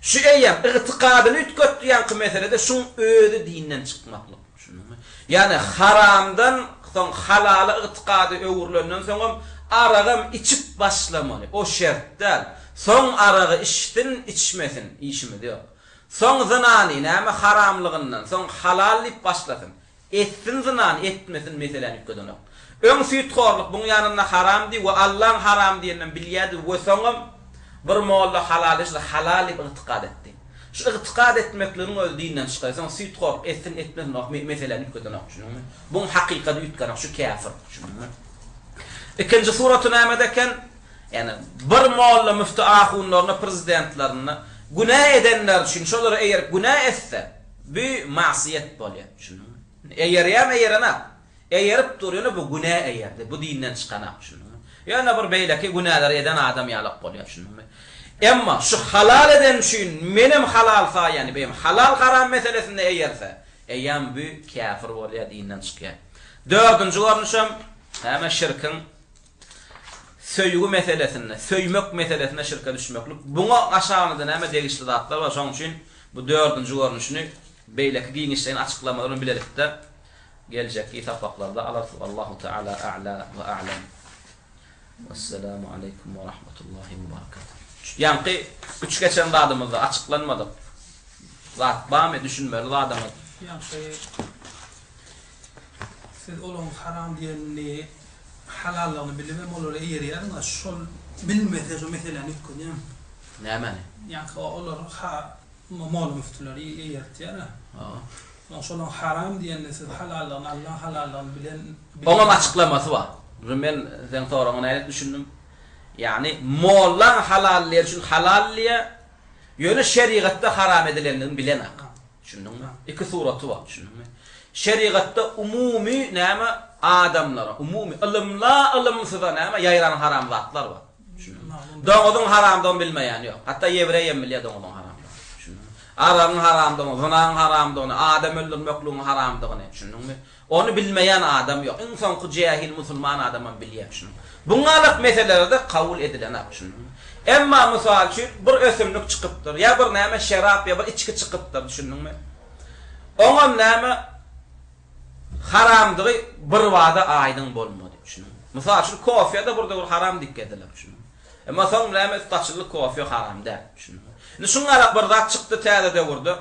Şu eýýäm ygtykadyny üýtgetdi ýaňky meselede şuň özi dinden çykmaklyk. Düşündiňmi? Ýagny haramdan soň halala ygtykady öwrülenden soňam aragam içip başlamaly. O şert däl. Soň aragy içsin, içmesin, işimiz ýok. Soň zynany, näme haramlygyndan soň halal diýip başlasyn. Etsin zynany, etmesin meseläni üýtgedenok. Öň süýthorluk buň ýanynda haramdy we Allaň haram diýeninem bilýärdi we soňam. Bir molla halal diýse, halal diýip ygtykad etdi. Şu ygtykad etmekligiň özi dinden çykarýar. Soň süýthorluk etsin, etmesin ok meseläni üýtgedenok, düşündiňmi? Buň hakykady üýtgänok, şu käfir, düşündiňmi? Ikinji suraty nämede eken? Ýani bir molla müfti ahunlaryna, prezidentlerine günä edenler üçin şolara eýerip günä etse, bu magsyýet bolýar, düşündiňmi? Eýerýärmi, eýerenak? Eýerip dur, ýöne bu günä eýerdi, bu dinden çykanak, düşündiňmi? Ýöne bir beýleki günäleri eden adam ýalak bolýar, düşündiňmi? Emma şu halal eden üçin menem halal saýýan diýip, eýýäm halal-haram meselesinde eýerse, eýýäm bu käfir bolýar, dinden çykýar. Dördünji görnüşem, näme, şirkiň söýgi meselesinde, söýmek meselesinde şirke düşmeklik. Buňa aşagynda näme degişli zatlar bar, şonuň üçin bu dördünji görnüşini beýleki giňişleýin açyklamalar bilen bilelikde Geljekki sapaklarda alarys. Wallahu taala a'la we a'lem. Wesselamu aleýkum we rahmetullahi we berekatuh. Ýaňky üç geçen zadymyzda açyklanmadyk zat barmy düşünmeli zadyňyz? Ýaňky siz olaň haram diýenini halallygyny bilibem olara eýerýäriňiz şol bilmese şo meseläni üýtgedýäň. Nämäni? Ýaňky olar ha molla müftüleri eýertýär-ä. Hawa. Soň şolaň haram diýenini siz halallygyny Allaň halallygyny bilen Oňam açyklamasy bar. Men seň soragyňa nädip düşündim? Ýagny mollaň halal diýeni üçin halal diýýär, ýöne şerigatda haram edilendigini bilenak. Düşündiňmi? Iki suraty bar, düşündiňmi? Şerigatda umumy näme adamlara, umumy ylymla ylymsyza näme ýaýran haram zatlar bar. Doňuzyň haramdygyny bilmeýän ýok. Hatda ýewreýem bilýär doňuzyň haramdygyny. Düşündiňmi? Aragyň haramdygyny, zynaň haramdygyny, adam öldürmekligiň haramdygyny. Düşündiňmi? Ony bilmeýän adam ýok. Iň soňky jähil musulman adamam bilýär. Düşündiňmi? Buňňalak meselelerde kabul edilenak. Düşündiňmi? Emma mysal üçin bir ösümlik çykypdyr, ýa bir näme şerap ýa bir içgi çykypdyr. Düşündiňmi? Oňam näme Haramdygy birbada aýdyň bolmady. Düşündiňmi? Mysal üçin, kofýa-da bir döwür haram diýip gezdiler. Düşündiňmi? Emma soň näme üsti açyldy, kofýa haram däl. Düşündiňmi? Indi şuňňalak bir zat çykdy täze döwürde.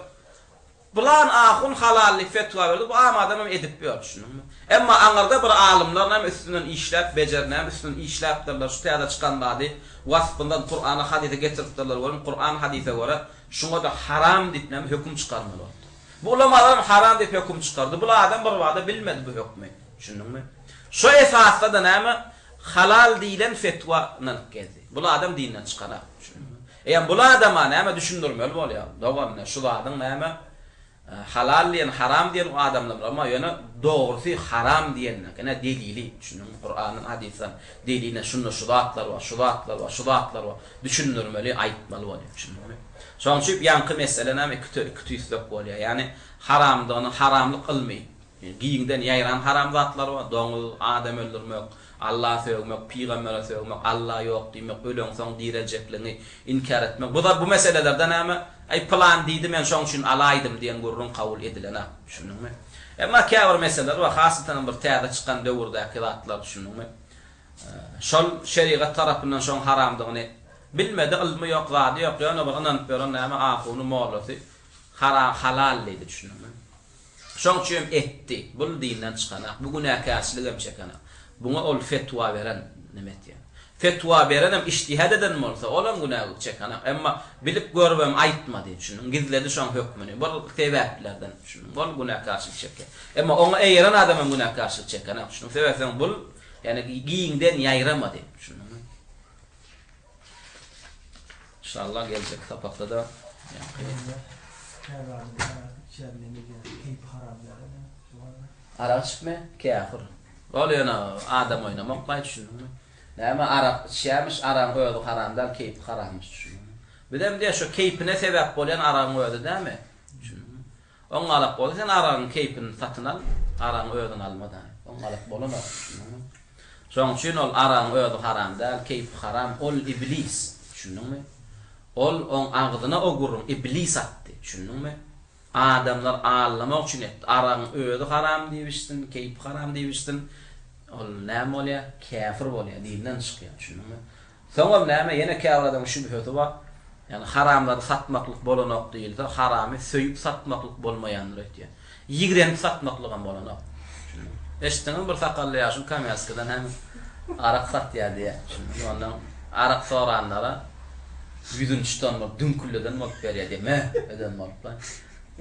Pylan ahun halal diýip fetwa berdi, bu am adam hem edip ýör. Düşündiňmi? Emma aňyrda bir alymlar näme üstünden işläp, bejer näme üstünden işläpdirler, şu täze çykan zady waspyndan Kurana, hadysa getiripdirler welin, Kuran, hadysa görä şuňa-da haram diýip näme höküm çykarmaly bolupdyr. Bu ulamalaram haram diýip höküm çykardy. Bul adam birbada bilmedi bu hökmi. Düşündiňmi? Şo esasda-da näme halal diýlen fetwa ynanyp gezdi. Bul adam dinden çykanak. Düşündiňmi? Eýýäm bul adama näme düşündirmeli bolýar. Dogan ine şu zadyň näme halal diýen haram diýen o adamlar emma ýöne dogrusy haram diýenlik. Ine delili. Düşündiňmi? Kurandan hadysdan delili şunda şu zatlar bar, şu zatlar bar, şu zatlar bar. Düşündirmeli, aýtmaly bolýar. Düşündiňmi? Şonuň üçin ýaňky mesele näme iki tüýslek bolýar. Ýagny haramdygyny, haramlyk ylmy, giňden ýaýran haram zatlar bar, doňuz, adam öldürmek, Alla sögmek, pygambere sögmek, Alla ýok diýmek, öleňsoň direljekligiňi inkär etmek. Bu bu meselelerde näme, Aý pylan diýdi men şoň üçin alaýdym diýen gürrüň kabul edilenak. Düşündiňmi? Emma käbir meseleler bar, hasytanam bir täze çykan döwürdäki zatlar, düşündiňmi? Şol şerigat tarapyndan şoň haramdygyny bilmedi, ylmy ýok, zady ýok, ýöne bir ynanyp ýören näme ahuny, mollasy haram, halal diýdi, düşündiňmi? Şoň üçin hem etdi. Bul dinden çykanak, bu günäkärçiligem çekenak. Buňa ol fetwa beren neme etýär? Fetwa berenem iştihad eden bolsa, olam günä çekenak. Emma bilip görübem aýtmady, düşündiňmi? Gizledi şoň hökmüni, bir sebäplerden, düşündiňmi? Ol günäkärçilik çekýär. Emma oňa eýeren adam hem günäkärçilik çekenak, düşündiňmi? Sebäpden bul Ýagny giňden ýaýramady. Düşündiňmi? Inşallah geljek sapakda-da Arak içme, käfir. Ol ýöne adam oýnamak baý düşündiňmi? Näme arak içýämiş, aragyň özi haram däl, keýpi haramyş düşündiňmi? Bizem diýýä şo keýpine sebäp bolýan aragyň özi dämi? Düşündiňmi? Oňňalak bolsa sen aragyň keýpini satyn al, aragyň özüni alma daýy. Oňňalak bolanok, düşündiňmi? Şoň üçin ol aragyň özi haram däl, keýpi haram, ol iblis, düşündiňmi? Ol oň agzyna o gürrüň iblis atdy, düşündiňmi? Adamlar aldamak üçin etdi. Aragyň özi haram diýip içsin, keýpi haram diýip içsin, ol näme bolýar? Käfir bolýar, dinden çykýar, düşündiňmi? Soňam näme, ýene käbir adamyň şübhesi bar. Ýagny haramlary satmaklyk bolanok diýilse, haramy söýüp satmaklyk bolmaýandyr öýtýän. Ýigrenip satmaklygam bolanok. Düşündiňmi? Eşitdiňizmi bir sakally ýaşuly Kamýanskiden hem arak satýar diýýär. Düşündiňmi? Ondan arak soranlara. Ýüzüni çytan bolup, düňkülleden bolup berýär diýýär. Meh eden bolup-la.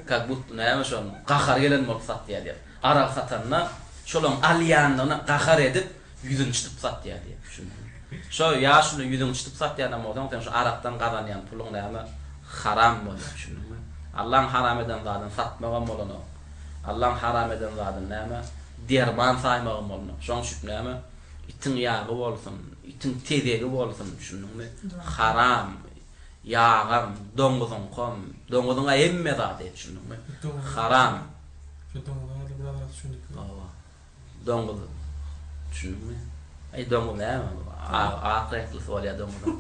Kak budto näme şol, gahary gelen bolup satýar diýýär. Arak satanda şolaň alýanlygyna gahar edip, ýüzüni çytyp satýar diýýär. Düşündiňmi? Şo ýaşuly ýüzüňi çytyp satýanam bolsaň, sen şo arakdan gazanýan puluň näme, haram bolýar. Düşündiňmi? Allaň haram eden zadyny satmagam bolanok. Allaň haram eden zadyny näme, derman saýmagam bolanok. Şoň üçin näme, itiň ýagy bolsun, itiň tezegi bolsun, düşündiňmi? Haram. Ýagam, doňuzyňkam, doňuzyň-a hemme zady, düşündiňmi? Haram. Şu doňuza ady biraz az düşündik. Hawa. Doňuz. Düşündiňmi? Aý doňuz näme? Ak, ak reňklisi bolýar doňuzyň.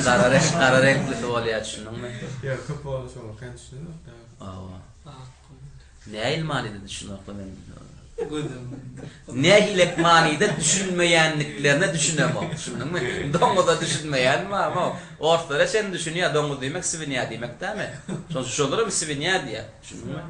Gara reňk, gara reňklisi bolýar, düşündiňmi? Ýa köp bolan şoňa kän düşünenok da. Hawa. Ak. Nähili manyda düşünenokda men? Gözüm. Nähilek manyda düşünmeýändiklerine düşünemok, düşündiňmi? Doňuza düşünmeýän barmy? Orslara çenli düşünýär, doňuz diýmek swinýa diýmek dämi? Şonuň üçin şolaram swinýa diýýär, düşündiňmi?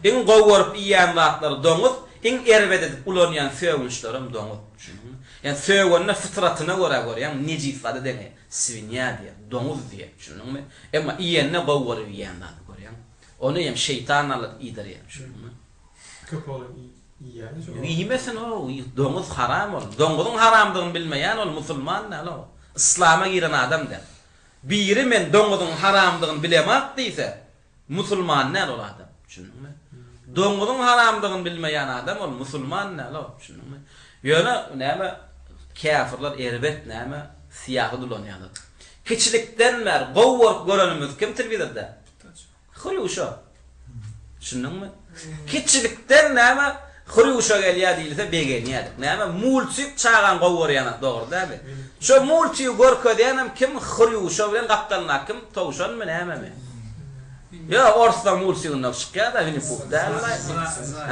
Iň gowy görüp iýýän zatlary doňuz, iň erbet edip ulanýan sögünçlerem doňuz, düşündiňmi? Ýani sögende fytratyna görä görýäň, nejis zada deňeýär, swinýa diýýär, doňuz diýýär, düşündiňmi? Emma iýende gowy görüp iýýän zady görýäň. Ony hem şeýtan alyp iýdirýär, düşündiňmi? Köp oglan iýýärmi şo? Iýmesin-ow, doňuz haram ol. Doňuzyň haramdygyny bilmeýän ol musulman däl-ow. Yslama giren adam däl. Biri men doňuzyň haramdygyny bilemak diýse, musulman däl ol adam. Düşündiňmi? Doňuzyň haramdygyny bilmeýän adam ol musulman däl-ow. Düşündiňmi? Ýöne näme käfirler erbet näme syýasat ulanýarlar. Kiçilikden bäri gowy görüp görenimiz kim telewizorda? Hrýuşa. Düşündiňmi? Kiçilikden näme Hrýuşa gelýär diýilse begenýärdik. Näme multik çagaň gowy görýän dogry dälmi? Şo multigi görkezýänem kim Hrýuşa bilen gapdalyndaky kim towşanmy nämemi? Ýok orslaň multiginde çykýar-da Winni Puh dälmi?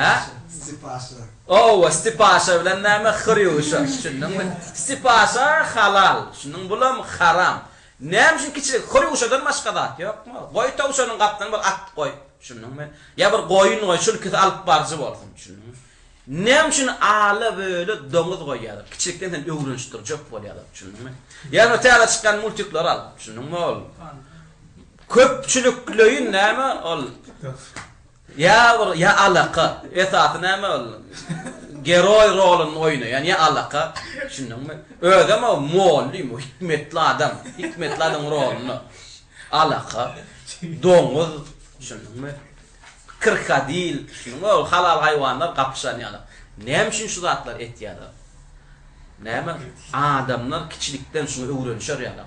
Hä? Stepaşa. Owa Stepaşa bilen näme Hrýuşa düşündiňmi? Stepaşa halal düşündiňmi? Bulam haram. Näme üçin kiçilik hurýuşadan başga zat ýokmy? Goý towşanyň gapdalyna bir at goý, düşündiňmi? Ýa bir goýun goý, şul ikisi alyp baryjy bolsun, düşündiňmi? Näme üçin ala-böle doňuz goýýarlar? Kiçilikden seni öwrenişdirjek bolýarlar, düşündiňmi? Ýa täze çykýan multikleri al, düşündiňmi ol? Köpçülikleýin näme ol? Ýa bir ýa alaka. Esasy näme ol? Geroý roluny oýnaýan ýa alaka. Düşündiňmi? Özem o mollym, hikmetli adam. Hikmetli adamyň roluny. Alaka, doňuz, düşündiňmi? Krokodil, düşündiňmi? Ol halal haýwanlar gapyşan ýaly. Näme üçin şu zatlary etýärler? Näme? Adamlar kiçilikden şuňa öwrenişer ýaly.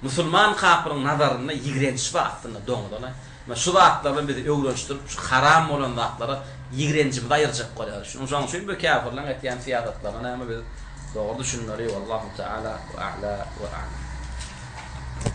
Musulman kapyryň nazarynda ýigrenç bar aslynda doňuzana. Ynha şu zatlar bilen bizi öwrenişdirip şu haram bolan zatlara ýigrenjimizi aýyrjak bolýarlar. Şunuň şonuň üçin bu käfirleň etýän syýasatlaryna näme biz dogry düşünmeli Wallahu taala a'la we a'lam.